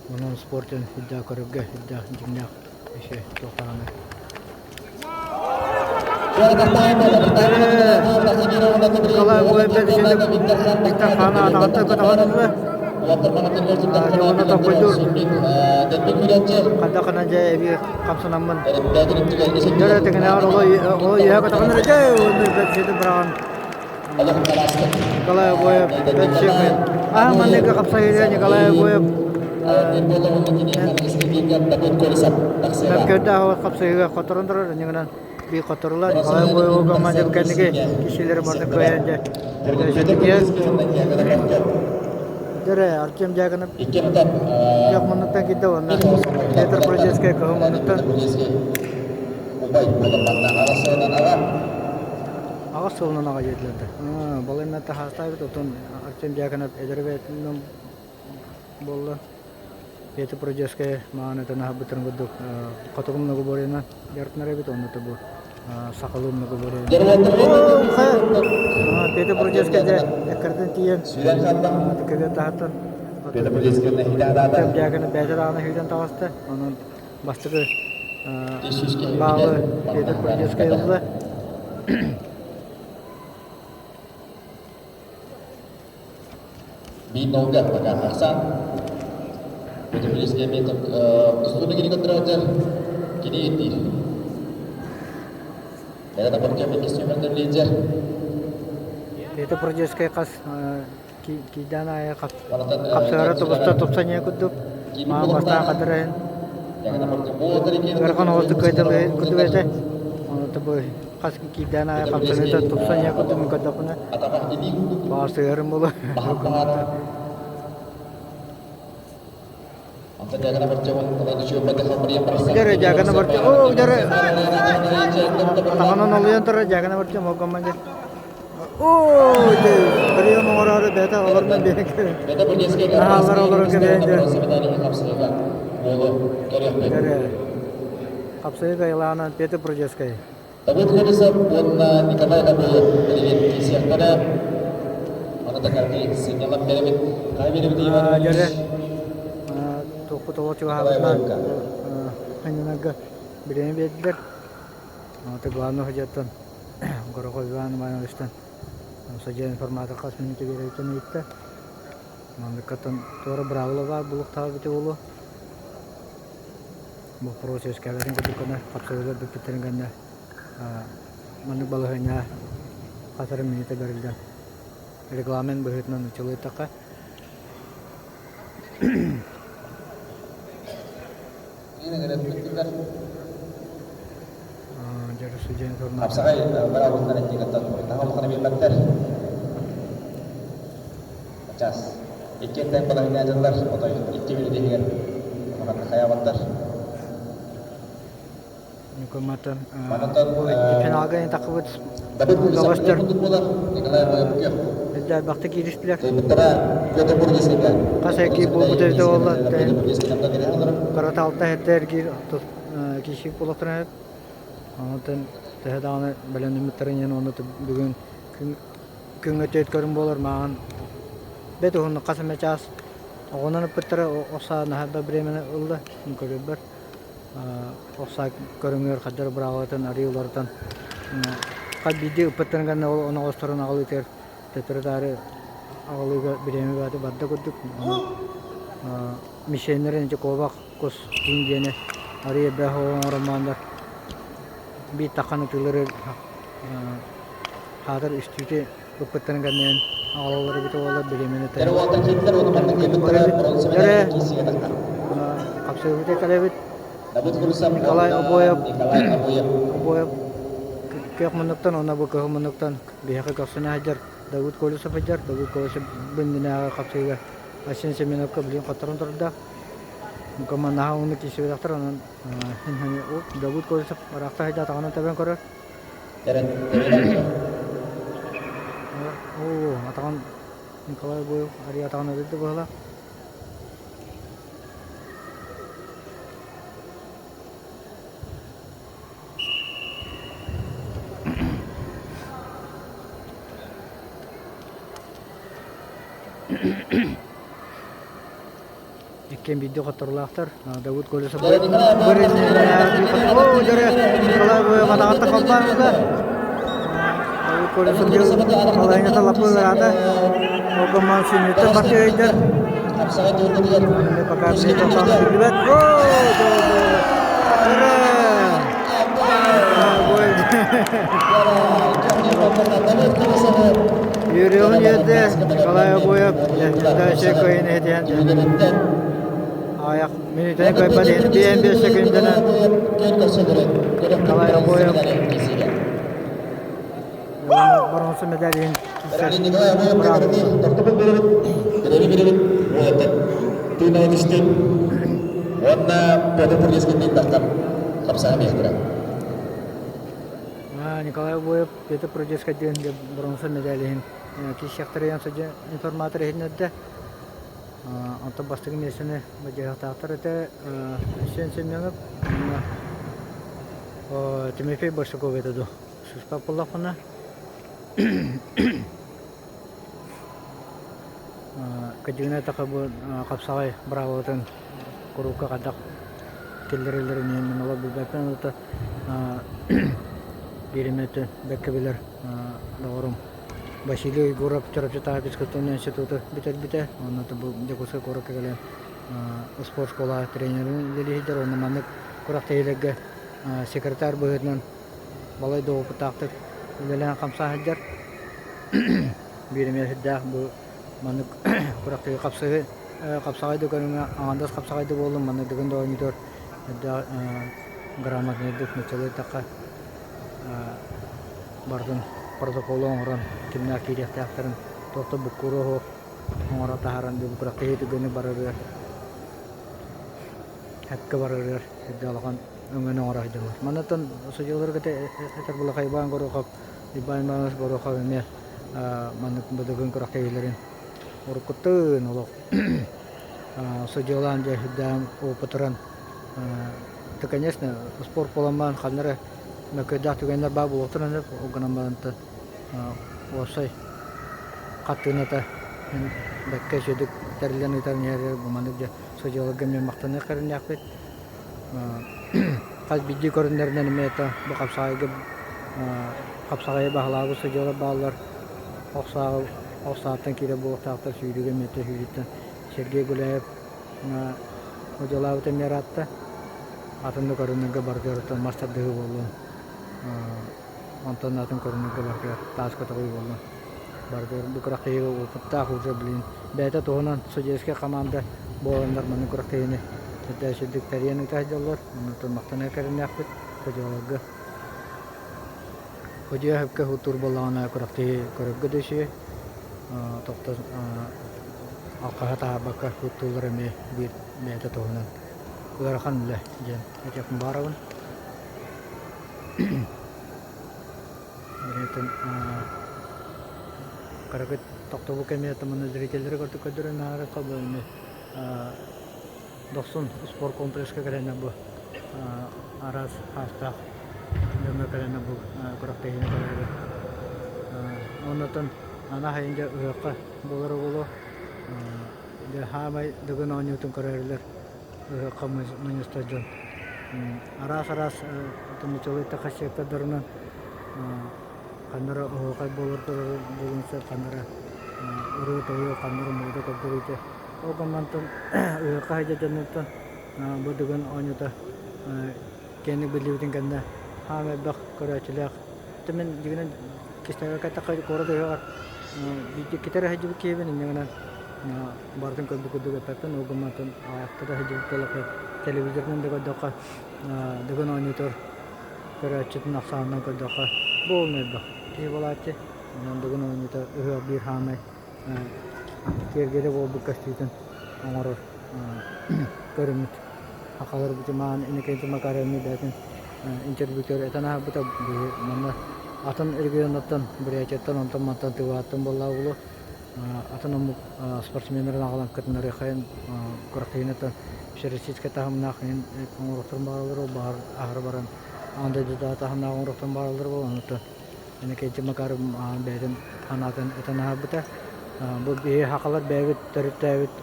Онон спортун үрдээх көрөргө үрдээх дьиҥнээх эше туохтаҕына. Николай Виктор Хана атаҕыттан көтөҕөн ылла. Дьоҕуна токкойдуур. Хайдах гынан дьэ эбии хамсанаммын. Дьөрө тигинэҕэр оло үөһэ көтөҕөн эрэ дьэ уонна быраҕан Николай Обоев Бэтчик Аа манныгы хапсайыыга Николай Обоев Мөккөрдөөх хапсайыыга хоторон турар иннигинэн биир хоторулар Николай Обоевга маннык кэнники кишилери барда кыайан дьэ Дөрө Артем Дьяконов Күөх муннуктан киирдэ уонна Петр Прозецкай кыһыл муннуктан Аҕыс сылынан аҕай диэтилэр да. Балайынан таһаастаабыт, оттон Артем Дьяконов эдэр бэйэтинэн буолла. Петр Продевскай маҕан этэн аһарбыттарын курдук хотугу многоборьенан дьарыктанар эбит, онно бу сахалыы многоборьенан. Петр Продевскай дьэ эккирэтэн тиийэн көбүөр таһыттан Петр Продевскай дьааканы бэйэтэ даҕаны сүүрэн таҕыста. Онон бастакы баалы Петр Продевскай ылла. Биир нолга пока ахсаан. Петропавловская метод тустууну кини көрдөрөөччү кини ирдиир. Это Артем иккис лидер. Петр Продевскай хас кийдаан аайы хапсыгара тубуста тупсанья курдук маа бастаан хатырайын ыарахан оҕустук кыайталыы курдук этэ. Оны бу хас киирдээн аайы хапсаныыта тупсан иһэ курдук мин көрдөхпүнэ баҕар сыһыарым буолуо. Дьэрэ дьаакана барча оо дьэрэ атаҕынан олуйан турар дьаакана барча мол командир оо прием оҥороору бэйэтэ олорунан биэрэн наһааллар олорон кэбиһэн дьэ дьэрэ хапсайык айылаанан Петр Прудецкай Давыд Колесов уонна Николай Обоев билигин киирсиэхтэрэ. Аны да карты сынньалаҥ биэрэбит. Хай биэрэбит Иван Дьэрэ Иванович. туохпут олох чугаһаабытынан анньынарга бириэмэ биэрдилэр. Это главный судьяттан Горохов Иван Ивановичтан судья информатор хас мүнүүтэ биэрэбиттэн ыйытта. Манныккаттан туора быраабыла баар булуохтаах эбитэ буолуо. Боппуруос үөскээбэтин курдук гына хапсыһыылар бүппүттэрин кэннэ маннык балаһыанньаҕа хас эрэ мүнүүтэ бэриллэн регламент быһыытынан учулуйтахха дьэ информация Хапсаҕай быраабылатынан эттигэттэн наһаа улаханы биэрбэттэр. Час. Иккиэн балаһыанньа дьыллар отой икки мүнүүтэ иһигэр улаханнык хайаабаттар. Ньукуматын Манатан финалга тахыбыт Давид Кулисов бөҕөстөр курдук буолар Николай Боевкев элбэхтик кииристилэр. Кыайбыттара Петр Бурдискийга. Хас эргиир буолбут эбитэ буолла кырата алта сэттэ эргиир киирсик буолуохтарын сөп. Онтон төһө даҕаны бэлэмнэммиттэрин иһин уонна бүгүн күҥҥэ түөрт көрүҥ буолар мааҕын бэт уһуннук хас эмэ чаас оҕонон ыппыттара ох саа наһаа да времени ылла көрөрбөр ох саа көрүҥүгэр хайдах быраҕылатын арыый уларытан хас биирдии ыппыттарын кэннэ ол оноҕосторун аҕалыытыгар төттөрү-таары аҕалыыга бириэмэ баата барда курдук мишеннэрин ити куобах кус тииҥ диэни арыый элбэх оҥороммооннор биир таххан ытыылары хаатар үстүүтү ыппыттарын кэннинэн аҕалаллар эбит уоллар бириэмэни Дьэрэ хапсыһыыта кэлэбит Николай Обоев Обоев күөх муннуктан уонна бу кыһыл муннуктан биһиэхэ көхсүнэ сылдьар Давыд Колесов сылдьар Давыд Колесов бу иннинээҕи хапсыһыыга Арсен Семеновка билигин хотторон турда командаҕа уонна киирсибэтэхтэр онон Давыд Колесов ыраахта сылдьа атаҕынан тэбэн көрөр Оо, атаҕын Николай Обоев арыйа атаҕын өлөрдө быһыылаах. Иккиэн биирдэ хотторулаахтар. Давыд Колесов Оо, дьөрө Николай Обоев атаҕыттан холбоон ылла. Давыд Колесов балайыҥа лаппы ыараата. Ол гымман сүнньүттэн барты өйдөр. Пока тохтоон биллибэт. Оо, Дьөрө! Үөрүөҕүн үөрдэ Николай Обоев дальше кыайын иһитиһэн аҕыйах мүнүүтэни кыайбат иһин биэн биэс секунданы Николай Обоев боруонса медаль иһин Уонна Петр Бурдискин тахтар хапсаҕа биэхтэрэ. Николай Обоев Петр Продецкай диэн бронза медаль иһин киирсиэхтэрэ диэн информатор иһитиннэрдэ. Онтон бастакы миэстэни бадьыһыахтаахтар этэ Айсен Семенов уонна Тимофей Большаков этэ дуо? Сыыспат буоллахпына. Кадьыына эттэххэ бу хапсаҕай быраабылатын куруука хайдах киллэрэллэрин иһин мин олох билбэппин ол биир эмэ бэркэ билэр доҕорум Василий Егоров Чурапчытааҕы физкультурнай институту бүтэрбитэ уонна бу Дьокуускай куоракка кэлэн спорт школа тренерин үлэлиир уонна маннык күрэхтэһиилэргэ секретарь быһыытынан балай да опыттаахтык үлэлээн хамсаан сылдьар. Биир эмиэ сүрдээх бу маннык күрэхтэһии хапсыһыы хапсаҕай да көрүҥэ аҥардас хапсаҕай да буоллун маннык дыгын да оонньуутугар элбэх грамотнайдык нууччалыы эттэххэ барытын протоколу оҥорон кимнээх киириэхтээхтэрин туох да буккуруо суох оҥоро таһааран бу күрэхтэһии түргэнник барарыгар сөпкө барарыгар эрдэ улахан өҥөнү оҥоро сылдьаллар. Маннаттан судьуйаларга этэр буоллахха Иван Горохов, Иван Иванович Горохов эмиэ маннык быдыгын күрэхтэһиилэрин уруккуттан олох судьуйалаан дьэ сүрдээн опытыран это конечно спорт буолан ханна эрэ мөккүөрдээх түгэннэр баар буолуохтарын сөп ол гынан баран уопсай хартыыната бэккэ үчүгэйдик тэриллэн ыытан иһэр бу маннык дьэ судьуйаларга эмиэ махтаныах кэриҥнээхпит. Хас биирдии көрүҥнэринэн эмиэ это бу хапсаҕайга хапсаҕайы баһылаабыт судьуйалар бааллар. Ох сааҕы ох сааттан киирэр буолуохтаахтар сүүрүүгэ эмиэ сүүрүүттэн Сергей Гуляев удьуолаабыт эмиэ ыраатта. Атын да көрүҥнэргэ барытыгар мас тардыһыы буоллун онтон атын көрүҥнэргэ барытыгар таас көтөҕүү буоллун барытыгар бу күрэхтэһиигэ опыттаах уже блин бэйэтэ туһунан судейскай команда буоланнар маннык күрэхтэһиини үрдээччидик тэрийэн ыыта сылдьаллар оннуттан махтана кэриннээхпит судьуйаларга судьуйа сөпкө тур буоллаҕына күрэхтэһии көрөргө да үчүгэй тохто алхаһы таһаарбакка туттууллар эмиэ биир бэйэтэ туһунан ыарахан үлэ диэн этиэхпин баҕарабын. Билигин кыракый тохтобул кэмигэр манна зрителлэри курдук көрдөрөн ааһарга бу эми Дохсун спорт комплекска кэлэннэр бу араас аастаах дьоҥҥо кэлэннэр бу күрэхтэһиини көрөргө оннуттан аны аһайын дьэ ыһыахха буолара буолуо дьэ хаамай Дыгын оонньуутун көрөрүлэр ыһыахха мунньустар дьон араас-араас тумучалыйта хасиаттардарынан ханна эрэ оһуохай буолар буолуон сөп, ханна эрэ ырыа-тойук, ханна эрэ муода көрдөрүүтэ. Ол гынан ыһыахха сылдьар дьоннортон бу Дыгын оонньуута киэҥник биллибитин кэннэ хаам элбэх көрөөччүлээх. Мин дьиҥинэн кистээбэккэ эттэххэ куорат ыһыаҕар биирдэ эрэ сылдьыбыт киһибин инньэ гынан барытын көрбүт курдук эппэппин, ол гынан аҕыйахта да сылдьыбыт буоллахха телевизорынан да көрдөххө Дыгын оонньуутугар көрөөччүтүн ахсаанынан көрдөххө буолун элбэх киһи буолааччы. Онон Дыгын оонньуута ыһыах биир хаамай киэргэлэ буолбут көстүүтүн оҥорор көрүммүт. Сахалар бутумаан Иннокентий Макаровны бэйэтин интервьютугар этэн аһарбыта. Манна атын регионнартан, Бурятияттан, онтон-мантан Тывааттан буоллаҕа буолуо. Атын омук спортсменнарын аҕалан кытыннарыаххайын күрэхтэһиини всероссийскай таһымнаах оҥоруохтарын баҕараллар ол баҕар аһара баран аан дойдутааҕы таһымнаах оҥоруохтарын баҕараллар буолан онтон Иннокентий Макаров бэйэтин санаатын этэн аһарбыта. Бу биһи сахалар бэйэбит төрүттээбит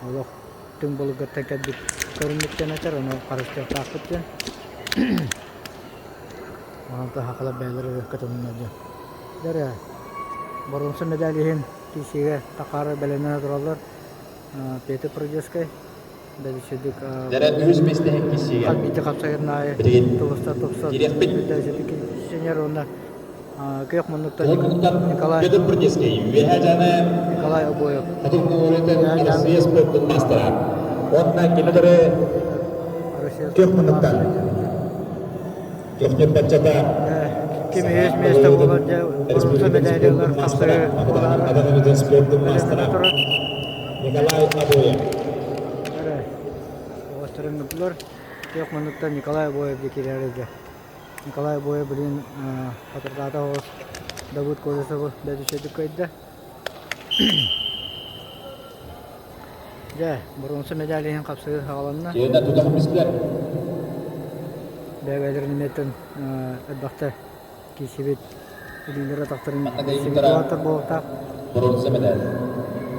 олох түҥ былыргыттан кэлбит көрүҥмүттэн этэр, ону харыстыахтаахпыт диэн. Онтон сахалар бэйэлэрэ ыһыахха төннөллөр диэн. Дьэ боруонса медаль иһин киирсиигэ тахаары бэлэмнэнэ тураллар. Петр Продецкай, бэлисэдик Дьэрэ үһүс миэстэһин киирсиигэ. хас биирдии хапсайын аайы Билигин тулуста тупса киириэхпит. сеньор уонна күөх муннуктан Кыһыл муннуктан Николай Петр Продецкий, Үөһээ Дьааны Николай Обоев Хотугу Куоратын Россия спордун маастара. Уонна кинилэри Россия күөх муннуктан Көхтөөх баччата Ким үһүс миэстэ буолар дьэ боруонса медали ылар хапсыһыы буолаары спордун маастара турар. Николай Обоев. Оҕосторун Күөх муннуктан Николай Обоев диэки киирэр Николай Обоев билигин Хатырдаата оҕус Давыд Колесовы бэдүчэдик кыайда. Дьэ, боруонса медаль иһин хапсыһыы саҕаланна. Киэнэ тутах мистер. Бэйэ-бэйэлэрин имиэттэн элбэхтэ киирсибит илиилэр атахтарын билсибит уолаттар буолуохтаах. Боруонса медаль.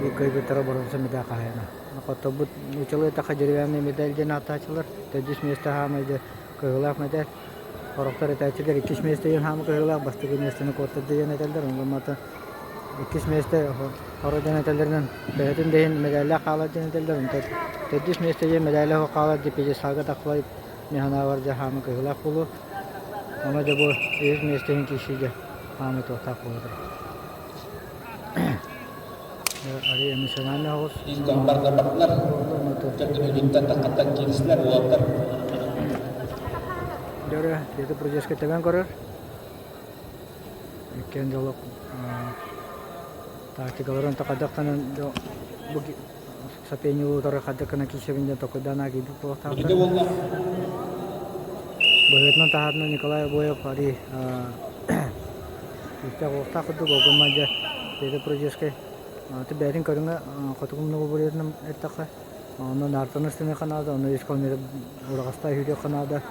Биир кыайбыттара боруонса медаль хаһайына. Хоттобут нууччалыы эттэххэ деревянный медаль диэн ааттааччылар. Төрдүс миэстэ хаамай дьэ кыһыылаах медаль. Сорохтор этээччилэр иккис миэстэ диэн хаамы кыһыылаах, бастакы миэстэни куоттарда диэн этэллэр. Онон иккис миэстэ хоро диэн этэллэринэн төһөтүн да иһин мэдээллээх хаалар диэн этэллэр. Онтон төрдүс миэстэ диэн мэдээлэ суох хаалар диэн пьедесталга тахсыбай мин санаабар дьэ хаамы кыһыылаах буолуо. Ону дьэ бу үһүс миэстэ иһин киирсии дьэ хаамы туохтаах буола турар. Арый эмоциональный оҕус. Барда бардылар. Төрдүнүгүттэн таххаттан кииристилэр уолаттар. Дөрө, Петр Прудецкий тэбэн көрөр. Иккиэн дьолок тактикаларын хайдах гынан бу сапеньы утары хайдах гынан киирсэбин диэн толкуйдаан киирбит буолуохтаахтар. Быһыытынан таһаатынан Николай Обоев арый күүстээх уохтаах курдук ол гынан дьэ Петр Прудецкий бэйэтин көрүҥэ хотугу муннугу буруйатынан эттэххэ онно наартаны ыстыныахха наада, онно үс километр ураҕастаах сүүрүөххэ наада.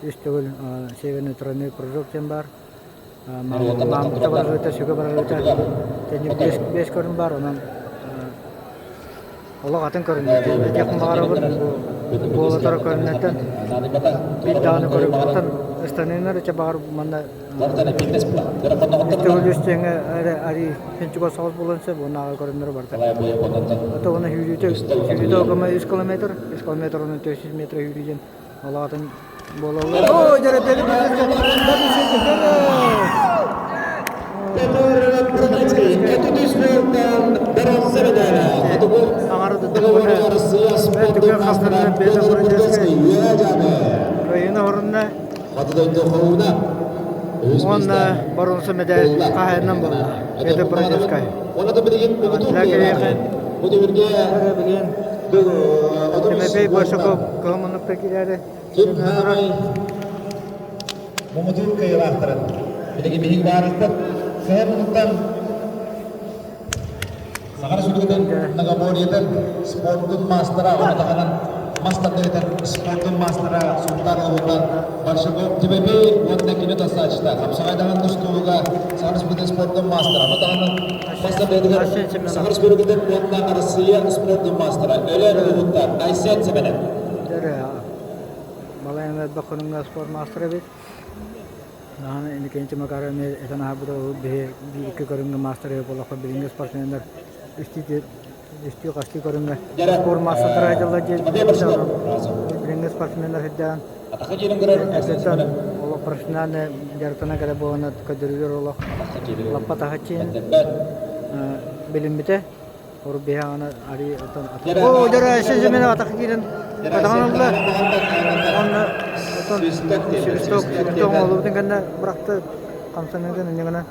Үс төгүл северный тройной прыжок диэн баар. Маамыкта барарыта, сүгэ барарыта тэнник биэс көрүн баар, онон олох атын көрүҥнэр. Этиэхпин баҕарабын, бу буолатар көрүҥнэртэн биир даҕаны көрүҥтэн ыстаныынар ичэ баҕар манна Үс үс тэҥэ эрэ арыы син чугас соҕус буолуон сөп уонна аҕа көрүҥнэрэ барыта. Ото уонна сүүрүүтэ сүүрүүтэ окума 3 километр, 3 километр онон 400 метр сүүрүү диэн олоҕотун буолаллар. Оо, дьэ, Кыайыыны орунна Уонна боруонса мэдээл хаһайынан буолла. Петр Бродецкай. Билигин Тимофей Большаков кыһыл муннукта киирээри. Муҥутуур кыайыылаахтарын билигин биһиги баарыспыт сыһа муннуктан Саха Республикатын многоборьетын спордун маастара уонна таһынан мас тардыытын спордун маастара Султан Олутан Баршаков Тимофей уонна кини тасааччыта хапсаҕайдаһан тустууга Саха Республикатын спордун маастара уонна таһынан мас тардыытыгар Саха Республикатын уонна Арассыыйа спордун маастара Өлөөн улууһуттан Айсен Семенов. Балайан элбэх көрүҥҥэ спорт маастара эбит. Даҕаны Иннокентий Макаров эмиэ этэн аһарбыта биһи биир-икки көрүҥҥэ маастар үһү буоллахха билиҥҥи спортсменнар үстүү-хастыы көрүҥҥэ спорт маастардара сылдьаллар диэн билиҥҥи спортсменнар сирдээн эрдэттэн олох профессиональнай дьарыктанан кэлэ буоланнар көрдөрүүлэр олох лаппа таһыччы билиммитэ Урут биһи аҕаны арыы оттон Оо, дьэ, Семенов атах киирэн атаҕын ылла. Уонна оттон свисток свисток оҥоһуллубутун кэннэ бырахты хамсаныытын инньэ гынан.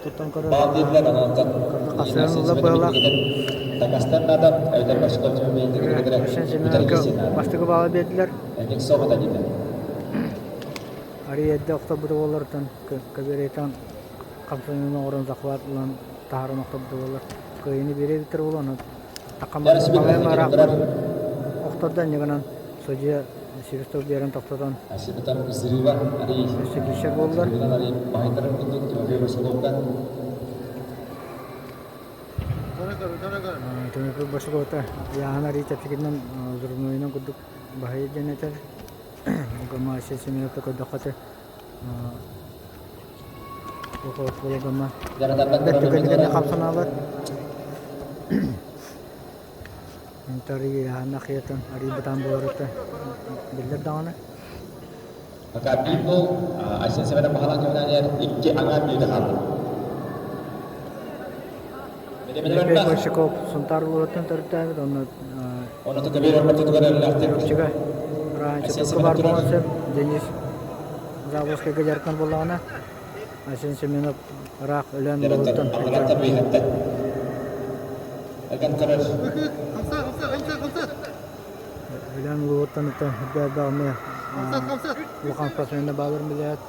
Туттан көрөр. Хасыан ылла быһалаах. Бастакы баалы биэрдилэр. Арыый эрдэ охторбута буолларыттан кабаретан хамсаныыны оҥорон захват ылан таһааран охторбута буоллар кыайыыны биэрэ эбиттэр буолуо ону балайым ыраахпар охтордо инньэ гынан судьуйа свисток биэрэн тохтотон өссө киирсэр буоллар. Тимофей Башкова ыйааһын арыый чэпчэкитинэн взрывнойунан курдук баһыйар диэн этэр. Гамма Семеновка көрдөххө гамма бэрт түгэнигэр хамсанаалар Арый ахиятын арый бытаан буоларыта биллэр даҕаны. Пока биир гол Айсен Семенов баһылаан көмөлөөнүгэр икки аҥаар мүнүүтэ хаалла. Дмитрий Большаков Сунтаар улууһуттан төрүттээбит, онно Чурапчыга Ранчетовка баар буолан сөп. Денис Заболоцкайга дьарыктанар буоллаҕына, Айсен Семенов ыраах Өлөөн улууһуттан Өлөөн улууһуттан үрдээбэҕ эмиэ улахан спортсменнар баалларын билээт.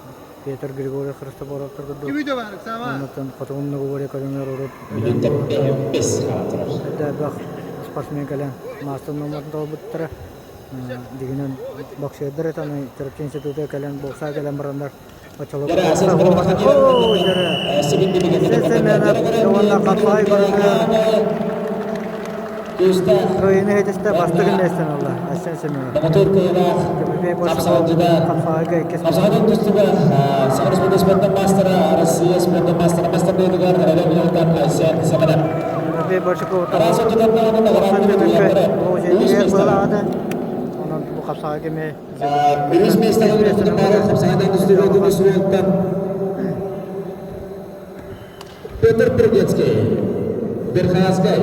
Петр Григорьев Христофоровтар курдук оннуттан хотугу многоборье көрүҥэр урут элбэх спортсмен кэлэн маастар номерын толорбуттара. Дьигинэн боксердар этаны Чурапчы института кэлэн бокса кэлэн бараннар оччолорго уонна хапсаҕай көрүҥэр Кыайыыны иһитистэ бастакы миэстэни ылла Айсен Семенов. Тимофей Большаков хапсаҕайга иккис Хапсаҕайдан тустууга Саха Республикатын маастара, Россия спордун маастара мастарбыытыгар Өлөөн Айсен Семенов. Тимофей Большаков тохсон түмүккэ үс быһалаата. Онон бу хапсаҕайга эмиэ Үһүс миэстэҕэ хапсаҕайдан тустууга көмүс Петр Прудецкий, Верхоянскай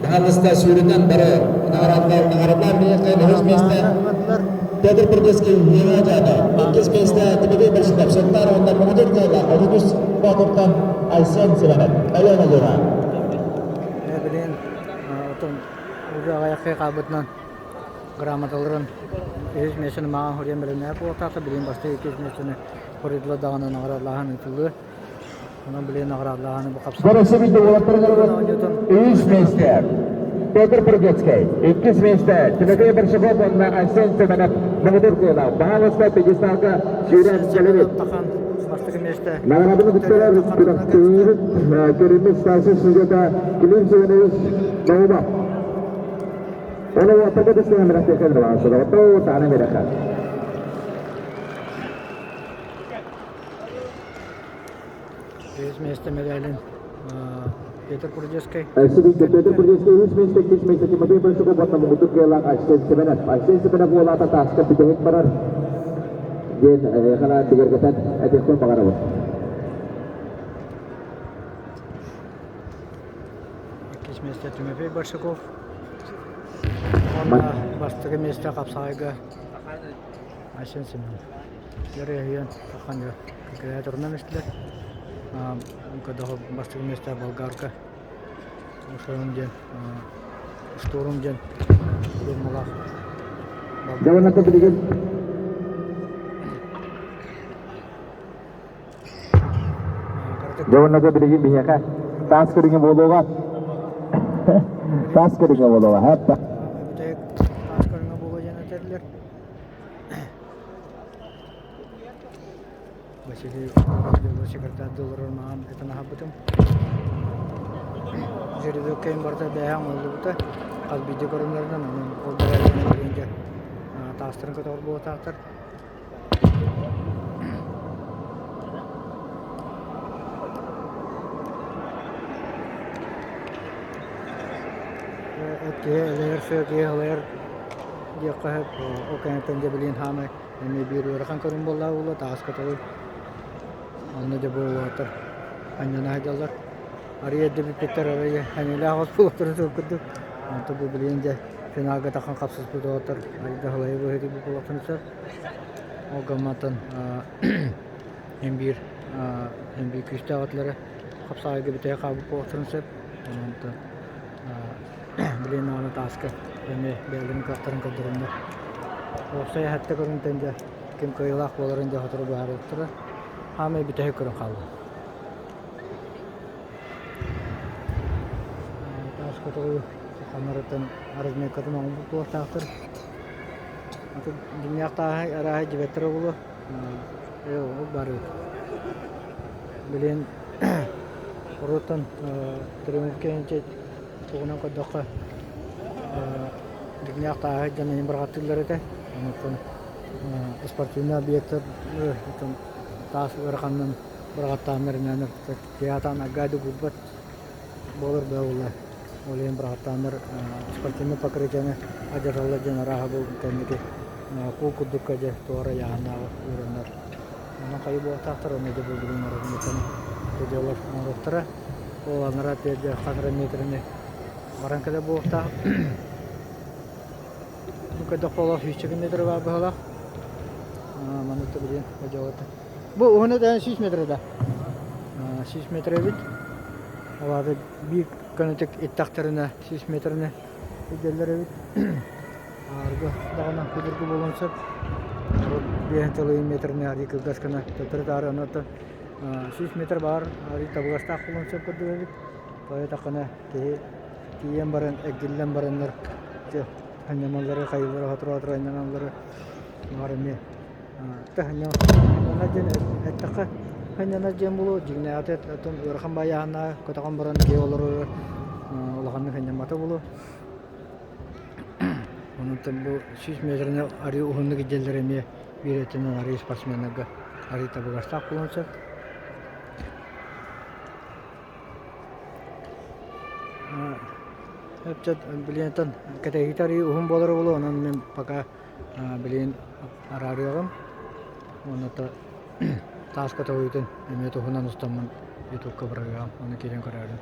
Баһаалыста сүүрүнэн бары наҕараадалар наҕараадалар миэхэ үһүс миэстэ Петр Прудецкий Нина дьаата, иккис миэстэ Тимофей Большаков Сунтаар уонна Муҥутуур Кыайла 33 Боотуртан Айсен Семенов Алена Луна. Билин отон уже аҕыйах хаалбытынан грамоталарын үһүс миэстэни мааҕын хоруйан бэлэмнээх буолуохтаахтар. Билигин бастакы иккис миэстэни хоруйдулар даҕаны наҕараадалааһын ыытыллыа. Онон билигин наҕараадалааһыны бу хапсаҕай Көрөсүбүт уолаттарыгар үһүс миэстэ Петр Прудецкий, иккис миэстэ Тимофей Большаков уонна Айсен Семенов муҥутуур кыайыылаах. Баһаалыста пьедесталга сүүрэн кэлэбит. Бастакы миэстэ Наҕарааданы күттэлэр күрэхтэһиибит көрүммүт старший судьята Клим Семенович Наумов. Оны уоттарга түскен мирахтехен тааны мираха. Үһүс миэстэ медалин Петр Курдецкай. Петр Курдецкай үһүс миэстэ, иккис миэстэ Тимофей Большаков уонна муҥутуур кыайыылаах Айсен Семенов. Айсен Семенов уолаата тааска бүтэһик барар диэн ханаан бигэргэтэн этиэхпин баҕарабын. Иккис миэстэ Тимофей Большаков. Уонна бастакы миэстэ хапсаҕайга Айсен Семенов. Дьарыйан тахан креаторынан истилэр. Бастакы миэстэ Болгарка. Ушорум диэн Штурм диэн фирмалаах. Дьабаната билигин Дьабаната билигин биһиэхэ таас көрүҥэ буолуоҕа. Таас көрүҥэ буолуоҕа. Хаппа. Таас көрүҥэ буолуо диэн этэллэр. Василий секретарь олорор маҕан этэн аһарбытым. Жеребьевкэйин барыта бээһэ оҥоһуллубута. Хас биирдии көрүҥнэринэн онон ол бэрээдэгинэн таастарын көтөҕөр буолуохтаахтар. Киһи элэйэр сыа киһи халайар диэххэ сөп. Ол кэнниттэн дьэ билигин хаамай эмиэ биир ыарахан көрүҥ буоллаҕа буолуо тааска толуй. Онно дьэ бу уолаттар анньана сылдьаллар. Арыйа эрдэ бүппүттэр арыйа сэниэлээх от буолуохтарын сөп курдук. Онтон бу билигин дьэ финалга тахан хапсыспыт уолаттар арыйда халайа быһыытыйбыт буолуохтарын сөп. Ол гамматтан эн биир эн биир күүстээх атлары хапсаҕайга бүтэһик хаалбыт буолуохтарын сөп. Онтон билигин аны тааска эмиэ бэйэлэрин кыахтарын көрдөрөннөр уопсай эһэттэ көрүҥтэн дьэ ким кыайыылаах буоларын дьэ сотору быһаарыахтара. Хаамай бүтэһик көрүҥ хаалла. Таас көтөҕүү ханнарыттан разминкатын оҥорбут буолуохтаахтар. Дьиҥнээх тааһы арааһы дьибэттэрэ буолуо. Ол бары. Билигин уруттан тренировкэнчэ тугунан көрдөххө дьиҥнээх тааһы дьон иһин быраҕаттыыллар этэ. Онтон спортивный объектар таас ыараханынан быраҕаттааннар инээннэр театан аргайды губбат буолар буолла. Ол иһин быраҕаттааннар спортивнай покрытиены алдьаталлар диэн арааһа бу кэнники куул курдукка дьэ туора ыйааһыннааҕы ууруннар. Онон хайы буолуохтаахтар, онно дьэ бу бүгүн оҥорор судьялар оҥоруохтара. Ол анараа тиэрдэ хас эрэ миэтэрэни баран кэлэр буолуохтаах. Бу көрдөххө олох сүүсчэкэ метр баар быһыылаах. Маннык да билигин дьыалата. Бу уһуна да 100 метр да. 100 метр эбит. Ол аата биир көнөтүк иттэхтэринэ 100 метрини илдьэллэр эбит. Аарга даҕаны судургу буолуон сөп. Урут 5,5 метрни арыы кылгас гына төттөрү-таары онно 100 метр баар арыы табыгастаах буолуон сөп курдук эбит. Тоҕо диэтэххинэ киһи тиийэн баран эргиллэн бараннар дьэ анньаналлары хайыылары сотору-сотору анньаналлары баҕар эмиэ Сынньанар диэн эттэххэ, сынньанар диэн буолуо, дьиҥнээҕитэ оттон ыарахан баайааһыннаах көтөҕөн баран киһи олорор улаханнык сынньаммата буолуо. Онон бу 100 метраны арыы уһуннук илдьэллэр эмиэ биир өттүнэн арыы спортсменнарга арыы табыгастаах буолуон сөп. Билигин кэтэһиитэ арыы уһун буолара буолуо, онон мин пока Билигин араарыаҕым уонна таас көтөҕүүтүн эмиэ туһунан устаммын ютубка быраҕыаҕым, ону киирэн көрөөрүҥ.